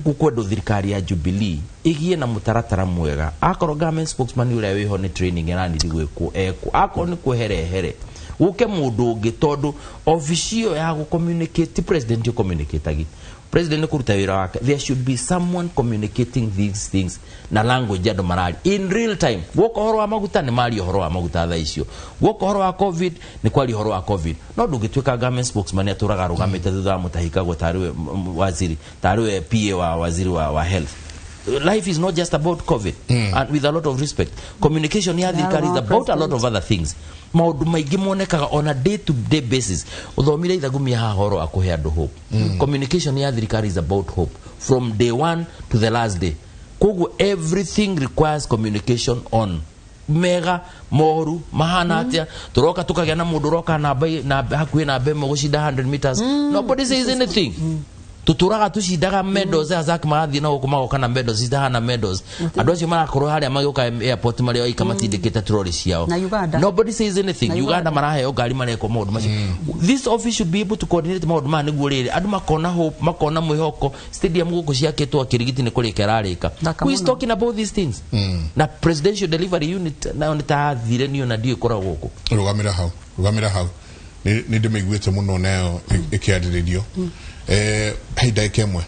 Speaker 8: gukwendwo thirikari ya Jubilee ĩgĩe na mũtaratara mwega. Akorwo government spokesman ũrĩa wĩho nĩ training ĩraniri gwĩkwo ekwo, akorwo nĩ kwehera ehere gũke mũndũ ũngĩ, tondũ obici ĩyo ya gũ-communicate ti president ũ-communicate-agi. President nĩ kũruta wĩra wake. There should be someone communicating these things na language andũ marari in real time. Guoka ũhoro wa maguta nĩ maria ũhoro wa maguta thaa icio, guoka ũhoro wa COVID nĩ kwaria ũhoro wa COVID. No ndũngĩtuĩka government spokesman atũraga arũgamĩte thutha wa mũtahikagwo tarĩwe waziri, tarĩwe PA wa waziri wa health. Life is not just about COVID. And with a lot of respect, communication ya thirikari is about a lot of other things. Maũndũ maingĩ monekaga on a day to day basis. Ũthomire ithagumia haha ũhoro wa kũhe andũ hope. Communication ya thirikari is about hope from day one to the last day. Koguo everything requires communication on mega moru mahana atia. Turoka tukagĩa na mũndũ ũroka namba na hakuhĩ namba ĩmwe gũcinda 100 meters, nobody says anything. Tuturaga tucindaga medals, azaki marathiĩ na gũkũ magoka na medals citahana medals. Andũ acio marakorwo harĩa magĩũka airport marĩa oika matindĩkĩte troli ciao.
Speaker 11: Na Uganda.
Speaker 8: Nobody says anything.
Speaker 11: Na
Speaker 8: Uganda maraheo ngari, marekwo maũndũ macio. This office should be able to coordinate maũndũ maya nĩguo rĩrĩ andũ makona hope, makona mwĩhoko. Stadium gũkũ ciakĩtwo Kirigiti nĩ kũrĩka ĩrarĩka.
Speaker 11: Thaka
Speaker 8: Who is
Speaker 11: mũno.
Speaker 8: talking about these things? Na presidential delivery unit nayo nĩ tathire niyo na ndiũ ĩkoragwo gũkũ.
Speaker 7: Rugamĩra hau, rugamĩra hau. Nĩ ndĩmĩiguĩte mũno nayo ĩkĩarĩrĩrio. He ndagĩka ĩmwe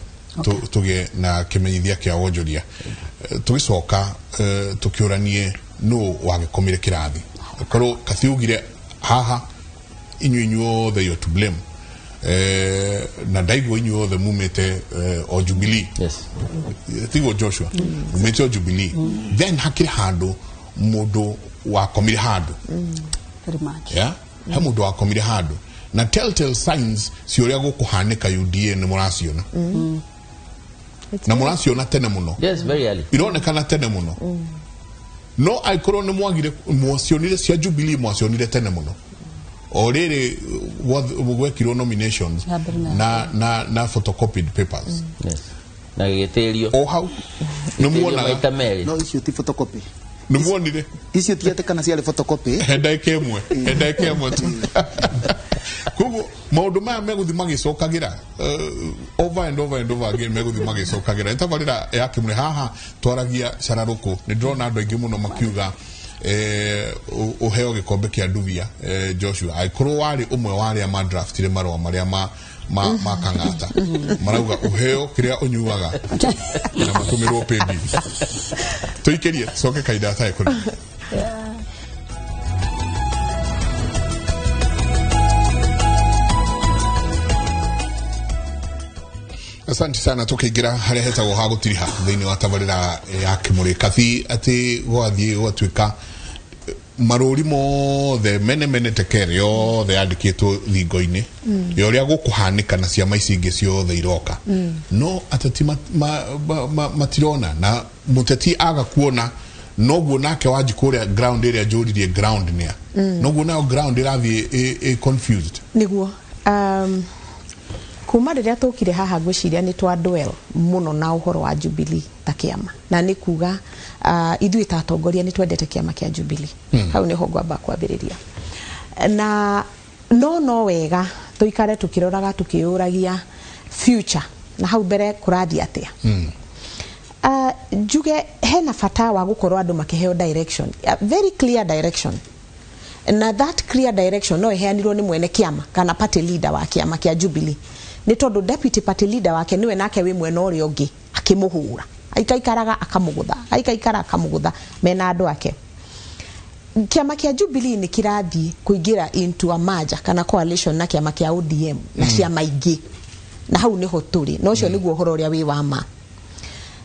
Speaker 7: tũgĩe na kĩmenyithia kĩa wonjoria. Tũgĩcoka tũkĩũranie nũ wagĩkomire kĩrathi, korwo kathiugire haha inyuĩ inyuothe you're to blame. Na ndaigua inyuothe mumĩte o Jubilee.
Speaker 8: Yes.
Speaker 7: Tiguo Joshua, mumĩte o Jubilee. Then hakĩrĩ handũ mũndũ wakomire handũ.
Speaker 11: Very much.
Speaker 7: Yeah? He mũndũ wakomire handũ na telltale signs cia ũrĩa gũkũhanĩka UDA nĩ mũraciona na mũraciona tene mũno.
Speaker 8: Yes, very early.
Speaker 7: Ironekana tene mũno, no angĩkorwo nĩ mwagire mwacionire cia Jubilee, mwacionire tene mũno o rĩrĩ gwekirwo nominations
Speaker 11: Ya mbere na
Speaker 7: na photocopied papers.
Speaker 8: Yes, na gĩgĩtĩrio.
Speaker 7: O hau nĩ muonaga.
Speaker 8: Maita merĩ.
Speaker 10: No icio ti photocopy.
Speaker 7: Nĩ muonire.
Speaker 10: Icio ti atĩ kana ciarĩ photocopy.
Speaker 7: He ndagĩka ĩmwe, he ndagĩka ĩmwe tu. Koguo maũndũ maya megũthiĩ magĩcokagĩra over and over and over again, megũthiĩ magĩcokagĩra. Nĩ tabarĩra ya kĩmũrĩ haha twaragia cararũkũ. Nĩ ndĩrona andũ aingĩ mũno makiuga ũheo gĩkombe kĩa ndubia. Joshua, angĩkorwo warĩ ũmwe wa arĩa madraftire marũa marĩa ma Kang'ata, marauga ũheo kĩrĩa ũnyuaga na matũmĩrwo paybill. Tũikĩrie coke kahinda gatarĩ kũnene. Asante sana. Tukiingira haria hetagwo ha gutiriha thiini wa tabarira ya Kimuri kathi ati gwathiĩ gwatuĩka marũri mothe mene mene tekere yothe yandĩkĩtwo thingo-inĩ ya ũrĩa gũkũhanĩka na ciama ici ingĩ ciothe iroka, no ateti matirona na mũteti aga kuona noguo nake wanji kũrĩa ground ĩrĩa njũririe ground nĩa noguo nayo ground ĩrathiĩ ĩ confused.
Speaker 9: Niguo kuma rĩrĩa tũkire haha ngwĩciria nĩ twa dwell mũno na ũhoro wa Jubilee ta kĩama, na nĩ kuga ithuĩ ta atongoria nĩ twendete kĩama kĩa Jubilee. Hau nĩho ngwamba kwambĩrĩria na no wega tũikare tũkĩroraga tũkĩyũragia future na hau mbere kũrathiĩ atĩa. Njuge hena bata wa gukorwo andu makiheo direction, a very clear direction, na that clear direction no iheanirwo ni mwene kiama kana party leader wa kiama kia Jubilee, ni tondu deputy party leader wake niwe nake wi mwena uria ungi akimuhura, aikaikaraga akamugutha, aikaikara akamugutha mena andu ake. Kiama kia Jubilee ni kirathi kuingira into a merger kana coalition na kiama kia ODM na ciama ingĩ, na hau niho turi na ucio niguo uhoro uria wi wa ma.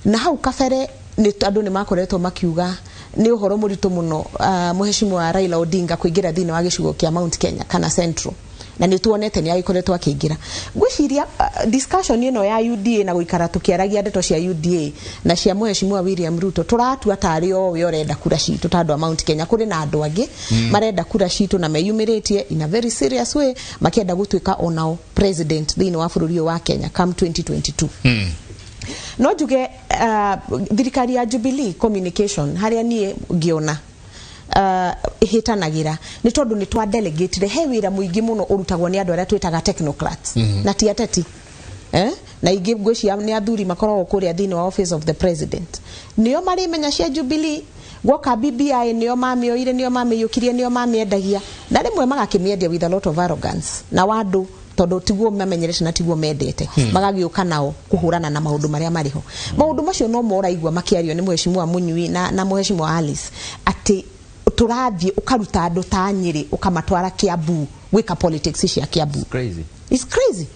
Speaker 9: Na hau kabere ni andu ni makoretwo makiuga ni uhoro muritu muno muheshimiwa Raila Odinga kuingira thiini wa gicigo kia Mount Kenya kana Central, na ni tuonete ni agikoretwo akiingira. Ngwiciria discussion ino ya UDA na guikara tukiaragia ndeto cia UDA na cia muheshimiwa William Ruto, turatua tari o we urenda kura citu ta andu a Mount Kenya. Kuri na andu angi marenda kura citu na meyumiritie in a very serious way makienda gutuika onao president thiini wa bururi wa Kenya come 2022. No njuge thirikari ya Jubilee communication haria nie ngiona ihitanagira ni tondu ni twa delegate he wira muingi muno urutagwo ni andu aria twitaga technocrats na ti ateti, na ingi ngwicia ni athuri makoragwo kuria thiini wa office of the president, nio marimenya cia Jubilee. Gwoka BBI nio mamioire, nio mamiyukirie, nio mamiendagia, na rimwe magakimiendia with a lot of arrogance na wandu tondu tiguo mamenyerete na tiguo mendete, magagiuka nao kuhurana na maundu maria mariho. Maundu macio no moraigua makiario ni muheshimiwa Munyui na muheshimiwa Alice ati turathie ukaruta andu ta Nyeri ukamatwara Kiambu gwika politics cia Kiambu.
Speaker 8: Crazy.
Speaker 9: It's crazy.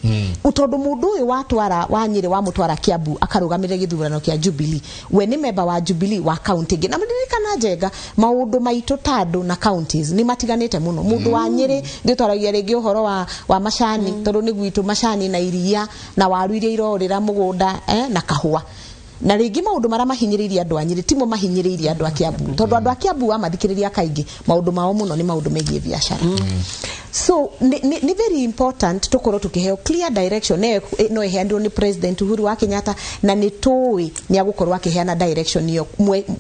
Speaker 9: Utondu mundu uyu watwara wa Nyeri wa mutwara Kiambu akarugamirira githurano kia Jubilee, we ni member wa Jubilee wa county ingi, na muririkana njega maundu maitu tandu na counties ni matiganite muno. Mundu wa Nyeri nditwaragia ringi uhoro wa macani, tondu ni gwitu macani na iria na waru iria irorira mugunda, na kahua, na ringi maundu maria mahinyiririe andu a Nyeri timo mahinyiririe andu a Kiambu, tondu andu a Kiambu wamathikiriria kaingi maundu mao muno ni maundu megie biacara. So ni very important tukorwo tukiheo clear direction no iheanirwo ni President Uhuru wa Kenyatta, na ni tui ni agukorwo akiheana direction iyo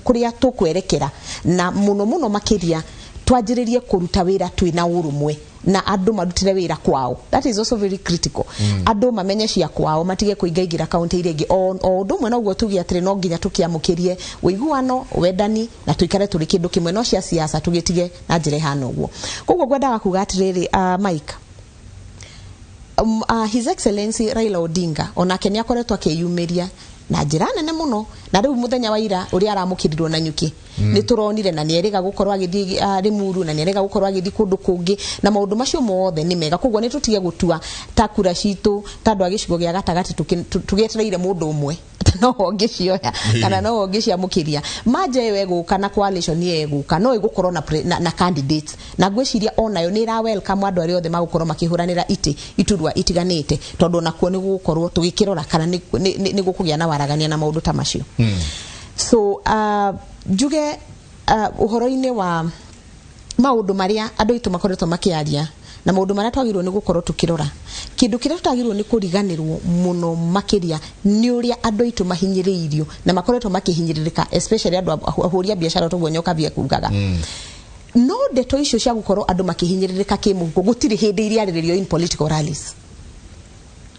Speaker 9: kuria tukwerekera, na muno muno makiria twanjiririe kuruta wira twina urumwe na andu marutire wira kwao. That is also very critical. Andu mamenye cia kwao matige kuingaingira kaunti iria ingi. O undu umwe noguo tuge atiri no nginya tukiamukirie uiguano wendani na tuikare turi kindu kimwe, no cia siasa tugitige na njira ihana uguo. Koguo ngwendaga kuga atiriri, Mike, His Excellency Raila Odinga onake ni akoretwo akiyumiria na njira nene muno, na riu muthenya wa ira uria aramukirirwo na nyuki ni turonire, na nieriga gukorwo agithii Limuru, na nieriga gukorwo agithii kundu kungi, na maundu macio mothe ni mega. Koguo ni tutige gutua ta kura citu ta andu a gicigo gia gatagati tugietereire mundu umwe no ongicioya kana no ongiciamukiria manje ĩyo ĩgũka na coalition ĩyo ĩgũka no ĩgũkorwo na candidates, na ngwĩciria onayo nĩ ĩra welcome andũ arĩa othe magũkorwo makĩhũranĩra itĩ iturwa itiganĩte, tondũ onakuo nĩ gũgũkorwo tũgĩkĩrora kana nĩ gũkũgĩa na waragania na maũndũ ta macio. So njuge ũhoro-inĩ wa maũndũ marĩa andũ aitũ makoretwo makĩaria na maũndũ marĩa twagĩrĩirwo nĩ gũkorwo tũkĩrora, kĩndũ kĩrĩa tũtagĩrĩirwo nĩ kũriganĩrwo mũno makĩria nĩ ũrĩa andũ aitũ mahinyĩrĩirio na makoretwo makĩhinyĩrĩrĩka, especially andũ ahũri a biacara toguo Nyokabi ekugaga. No ndeto icio cia gũkorwo andũ makĩhinyĩrĩrĩka kĩmũhuko gũtirĩ hĩndĩ iriarĩrĩrio in political rallies,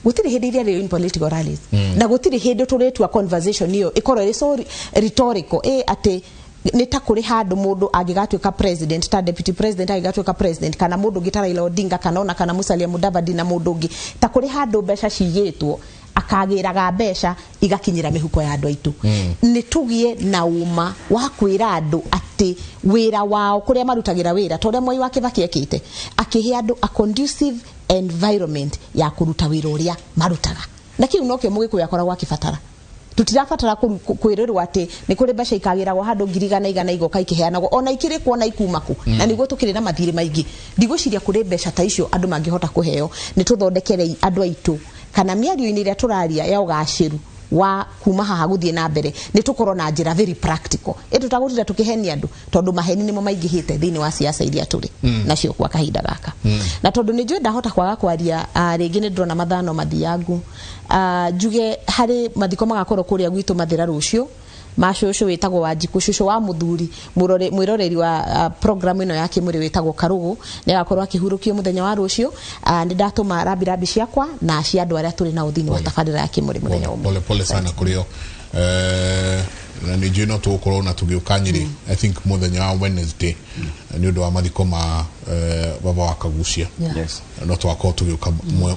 Speaker 9: gũtirĩ hĩndĩ iriarĩrĩrio in political rallies, na gũtirĩ hĩndĩ tũrĩtua conversation ĩyo ĩkorwo ĩrĩ so rhetorical, atĩ nĩ ta kũrĩ handũ mũndũ angĩgatuĩka president ta deputy president angĩgatuĩka president kana mũndũ ũngĩ ta Raila Odinga kana ona kana Musalia Mudavadi na mũndũ ũngĩ, ta kũrĩ handũ mbeca cigĩtwo akagĩraga mbeca igakinyĩra mĩhuko ya andũ aitũ. Nĩ tũgĩe na ũma wa kwĩra andũ atĩ wĩra wao kũrĩa marutagĩra wĩra ta ũrĩa Mwai wa Kibaki ekĩte, akĩhe andũ a conducive environment ya kũruta wĩra ũrĩa marutaga, na kĩu nokĩo Mũgĩkũyũ akoragwo akĩbatara. Tutirabatara kwĩrĩrwo atĩ nĩ kũrĩ mbeca ikagĩragwo handũ ngiri igana igana igoka ikĩheanagwo ona ikĩrĩ kuona ikuma kũ, na nĩguo tũkĩrĩ na mathirĩ maingĩ. Ndigwĩciria kũrĩ mbeca ta icio andũ mangĩhota kũheo. Nĩ tũthondekerei andũ aitũ kana mĩario-inĩ ĩrĩa tũraria ya ũgacĩru wa kuma haha gũthiĩ na mbere nĩ tũkorwo na njĩra very practical ĩtũtagũtinda tũkĩhenia andũ, tondũ maheni nĩmo maingĩhĩte thĩinĩ wa siasa iria tũrĩ nacio kwa kahinda gaka. Na tondũ nĩ njũĩ ndahota kwaga kwaria rĩngĩ nĩ ndĩrona mathano mathiangu, njuge harĩ mathiko magakorwo kũrĩa gwitũ Mathĩra rũciũ ma cũcũ wĩtagwo Wanjikũ, cũcũ wa mũthuri mwĩroreri wa program ĩno ya Kĩmũrĩ wĩtagwo Karũgũ, nĩ agakorwo akĩhurũkio mũthenya wa rũciũ. Nĩ ndatũma rambirambi ciakwa na cia andũ arĩa tũrĩ nao thĩinĩ wa tabarĩra ya Kĩmũrĩ mũthenya ũmwe.
Speaker 7: Pole pole sana kũrĩ o. Na nĩ njũĩ no tũgũkorwo na tũgĩũka Nyĩrĩ, I think mũthenya wa Wednesday, nĩ ũndũ wa mathiko ma baba wa Kagucia.
Speaker 8: Yes.
Speaker 7: No twakorwo tũgĩũka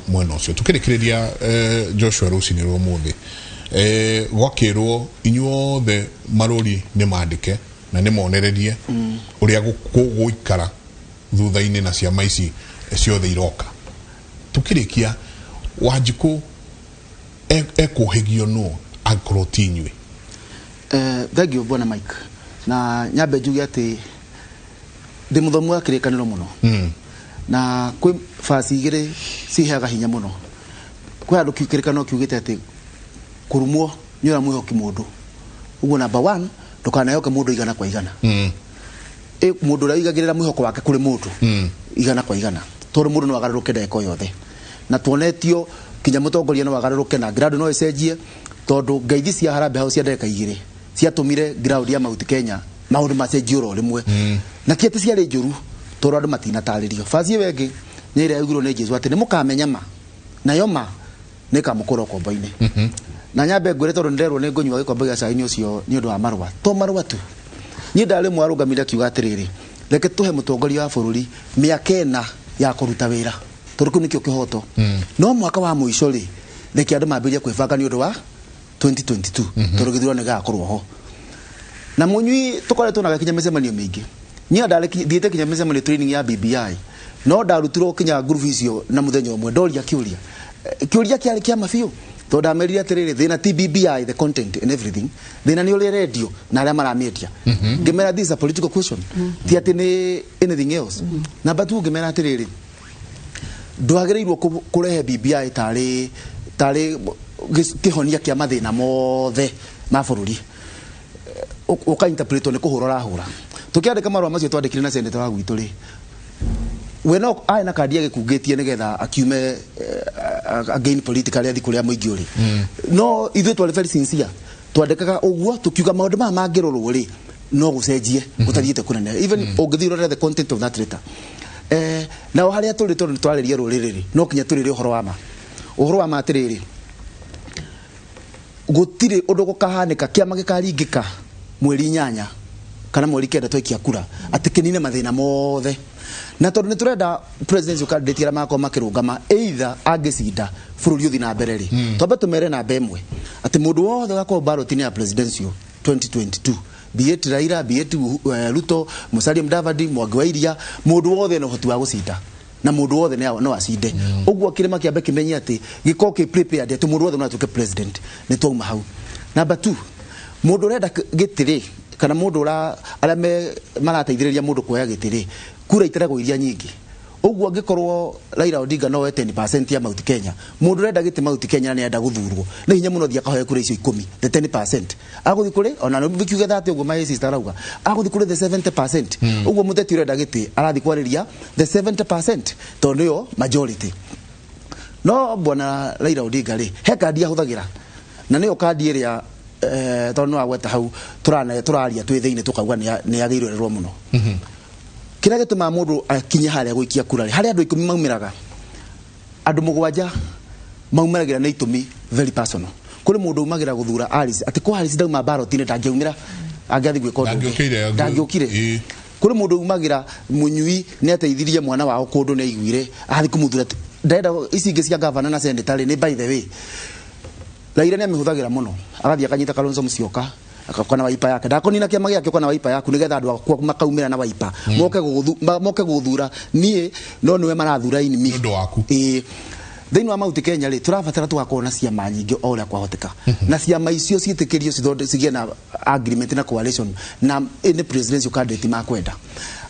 Speaker 7: mwena ũcio. Tũkĩrĩkĩrĩria, Joshua, rũcinĩ rwa ũmũthĩ, gwakĩrwo inyuothe marũri nĩ mandĩke na nĩ monererie ũrĩa gũikara thutha-inĩ na ciama ici ciothe iroka. Tukĩrĩkia, Wanjikũ ekũhĩgio nũ angĩkorwo ti inyuĩ?
Speaker 10: Thank you, bwana Mike. Na nyambe njuge atĩ ndĩ mũthomu wa kĩrĩkanĩro mũno, na kwĩ basi igĩrĩ ciheaga hinya mũno. Kwĩ handũ kĩrĩkanĩro kiugĩte atĩ kũrumwo nĩ ũrĩa mwĩhoki mũndũ. Ũguo number one, ndũkanehoke mũndũ 100%. Mũndũ ũrĩa ũigagĩrĩra mwĩhoko wake kũrĩ mũndũ 100%, tondũ mũndũ no agarũrũke ndagĩka o yothe, na tuonetio kinya mũtongoria no agarũrũke na ground no ĩcenjie, tondũ ngeithi cia Harambee House cia ndagĩka 2 ciatũmire ground ya Mount Kenya maũndũ macenjie oro rĩmwe, na ti atĩ ciarĩ njũru, tondũ andũ matinatarĩrio. Baci ĩyo ĩngĩ nĩ ĩrĩa yaugirwo nĩ Jesu atĩ nĩ mũkamenya ma, nayo ma nĩ ĩkamũkũra ũkombo-inĩ. Na nyambe ngwĩre, tondũ nĩnderwo nĩ ngũnyua gĩkombe gĩa cai-inĩ ũcio nĩ ũndũ wa marũa, to marũa tu. Niĩ ndarĩ mwe arũgamire akiuga atĩrĩrĩ, reke tũhe mũtongoria wa bũrũri mĩaka 4 ya kũruta wĩra, tondũ kĩu nĩkĩo kĩhoto, no mwaka wa mũico rĩ, reke andũ mambĩrĩrie kwĩbanga nĩ ũndũ wa 2022, tondũ gĩthurano nĩ gĩgakorwo ho. Na mũnyui tũkoretwo na kinya mĩcemanio mĩingĩ. Niĩ ndarĩ thiĩte kinya mĩcemanio training ya BBI, no ndarutirwo kinya ngurubu icio na mũthenya ũmwe ndoria kĩũria. Kĩũria kĩarĩ kĩa biũ, tondũ ndamerire atĩrĩrĩ, thĩna ti BBI, the content and everything, thĩna nĩ ũrĩa ĩrendio na arĩa maramĩendia. Ngĩmera this is a political question, ti atĩ nĩ anything else. Number two, ngĩmera atĩrĩrĩ, ndwagĩrĩirwo kũrehe BBI tarĩ kĩhonia kĩa mathĩna mothe ma bũrũri, ũka interpret nĩ kũhũra ũrahũra. Tũkĩandĩka marũa macio twandĩkire na senator wa gwitũ rĩ, we no arĩ na kandi agĩkungĩtie nĩgetha akiume again politically athi kũrĩa mũingĩ ũrĩ, no ithuĩ twarĩ very sincere, twandĩkaga ũguo tũkiuga maũndũ maya mangĩrorwo rĩ, no gũcenjie gũtathiĩte kũnene, even ũngĩthiĩ ũrore the content of that letter. Nao harĩa tũrĩ, tondũ nĩ twarĩria rũrĩrĩ rĩ, no kinya tũrĩre ũhoro wa ma, ũhoro wa ma atĩrĩrĩ, gũtirĩ ũndũ gũkahanĩka kĩama gĩkaringĩka mweri 8 kana mweri 9 twaikia kura atĩ kĩnine mathĩna mothe. Na tondũ nĩ tũrenda presidential candidate arĩa magakorwo makĩrũgama, either angĩcinda bũrũri ũthiĩ na mbere rĩ, twambe tũmere namba ĩmwe atĩ mũndũ wothe ũgakorwo ballot-inĩ ya presidential 2022, be it Raila, be it Ruto, Musalia Mudavadi, Mwangi wa Iria, mũndũ wothe ena ũhoti wa gũcinda na mũndũ wothe no acinde. Ũguo kĩrĩma kĩambe kĩmenye atĩ gĩkorwo kĩ prepared atĩ mũndũ wothe no atuĩke president. Nĩ twauma hau. Number two, mũndũ ũrenda gĩtĩ rĩ, kana mũndũ ũra arĩa me marateithĩrĩria mũndũ kuoya gĩtĩ rĩ, kura iteragwo iria nyingĩ. Ũguo angĩkorwo Raila Odinga no oe 10% ya Mount Kenya, mũndũ ũrenda gĩtĩ Mount Kenya na nĩarenda gũthurwo, nĩ hinya mũno thiĩ akahoe kura icio 10, the 10% agũthiĩ kũrĩ ona nĩ kiuge 30, ũguo my sister arauga agũthiĩ kũrĩ the 70%. Ũguo mũteti ũrenda gĩtĩ arathiĩ kwarĩria the 70% tondũ nĩyo majority. No bwana Raila Odinga rĩ, he kandi ahũthagĩra, na nĩyo kandi ĩrĩa tondũ nĩ wagweta hau tũrane tũraria twĩ thĩinĩ, tũkauga nĩ yagĩrĩirwo ĩrorwo mũno. Kĩrĩa gĩtũmaga mũndũ akinye harĩa gũikia kura rĩ, harĩa andũ 10 maumĩraga, andũ 7 maumĩragĩra nĩ itũmi very personal. Kũrĩ mũndũ umagĩra gũthura Alice, atĩ kwa Alice ndauma ballot-inĩ ndangĩaumĩra, angĩathiĩ gwĩka ũndũ ũngĩ.
Speaker 7: Ndangĩũkire,
Speaker 10: Ndangĩũkire. Kũrĩ mũndũ umagĩra mũnyui nĩ ateithirie mwana wao kũndũ nĩ aiguire athiĩ kũmũthura, ndarenda ici ingĩ cia gavana na senator rĩ. Nĩ by the way, Raila nĩ amĩhũthagĩra mũno, agathiĩ akanyita Kalonzo Musyoka, akoka na Wiper yake, ndakonina kĩama gĩake, ũka na Wiper yaku nĩgetha andũ akwa makaumĩra na Wiper moke gũthura niĩ, no nĩwe marathura in me.
Speaker 7: Nĩ ũndũ waku.
Speaker 10: Ĩĩ. Thĩinĩ wa Mount Kenya rĩ, tũrabatara tũgakorwo na ciama nyingĩ o ũrĩa kwahoteka, na ciama icio ciĩtĩkĩrio cigĩe na agreement na coalition na any presidential candidate makwenda,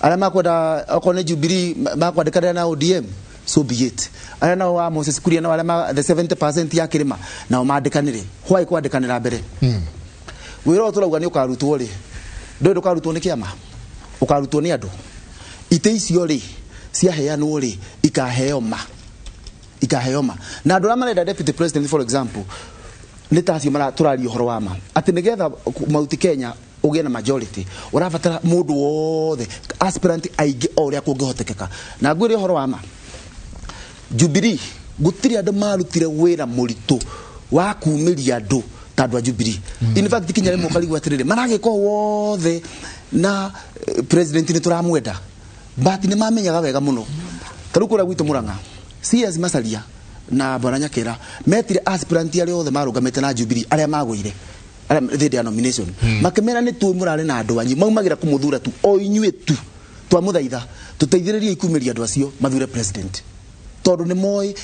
Speaker 10: arĩa makwenda. Okorwo nĩ Jubilee makwandĩkanĩra na ODM, so be it. Arĩa nao wa Moses Kuria nao arĩa the 70% ya kĩrĩma nao mandĩkanĩre. Why kwandĩkanĩra mbere? Wĩra ũyũ tũrauga nĩ ũkarutwo rĩ, ndũĩ ndũkarutwo nĩ kĩama, ũkarutwo nĩ andũ. Itĩ icio rĩ, ciaheanwo rĩ, ikaheo ma, ikaheo ma na andũ arĩa marenda deputy president, for example, nĩ ta acio tũraria ũhoro wa ma atĩ nĩgetha Mount Kenya ũgĩe na majority, ũrabatara mũndũ wothe, aspirant aingĩ o ũrĩa kũngĩhotekeka. Na ngwĩre ũhoro wa ma, Jubilee gũtirĩ andũ marutire wĩra mũritũ wa kumĩria andũ Ta andũ a Jubilee, in fact, kinya rĩmwe ũkarigwo atĩrĩrĩ, maragĩka ũũ wothe na president nĩ tũramwenda, but nĩ mamenyaga wega mũno. Ta rĩu kũrĩa gwitũ Mũrang'a, CS Macharia na Bwana Nyakera metire aspirant arĩa othe marũgamĩte na Jubilee, arĩa magũire, arĩa hĩndĩ ya nomination, makĩmera nĩ tũĩ mũrarĩ na andũ anyu maumagĩra kũmũthura tu, o inyuĩ tu twamũthaitha tũteithĩrĩrie ikumĩria andũ acio mathure president, tondũ nĩ moĩ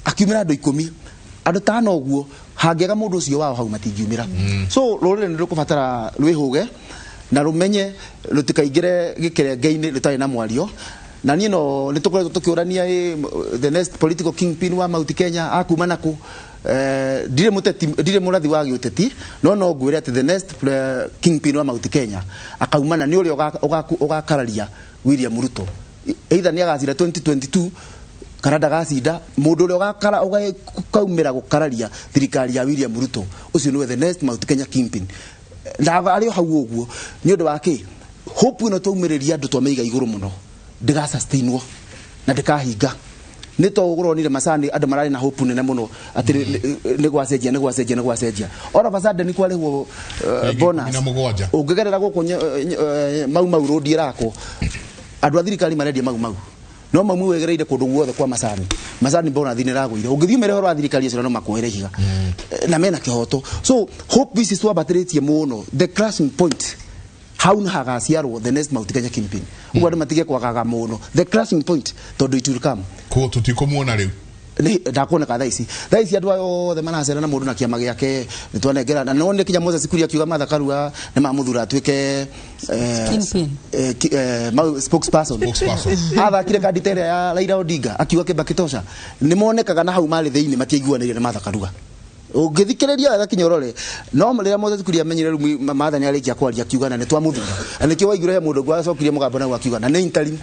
Speaker 10: akiumĩra andũ 10, andũ tano ũguo hangĩaga mũndũ ũcio wao hau matingiumĩra. So rũrĩrĩ nĩ rũkũbatara rwĩhũge na rũmenye rũtikaingĩre gĩkerenge-inĩ rũtarĩ na mwario. Na niĩ no nĩ tũkoretwo tũkĩũrania, the next political kingpin wa Mount Kenya akuma nakũ? Ndirĩ mũteti, ndirĩ mũrathi wa gĩũteti, no ngwĩre atĩ the next kingpin wa Mount Kenya akaumana nĩ ũrĩa ũgakararia William Ruto, either nĩ agacinda 2022 kana ndagacinda. Mũndũ ũrĩa ũkaumĩra gũkararia thirikari ya William Ruto, ũcio nĩwe the next Mount Kenya kingpin, na arĩ o hau ũguo. Nĩ ũndũ wa kĩ? Hope ĩno twaumĩrĩria andũ twamĩiga igũrũ mũno ndĩgasustainwo na ndĩkahinga. Nĩ to ũronire macani, andũ mararĩ na hope nene mũno atĩ nĩ gwacenjia, nĩ gwacenjia, nĩ gwacenjia. All of a sudden kwarĩhwo bonus.
Speaker 7: 17.
Speaker 10: Ũngĩgerera gũkũ Mau Mau road ĩrakwo, andũ a thirikari marendia Mau Mau, no Mau Mau wegereire kũndũ guothe kwa macani, macani bonus nĩ ĩragũire. Ũngĩthiĩ ũmere ũhoro wa thirikari ũcio no makuoere ihiga. Na mena kĩhoto. So hope ici twambatĩrĩtie mũno, the crashing point hau nĩ hagaciarwo the next Mount Kenya kingpin. Ũguo andũ matige kwagaga mũno the crashing point, tondũ it will come.
Speaker 7: Koguo tũtikũmuona rĩu?
Speaker 10: Ndakuoneka thaa ici. Thaa ici andũ aya othe maracera na mũndũ na kĩama gĩake nĩ twanengera, na nĩwonire kinya Moses Kuria akiuga Martha Karua nĩ mamũthura atuĩke
Speaker 11: Kingpin.
Speaker 10: Spokesperson.
Speaker 7: Spokesperson.
Speaker 10: Athakire kandi ta ĩrĩa ya Raila Odinga akiuga Kibaki tosha. Nĩ monekaga na hau marĩ thĩinĩ matiaiguanĩire na Martha Karua. Ũngĩthikĩrĩria wega kinya ũrore, no rĩrĩa Moses Kuria amenyire rĩu Martha nĩ arĩkia kwaria akiuga na nĩ twamũthura, na nĩkĩo waiguire he mũndũ ũngĩ wacokirie mũgambo nau akiuga na nĩ interim.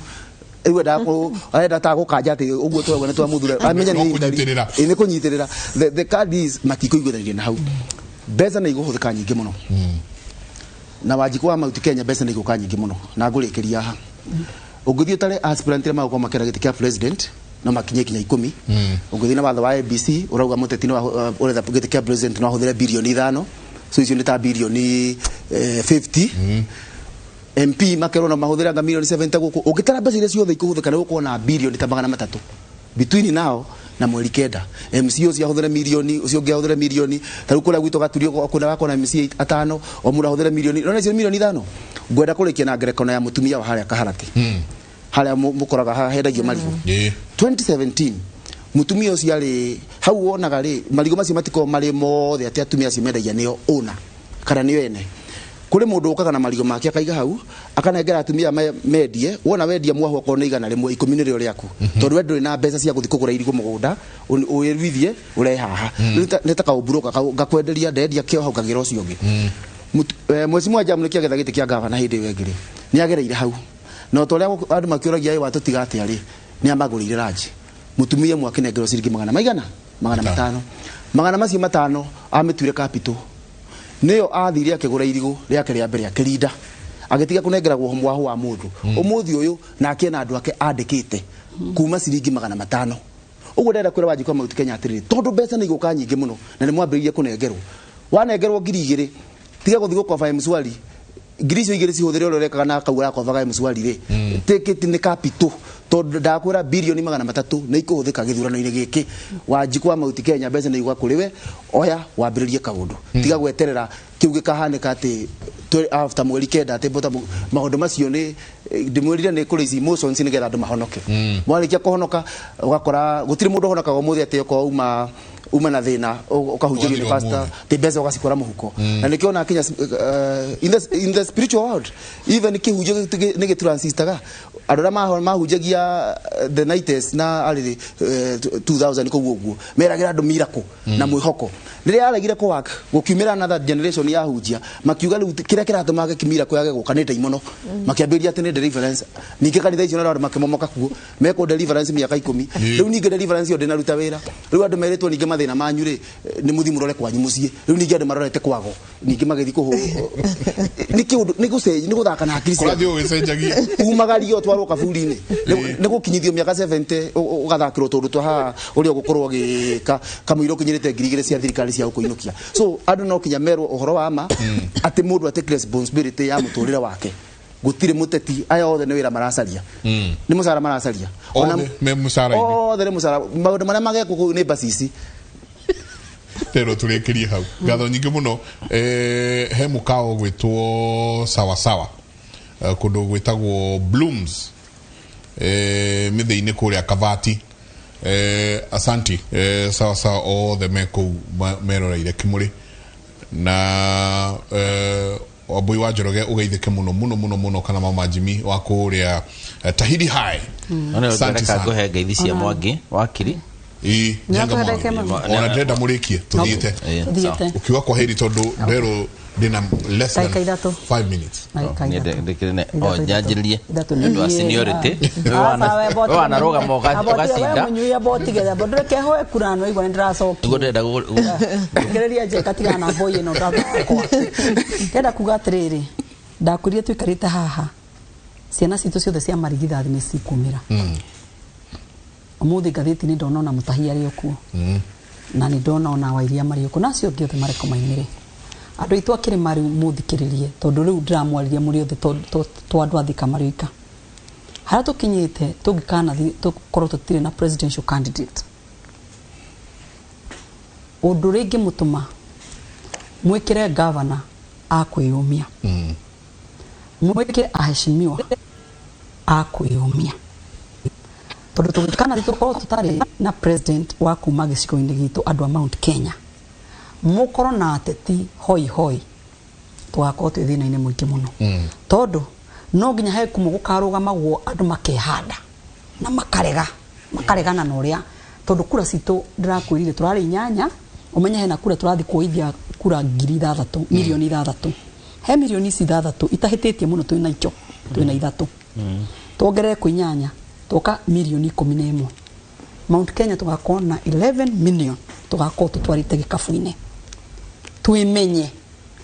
Speaker 10: Rĩu endaga arenda ta gũkanja atĩ ũguo tũrauga nĩ twamũthura, amenye
Speaker 7: No
Speaker 10: nĩ interim.
Speaker 7: kũnyitĩrĩra.
Speaker 10: Ĩ, nĩ kũnyitĩrĩra. The card is matikũiguithanĩria na hau. Mbeca nĩ igũhũthĩka nyingĩ mũno na Wanjikũ wa Mount Kenya, mbeca nĩ igũka nyingĩ mũno. Na ngũrĩkĩria haha, ũngĩthiĩ ũtare aspirant arĩa magũkorwo makĩenda gĩtĩ kĩa president no makinye kinya 10. Ũngĩthiĩ na watho wa ABC ũrauga mũteti no ũretha gĩtĩ kĩa president no ahũthĩre birioni 5, so icio nĩ ta birioni 50. MP makerwo no mahũthĩre anga milioni 70 gũkũ. Ũngĩtara mbeca iria ciothe ikũhũthĩka, nĩ gũkorwo na birioni ta 300 between now na mweri 9. MC ũcio ahũthĩre milioni, ũcio ũngĩ ahũthĩre milioni. Ta rĩu kũrĩa gwitũ Gaturio kũrĩa gakorwo na MC atano, o mũndũ ahũthĩre milioni, no icio nĩ milioni 5. Ngwenda kũrĩkia na ngerekano ya mũtumia wa harĩa Kaharati, harĩa mũkoraga haha hendagio marigũ. 2017 mutumia ũcio arĩ hau, wonaga rĩ marigũ macio matikoragwo marĩ mothe atĩ atumia acio mendagia nĩo ũna kana nĩo ene. Kũrĩ mũndũ ũkaga na marigũ make akaiga hau, akanengera atumia mendie. Wona wendia mwahu okorwo nĩ 100, 10 nĩrĩo rĩaku, tondũ we ndũrĩ na mbeca cia gũthiĩ kũgũra irigũ mũgũnda wĩruithie ũrehe haha. Nĩ ta kaũmburoka ngakwenderia, ndendia kĩo hau ngagĩra ũcio ũngĩ. Mheshimiwa Jamu nĩkĩo agetha gĩtĩ kĩa gavana hĩndĩ ĩyo ĩngĩ rĩ, nĩ agereire hau, na ta ũrĩa andũ makĩũragia, ĩ watũtiga atĩa rĩ, nĩ amagũrĩire ranji. Mũtumia ũmwe akĩnengerwo ciringi magana maigana? 500. Magana macio matano amĩtuire capital, nĩyo athire akĩgũra irigũ rĩake rĩa mbere, akĩrinda, agĩtiga kũnengeragwo mwahu wa mũndũ. Ũmũthĩ ũyũ nake ena andũ ake andĩkĩte kuma ciringi 500. Ũguo ndĩrenda kwĩra Wanjikũ wa Mount Kenya atĩrĩrĩ, tondũ mbeca nĩ igũka nyingĩ mũno na nĩ mwambĩrĩirie kũnengerwo, wanengerwo 2000, tiga gũthiĩ gũkoba M-Shwari. Ngiri icio igĩrĩ cihũthĩre ũrĩa ũrekaga na kau ũrakobaga M-Shwari rĩ, take it nĩ capital, tondũ ndakwĩra birioni 300 nĩ ikũhũthĩka gĩthurano-inĩ gĩkĩ. Wanjikũ wa Mount Kenya, mbeca nĩ igũka kũrĩ we, oya wambĩrĩrie kaũndũ, tiga gweterera kĩu gĩkahanĩka atĩ after mweri 9 atĩ mbota maũndũ macio. Nĩ ndĩmwĩrire nĩ kũrĩ ici emotions nĩgetha andũ mahonoke. Mwarĩkia kũhonoka, ũgakora gũtirĩ mũndũ ũhonokaga ũmũthĩ atĩ okorwo uma na thĩna ũkahunjĩrio nĩ
Speaker 7: Ũgathira
Speaker 10: pastor
Speaker 7: ũmũthĩ.
Speaker 10: Atĩ mbeca ũgacikora mũhuko. Na nĩkĩo ona kinya in the spiritual world even kĩhunjio nĩ gĩtransistaga. Andũ arĩa mahunjagia the 90s na arĩ 2000 kũu ũguo meragĩra andũ miracle na mwĩhoko. Rĩrĩa yaregire kũ work, gũkiumĩra another generation ya hunjia makiuga rĩu kĩrĩa kĩratũmaga miracle yage gũka nĩ ndaimono. Makĩambĩrĩria atĩ nĩ Deliverance ningĩ kanitha icio na andũ makĩmomoka kuo mekwo deliverance mĩaka 10 rĩu ningĩ deliverance ĩyo ndĩnaruta wĩra rĩu andũ merĩtwo ningĩ mathĩna manyu rĩ nĩ mũthiĩ mũrore kwanyu mũciĩ rĩu ningĩ andũ marorete kwago ningĩ magĩthiĩ kũhũ nĩ kĩũndũ nĩ gũcenjia nĩ gũthaka na hakiri cia
Speaker 7: Kũrathiĩ ũgĩcenjagia.
Speaker 10: Umagario ũtwarwo kaburi-inĩ nĩ gũkinyithio mĩaka 70 ũgathakĩrwo tũndũ twa haha ũrĩa ũgũkorwo ũgĩka kamũira ũkinyĩrĩte 2000 cia thirikari cia gũkũinũkia. So andũ no kinya merwo ũhoro wa ma atĩ mũndũ atake responsibility ya mũtũrĩre wake. Gũtirĩ mũteti, aya othe nĩ wĩra maracaria, nĩ mũcara maracaria.
Speaker 7: Othe me mũcara-inĩ.
Speaker 10: Othe nĩ mũcara. Maũndũ marĩa magekwo kũu nĩ mbacici.
Speaker 7: Tero tũrĩkĩrie hau. Ngatho nyingĩ mũno. He mũkawa ũgwĩtwo Sawa Sawa, kũndũ gwĩtagwo Blooms, mĩthĩ-inĩ kũrĩa Kavati. Asanti. Sawa Sawa othe me kũu meroreire Kĩmũrĩ na Wambui wa Njoroge ũgeithĩke mũno mũno mũno mũno, kana Mama Jimmy wa kũrĩa Tahidi High. Asante sana.
Speaker 8: Ngũhe ngeithi cia Mwangi wakiri.
Speaker 7: Ĩĩ, Njenga
Speaker 11: Nĩatũhe
Speaker 7: Mwangi.
Speaker 11: ndagĩka ĩmwe.
Speaker 7: Ona ndĩrenda mũrĩkie tũthiĩte.
Speaker 11: Tũthiĩte.
Speaker 7: Ukiuga kwa heri tondũ nderwo ndĩna less than
Speaker 11: Ndagĩka ithatũ.
Speaker 7: 5 minutes.
Speaker 11: Ndagĩka ithatũ. Ithatũ,
Speaker 8: Nyanjĩrĩrie
Speaker 11: ithatũ.
Speaker 8: nĩ ũndũ wa seniority.
Speaker 11: Aca,
Speaker 8: We wanarũgama ũgacinda.
Speaker 11: Mũnyuia botigethia ndũreke hoe kura no igua nĩ ndĩracokia.
Speaker 8: Nĩguo ndĩrenda
Speaker 11: Ngĩrĩria njeka tigana na mboi ĩno ndathakwa. Ndĩrenda kuga atĩrĩrĩ, ndakwĩrire tũikarĩte haha ciana citũ ciothe cia marigithathi nĩ cikumĩra. Ũmũthĩ ngathĩti-inĩ ndona ona Mũtahi arĩ o kuo na nĩ ndona ona Wairia marĩ o kuo na acio angĩ othe mareko maimĩre. Andũ aitũ a kĩrĩma rĩu mũthikĩrĩrie tondũ rĩu ndĩramwarĩria mũrĩ othe to andũ a Thika marĩ oika. Harĩa tũkinyĩte tũngĩkanathiĩ tũkorwo tũtirĩ na presidential candidate, ũndũ ũrĩa ingĩmũtũma mwĩkĩre gavana akwĩyũmia, mwĩkĩre aheshimiwa akwĩyũmia, tondũ tũngĩkanathiĩ tũkorwo tũtarĩ na president wa kuma gĩcigo-inĩ gitũ, andũ a Mount Kenya mũkorwo na ateti hoi hoi, tũgakorwo twĩ thĩna-inĩ mũingĩ mũno, tondũ no nginya he kumwe gũkarũgamagwo andũ makehanda na makarega makaregana na ũrĩa, tondũ kura citũ ndĩrakwĩrire tũrarĩ 8, ũmenye hena kura tũrathiĩ kuoithia kura 6,000, mirioni 6, he mirioni ici 6 itahĩtĩtie mũno twĩna icio twĩna 3 tuongerere kwĩ 8 twoka mirioni 11. Mount Kenya tũgakorwo na 11 million tũgakorwo tũtwarĩte gĩkabu-inĩ. Twĩmenye,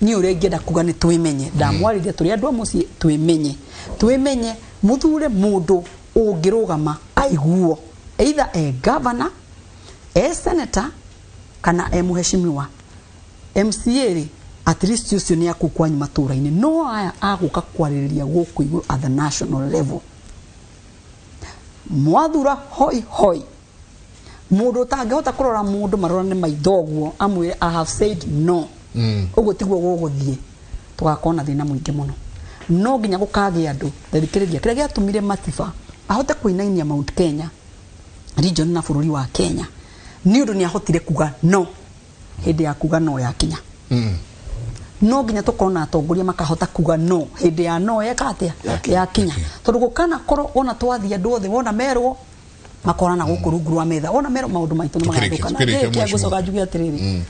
Speaker 11: niĩ ũrĩa ingĩenda kuga nĩ twĩmenye, ndamwarĩria tũrĩ andũ a mũciĩ, twĩmenye, twĩmenye, mũthure mũndũ ũngĩrũgama aiguo, either e governor, e senator kana e mũheshimiwa MCA rĩ, at least ũcio nĩ akũ kwanyu matũra-inĩ. No aya agũka kwarĩrĩria gũkũ igũrũ at the national level, mwathura hoi hoi mũndũ ũtangĩhota kũrora mũndũ marorane maitho ũguo amwĩre "I have said no", ũguo tiguo gũgũthiĩ, tũgakorwo na thĩna mũingĩ mũno. No nginya gũkagĩa andũ thikĩrĩria kĩrĩa gĩatũmire Matiba ahote kũinainia Mount Kenya region na bũrũri wa Kenya nĩ ũndũ nĩ ahotire kuga no hĩndĩ ya kuga no yakinya. No nginya tũkorwo na atongoria makahota kuga no hĩndĩ ya no yeka atĩa yakinya, tondũ gũkana korwo ona twathiĩ andũ othe wona merwo makorana gũkũ rungu rwa metha, wona merwo maũndũ maitũ nĩ
Speaker 7: Tũkĩrĩkie,
Speaker 11: magathũka. Na
Speaker 7: tũkĩrĩkie,
Speaker 11: ngĩrĩkia
Speaker 7: mheshimiwa.
Speaker 11: ngũcoka njuge atĩrĩrĩ,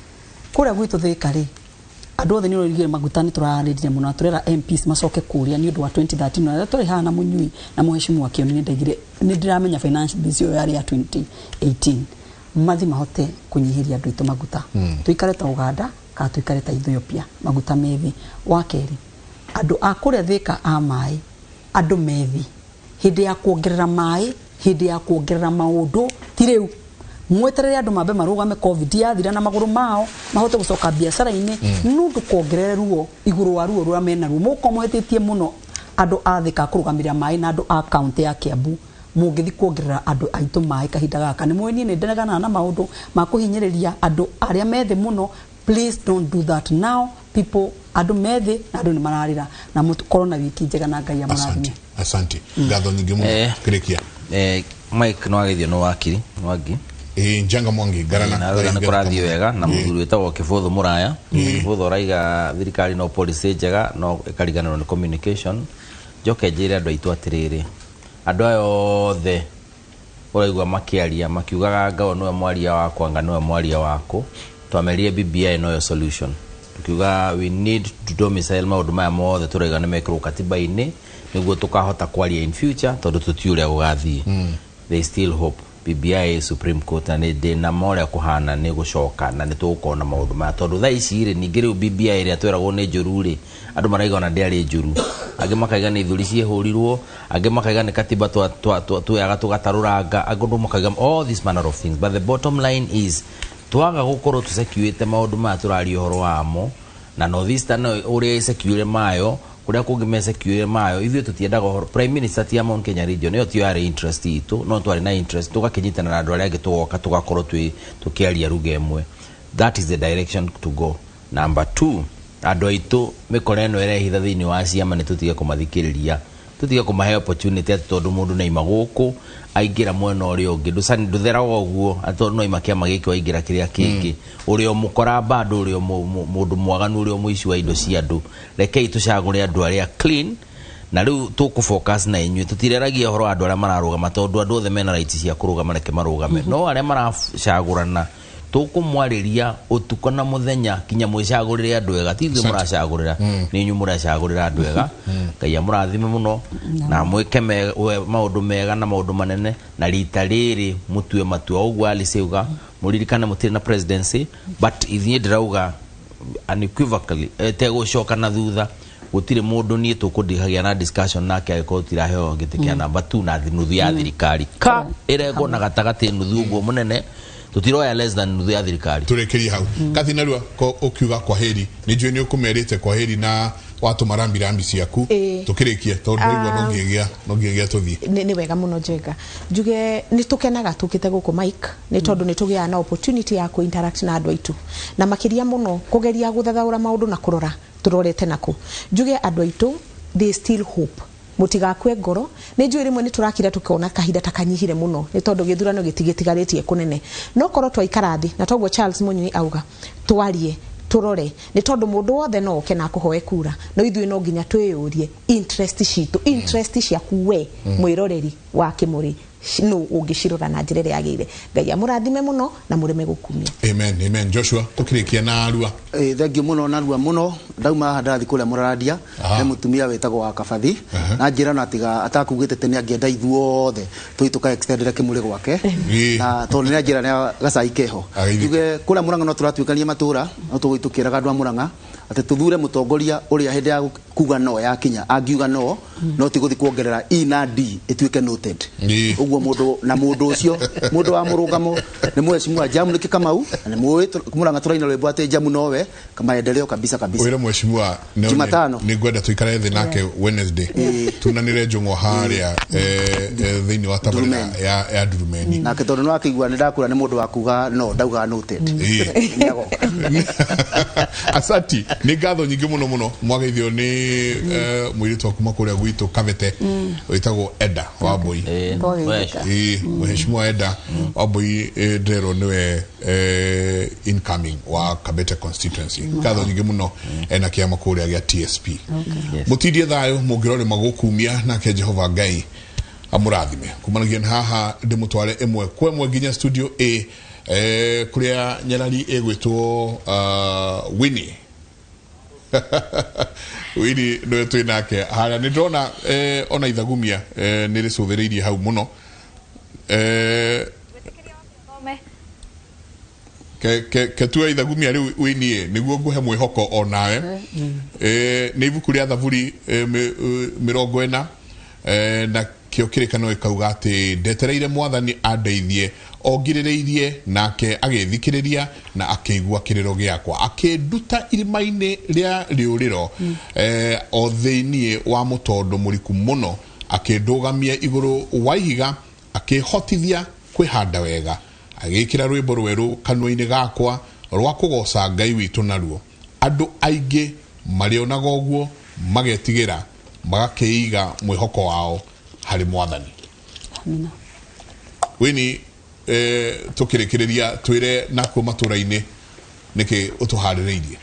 Speaker 11: kũrĩa gwitũ Thĩka rĩ, andũ othe nĩ ũrorire maguta nĩ tũrarĩrire mũno na tũrera MPs macoke kũrĩa nĩ ũndũ wa 2013 na tũrĩ haha na mũnyui na mũheshimiwa Kĩoni nĩ ndaigire nĩ ndĩramenya finance bill ĩyo yarĩ ya 2018 mathi mahote kũnyihĩria andũ aitũ maguta, tũikare ta Uganda kana tũikare ta Ethiopia, maguta methi. Wa kerĩ, andũ a kũrĩa Thĩka a maĩ, andũ methi hĩndĩ ya kuongerera maĩ, hĩndĩ ya kuongerera maũndũ ti rĩu, mweterere andũ mambe marũgame COVID yathira na magũrũ mao mahote gũcoka biacara-inĩ, no ndũkongerere ruo igũrũ wa ruo rũrĩa mena ruo. Mũgũkorwo mũhĩtĩtie mũno andũ a Thĩka kũrũgamĩrĩra maĩ na andũ a kaunti ya Kiambu mũngĩthi kuongerera andũ aitũ maĩ kahinda gaka. Nĩ mũĩ niĩ nĩ ndreganaga na maũndũ ma kũhinyĩrĩria andũ arĩa methĩ mũno. Please don't do that now, people. Andũ methĩ na andũ nĩ mararĩra na mũkorwo na wiki njega na Ngai amũrathime.
Speaker 7: Asante, asante, ngatho nyingĩ mũno. Kĩrĩkia.
Speaker 8: Mike no agethio no wakiri Mwangi.
Speaker 7: Ĩĩ, Njenga Mwangi ngarana.
Speaker 8: Na wega nĩ kũrathiĩ wega na mũthuri wĩtagwo Kĩbũthũ Mũraya. Kĩbũthũ araiga thirikari no policy njega no ĩkariganĩrwo nĩ communication. Njoke njĩre andũ aitũ atĩrĩrĩ, andũ aya othe ũraigua makĩaria makiugaga ngao nĩwe mwaria wakwa, anga nĩwe mwaria waku, twamerire BBI noyo solution, tukiuga we need to domicile maũndũ maya mothe tũraiga nĩ mekĩrwo katiba-inĩ Nĩguo tũkahota kwaria in future, tondũ tũtiũĩ ũrĩa gũgathiĩ. There is still hope. BBI, Supreme Court, na nĩ ndĩna ma ũrĩa kũhana nĩ gũcoka na nĩ tũgũkorwo na maũndũ maya, tondũ thaa ici rĩ, ningĩ rĩu BBI ĩrĩa tweragwo nĩ njũru rĩ, andũ maraiga ona ndĩarĩ njũru, angĩ makaiga nĩ ithuri ciĩhũrirwo, angĩ makaiga nĩ katiba tuoyaga tũgatarũranga, angĩ makaiga all these manner of things. But the bottom line is, twaga gũkorwo tũsecuĩte maũndũ maya tũraria ũhoro wamo na North Eastern ũrĩa ĩsecuĩre mayo, kũrĩa kũngĩ mesecuĩre mayo, ithuĩ tũtiendaga ũhoro prime minister ti ya Mount Kenya region. Ĩyo tiyo yarĩ interest itũ, no twarĩ na interest tũgakĩnyitana na andũ arĩa angĩ, tũgoka tũgakorwo twĩ tũkĩaria ruga ĩmwe. That is the direction to go. Number two, andũ aitũ, mĩkora ĩno ĩrehitha thĩinĩ wa ciama, nĩ tũtige kũmathikĩrĩria, tũtige kũmahe opportunity atĩ tondũ mũndũ nĩaima gũkũ aingĩra mwena ũrĩa ũngĩ. Ndũcani ndũtheraga ũguo atĩ tondũ noima kĩama gĩkĩ waingĩra kĩrĩa kĩngĩ. Ũrĩa ũmũkora bado, ũrĩa mũndũ mwaganu, ũrĩa mũici wa indo cia andũ. Rekei tũcagũre andũ arĩa clean, na rĩu tũkũ focus na inyuĩ. Tũtireragia ũhoro wa andũ arĩa mararũgama, tondũ andũ othe mena right cia kũrũgama, reke marũgame. No arĩa maracagũrana, tũkũmwarĩria ũtukũ na mũthenya kinya mwĩcagũrĩre andũ ega. Ti ithuĩ mũracagũrĩra, nĩ inyuĩ mũracagũrĩra andũ ega. Ngai amũrathime mũno na mwĩke maũndũ mega na maũndũ manene, na rita rĩrĩ mũtue matua ũguo Alice auga. Mũririkane mũtirĩ na presidency, but ithuĩ ndĩrauga unequivocally, tegũcoka na thutha, gũtirĩ mũndũ niĩ tũkũndigagĩa na discussion nake angĩkorwo tũtiraheo gĩtĩ kĩa namba 2 na nuthu ya thirikari ka ĩrengwo na gatagatĩ, nuthu ũguo mũnene. Tũtiroya less than nuthu ya thirikari.
Speaker 7: Tũrĩkĩrie hau. Kathi narua ko ũkiuga kwaheri, nĩ njũĩ nĩ ũkũmerĩte kwaheri na watũma rambi rambi ciaku. Tũkĩrĩkie, tondũ ndaigua no nginyagia tũthiĩ.
Speaker 9: Nĩ wega mũno, Njenga. Njuge nĩ tũkenaga tũkĩte gũkũ, Mike, nĩ tondũ nĩ tũgĩaga na opportunity ya kũ interact na andũ aitũ, na makĩria mũno kũgeria gũthathaũra maũndũ na kũrora tũrorete nakũ. Njuge andũ aitũ, they still hope, mũtigakue ngoro. Nĩ njũĩ rĩmwe nĩ tũrakira tũkona kahinda ta kanyihire mũno, nĩ tondũ gĩthurano gĩtigĩtigarĩtie kũnene, no korwo twaikara thĩ na toguo Charles Munyui auga, twarie, tũrore, nĩ tondũ mũndũ wothe no oke na akũhoe kura, no ithuĩ no nginya twĩyũrie interest citũ, interest ciaku we mwĩroreri wa Kĩmũrĩ, nũ ũngĩcirora na njĩra ĩrĩa yagĩrĩire. Ngai amũrathime mũno na mũrĩme gũkumia.
Speaker 7: Amen, amen. Joshua, tũkĩrĩkia na arua.
Speaker 10: Thank you mũno, narua mũno. Ndauma haha ndarathiĩ kũrĩa Mũrarandia. He mũtumia wĩtagwo wa Kabathi na njĩra na tiga atakugĩte tene angĩenda ithuothe tũthiĩ tũka extendere kĩmũrĩ gwake, na tondũ nĩ anjĩra nĩ gacai keho. Tuge kũrĩa Mũrang'a no tũratuĩkania matũra, no tũgũthiĩ tũkĩraga andũ a Mũrang'a atĩ tũthure mũtongoria ũrĩa hĩndĩ ya kuga no yakinya angiuga no, no ti gũthiĩ kuongerera E na D ĩtuĩke noted. Ũguo mũndũ na mũndũ ũcio, mũndũ wa mũrũgamo nĩ mheshimiwa Jamũnĩki Kamau, na nĩ mũĩ Mũrang'a tũraina rwĩmbo atĩ Jamu nowe maendeleo kabisa kabisa.
Speaker 7: Wĩre mheshimiwa
Speaker 10: Jumatano.
Speaker 7: Nĩ ngwenda tũikare thĩ nake Wednesday, tunanĩre njũng'wa harĩa thĩinĩ wa tabarĩra ya Ndurumeni.
Speaker 10: Nake tondũ nĩ wakĩigua nĩ ndakura nĩ mũndũ wa kuga no ndaugaga noted. Nĩagoka.
Speaker 7: Asanti, nĩ ngatho nyingĩ mũno mũno. Mwageithio nĩ mũirĩtu wa kuma kũrĩa gwitũ Kabete wĩtagwo Eda Wambui.
Speaker 11: Twageithĩka.
Speaker 7: Mheshimiwa Eda Wambui, ndĩrerwo nĩwe incoming wa Kabete constituency. Ngatho nyingĩ mũno, ena kĩama kũrĩa gĩa TSP. Mũtindie thayũ, mũngĩrore magũkumia, nake Jehova Ngai amũrathime. Kumanagia na haha ndĩmũtware ĩmwe kwa ĩmwe nginya studio A, kũrĩa nyarari ĩgwĩtwo Winnie. Winnie nĩwe twĩ nake harĩa. Nĩ ndĩrona ona ithagumia nĩ rĩcũthĩrĩirie hau mũno. Ke tua ithagumia rĩu, Winnie, nĩguo ngũhe mwĩhoko onawe. Nĩ ibuku rĩa Thaburi 40 na kĩo kĩrĩkanĩro gĩkauga atĩ ndetereire Mwathani andeithie, ongirĩrĩirie nake agĩthikĩrĩria na akĩigua kĩrĩro gĩakwa, akĩnduta irima-inĩ rĩa rĩũrĩro, o thĩiniĩ wa mũtondo mũriku mũno, akĩndũgamia igũrũ wa ihiga, akĩhotithia kwĩhanda wega, agĩkĩra rwĩmbo rwerũ kanua-inĩ gakwa rwa kũgoca Ngai witũ naruo. Andũ aingĩ marĩonaga ũguo magetigĩra, magakĩiga mwĩhoko wao harĩ Mwathani.
Speaker 11: Amina.
Speaker 7: Wini, tũkĩrĩkĩrĩria, twĩre nakuo matũra-inĩ nĩkĩ ũtũharĩrĩirie.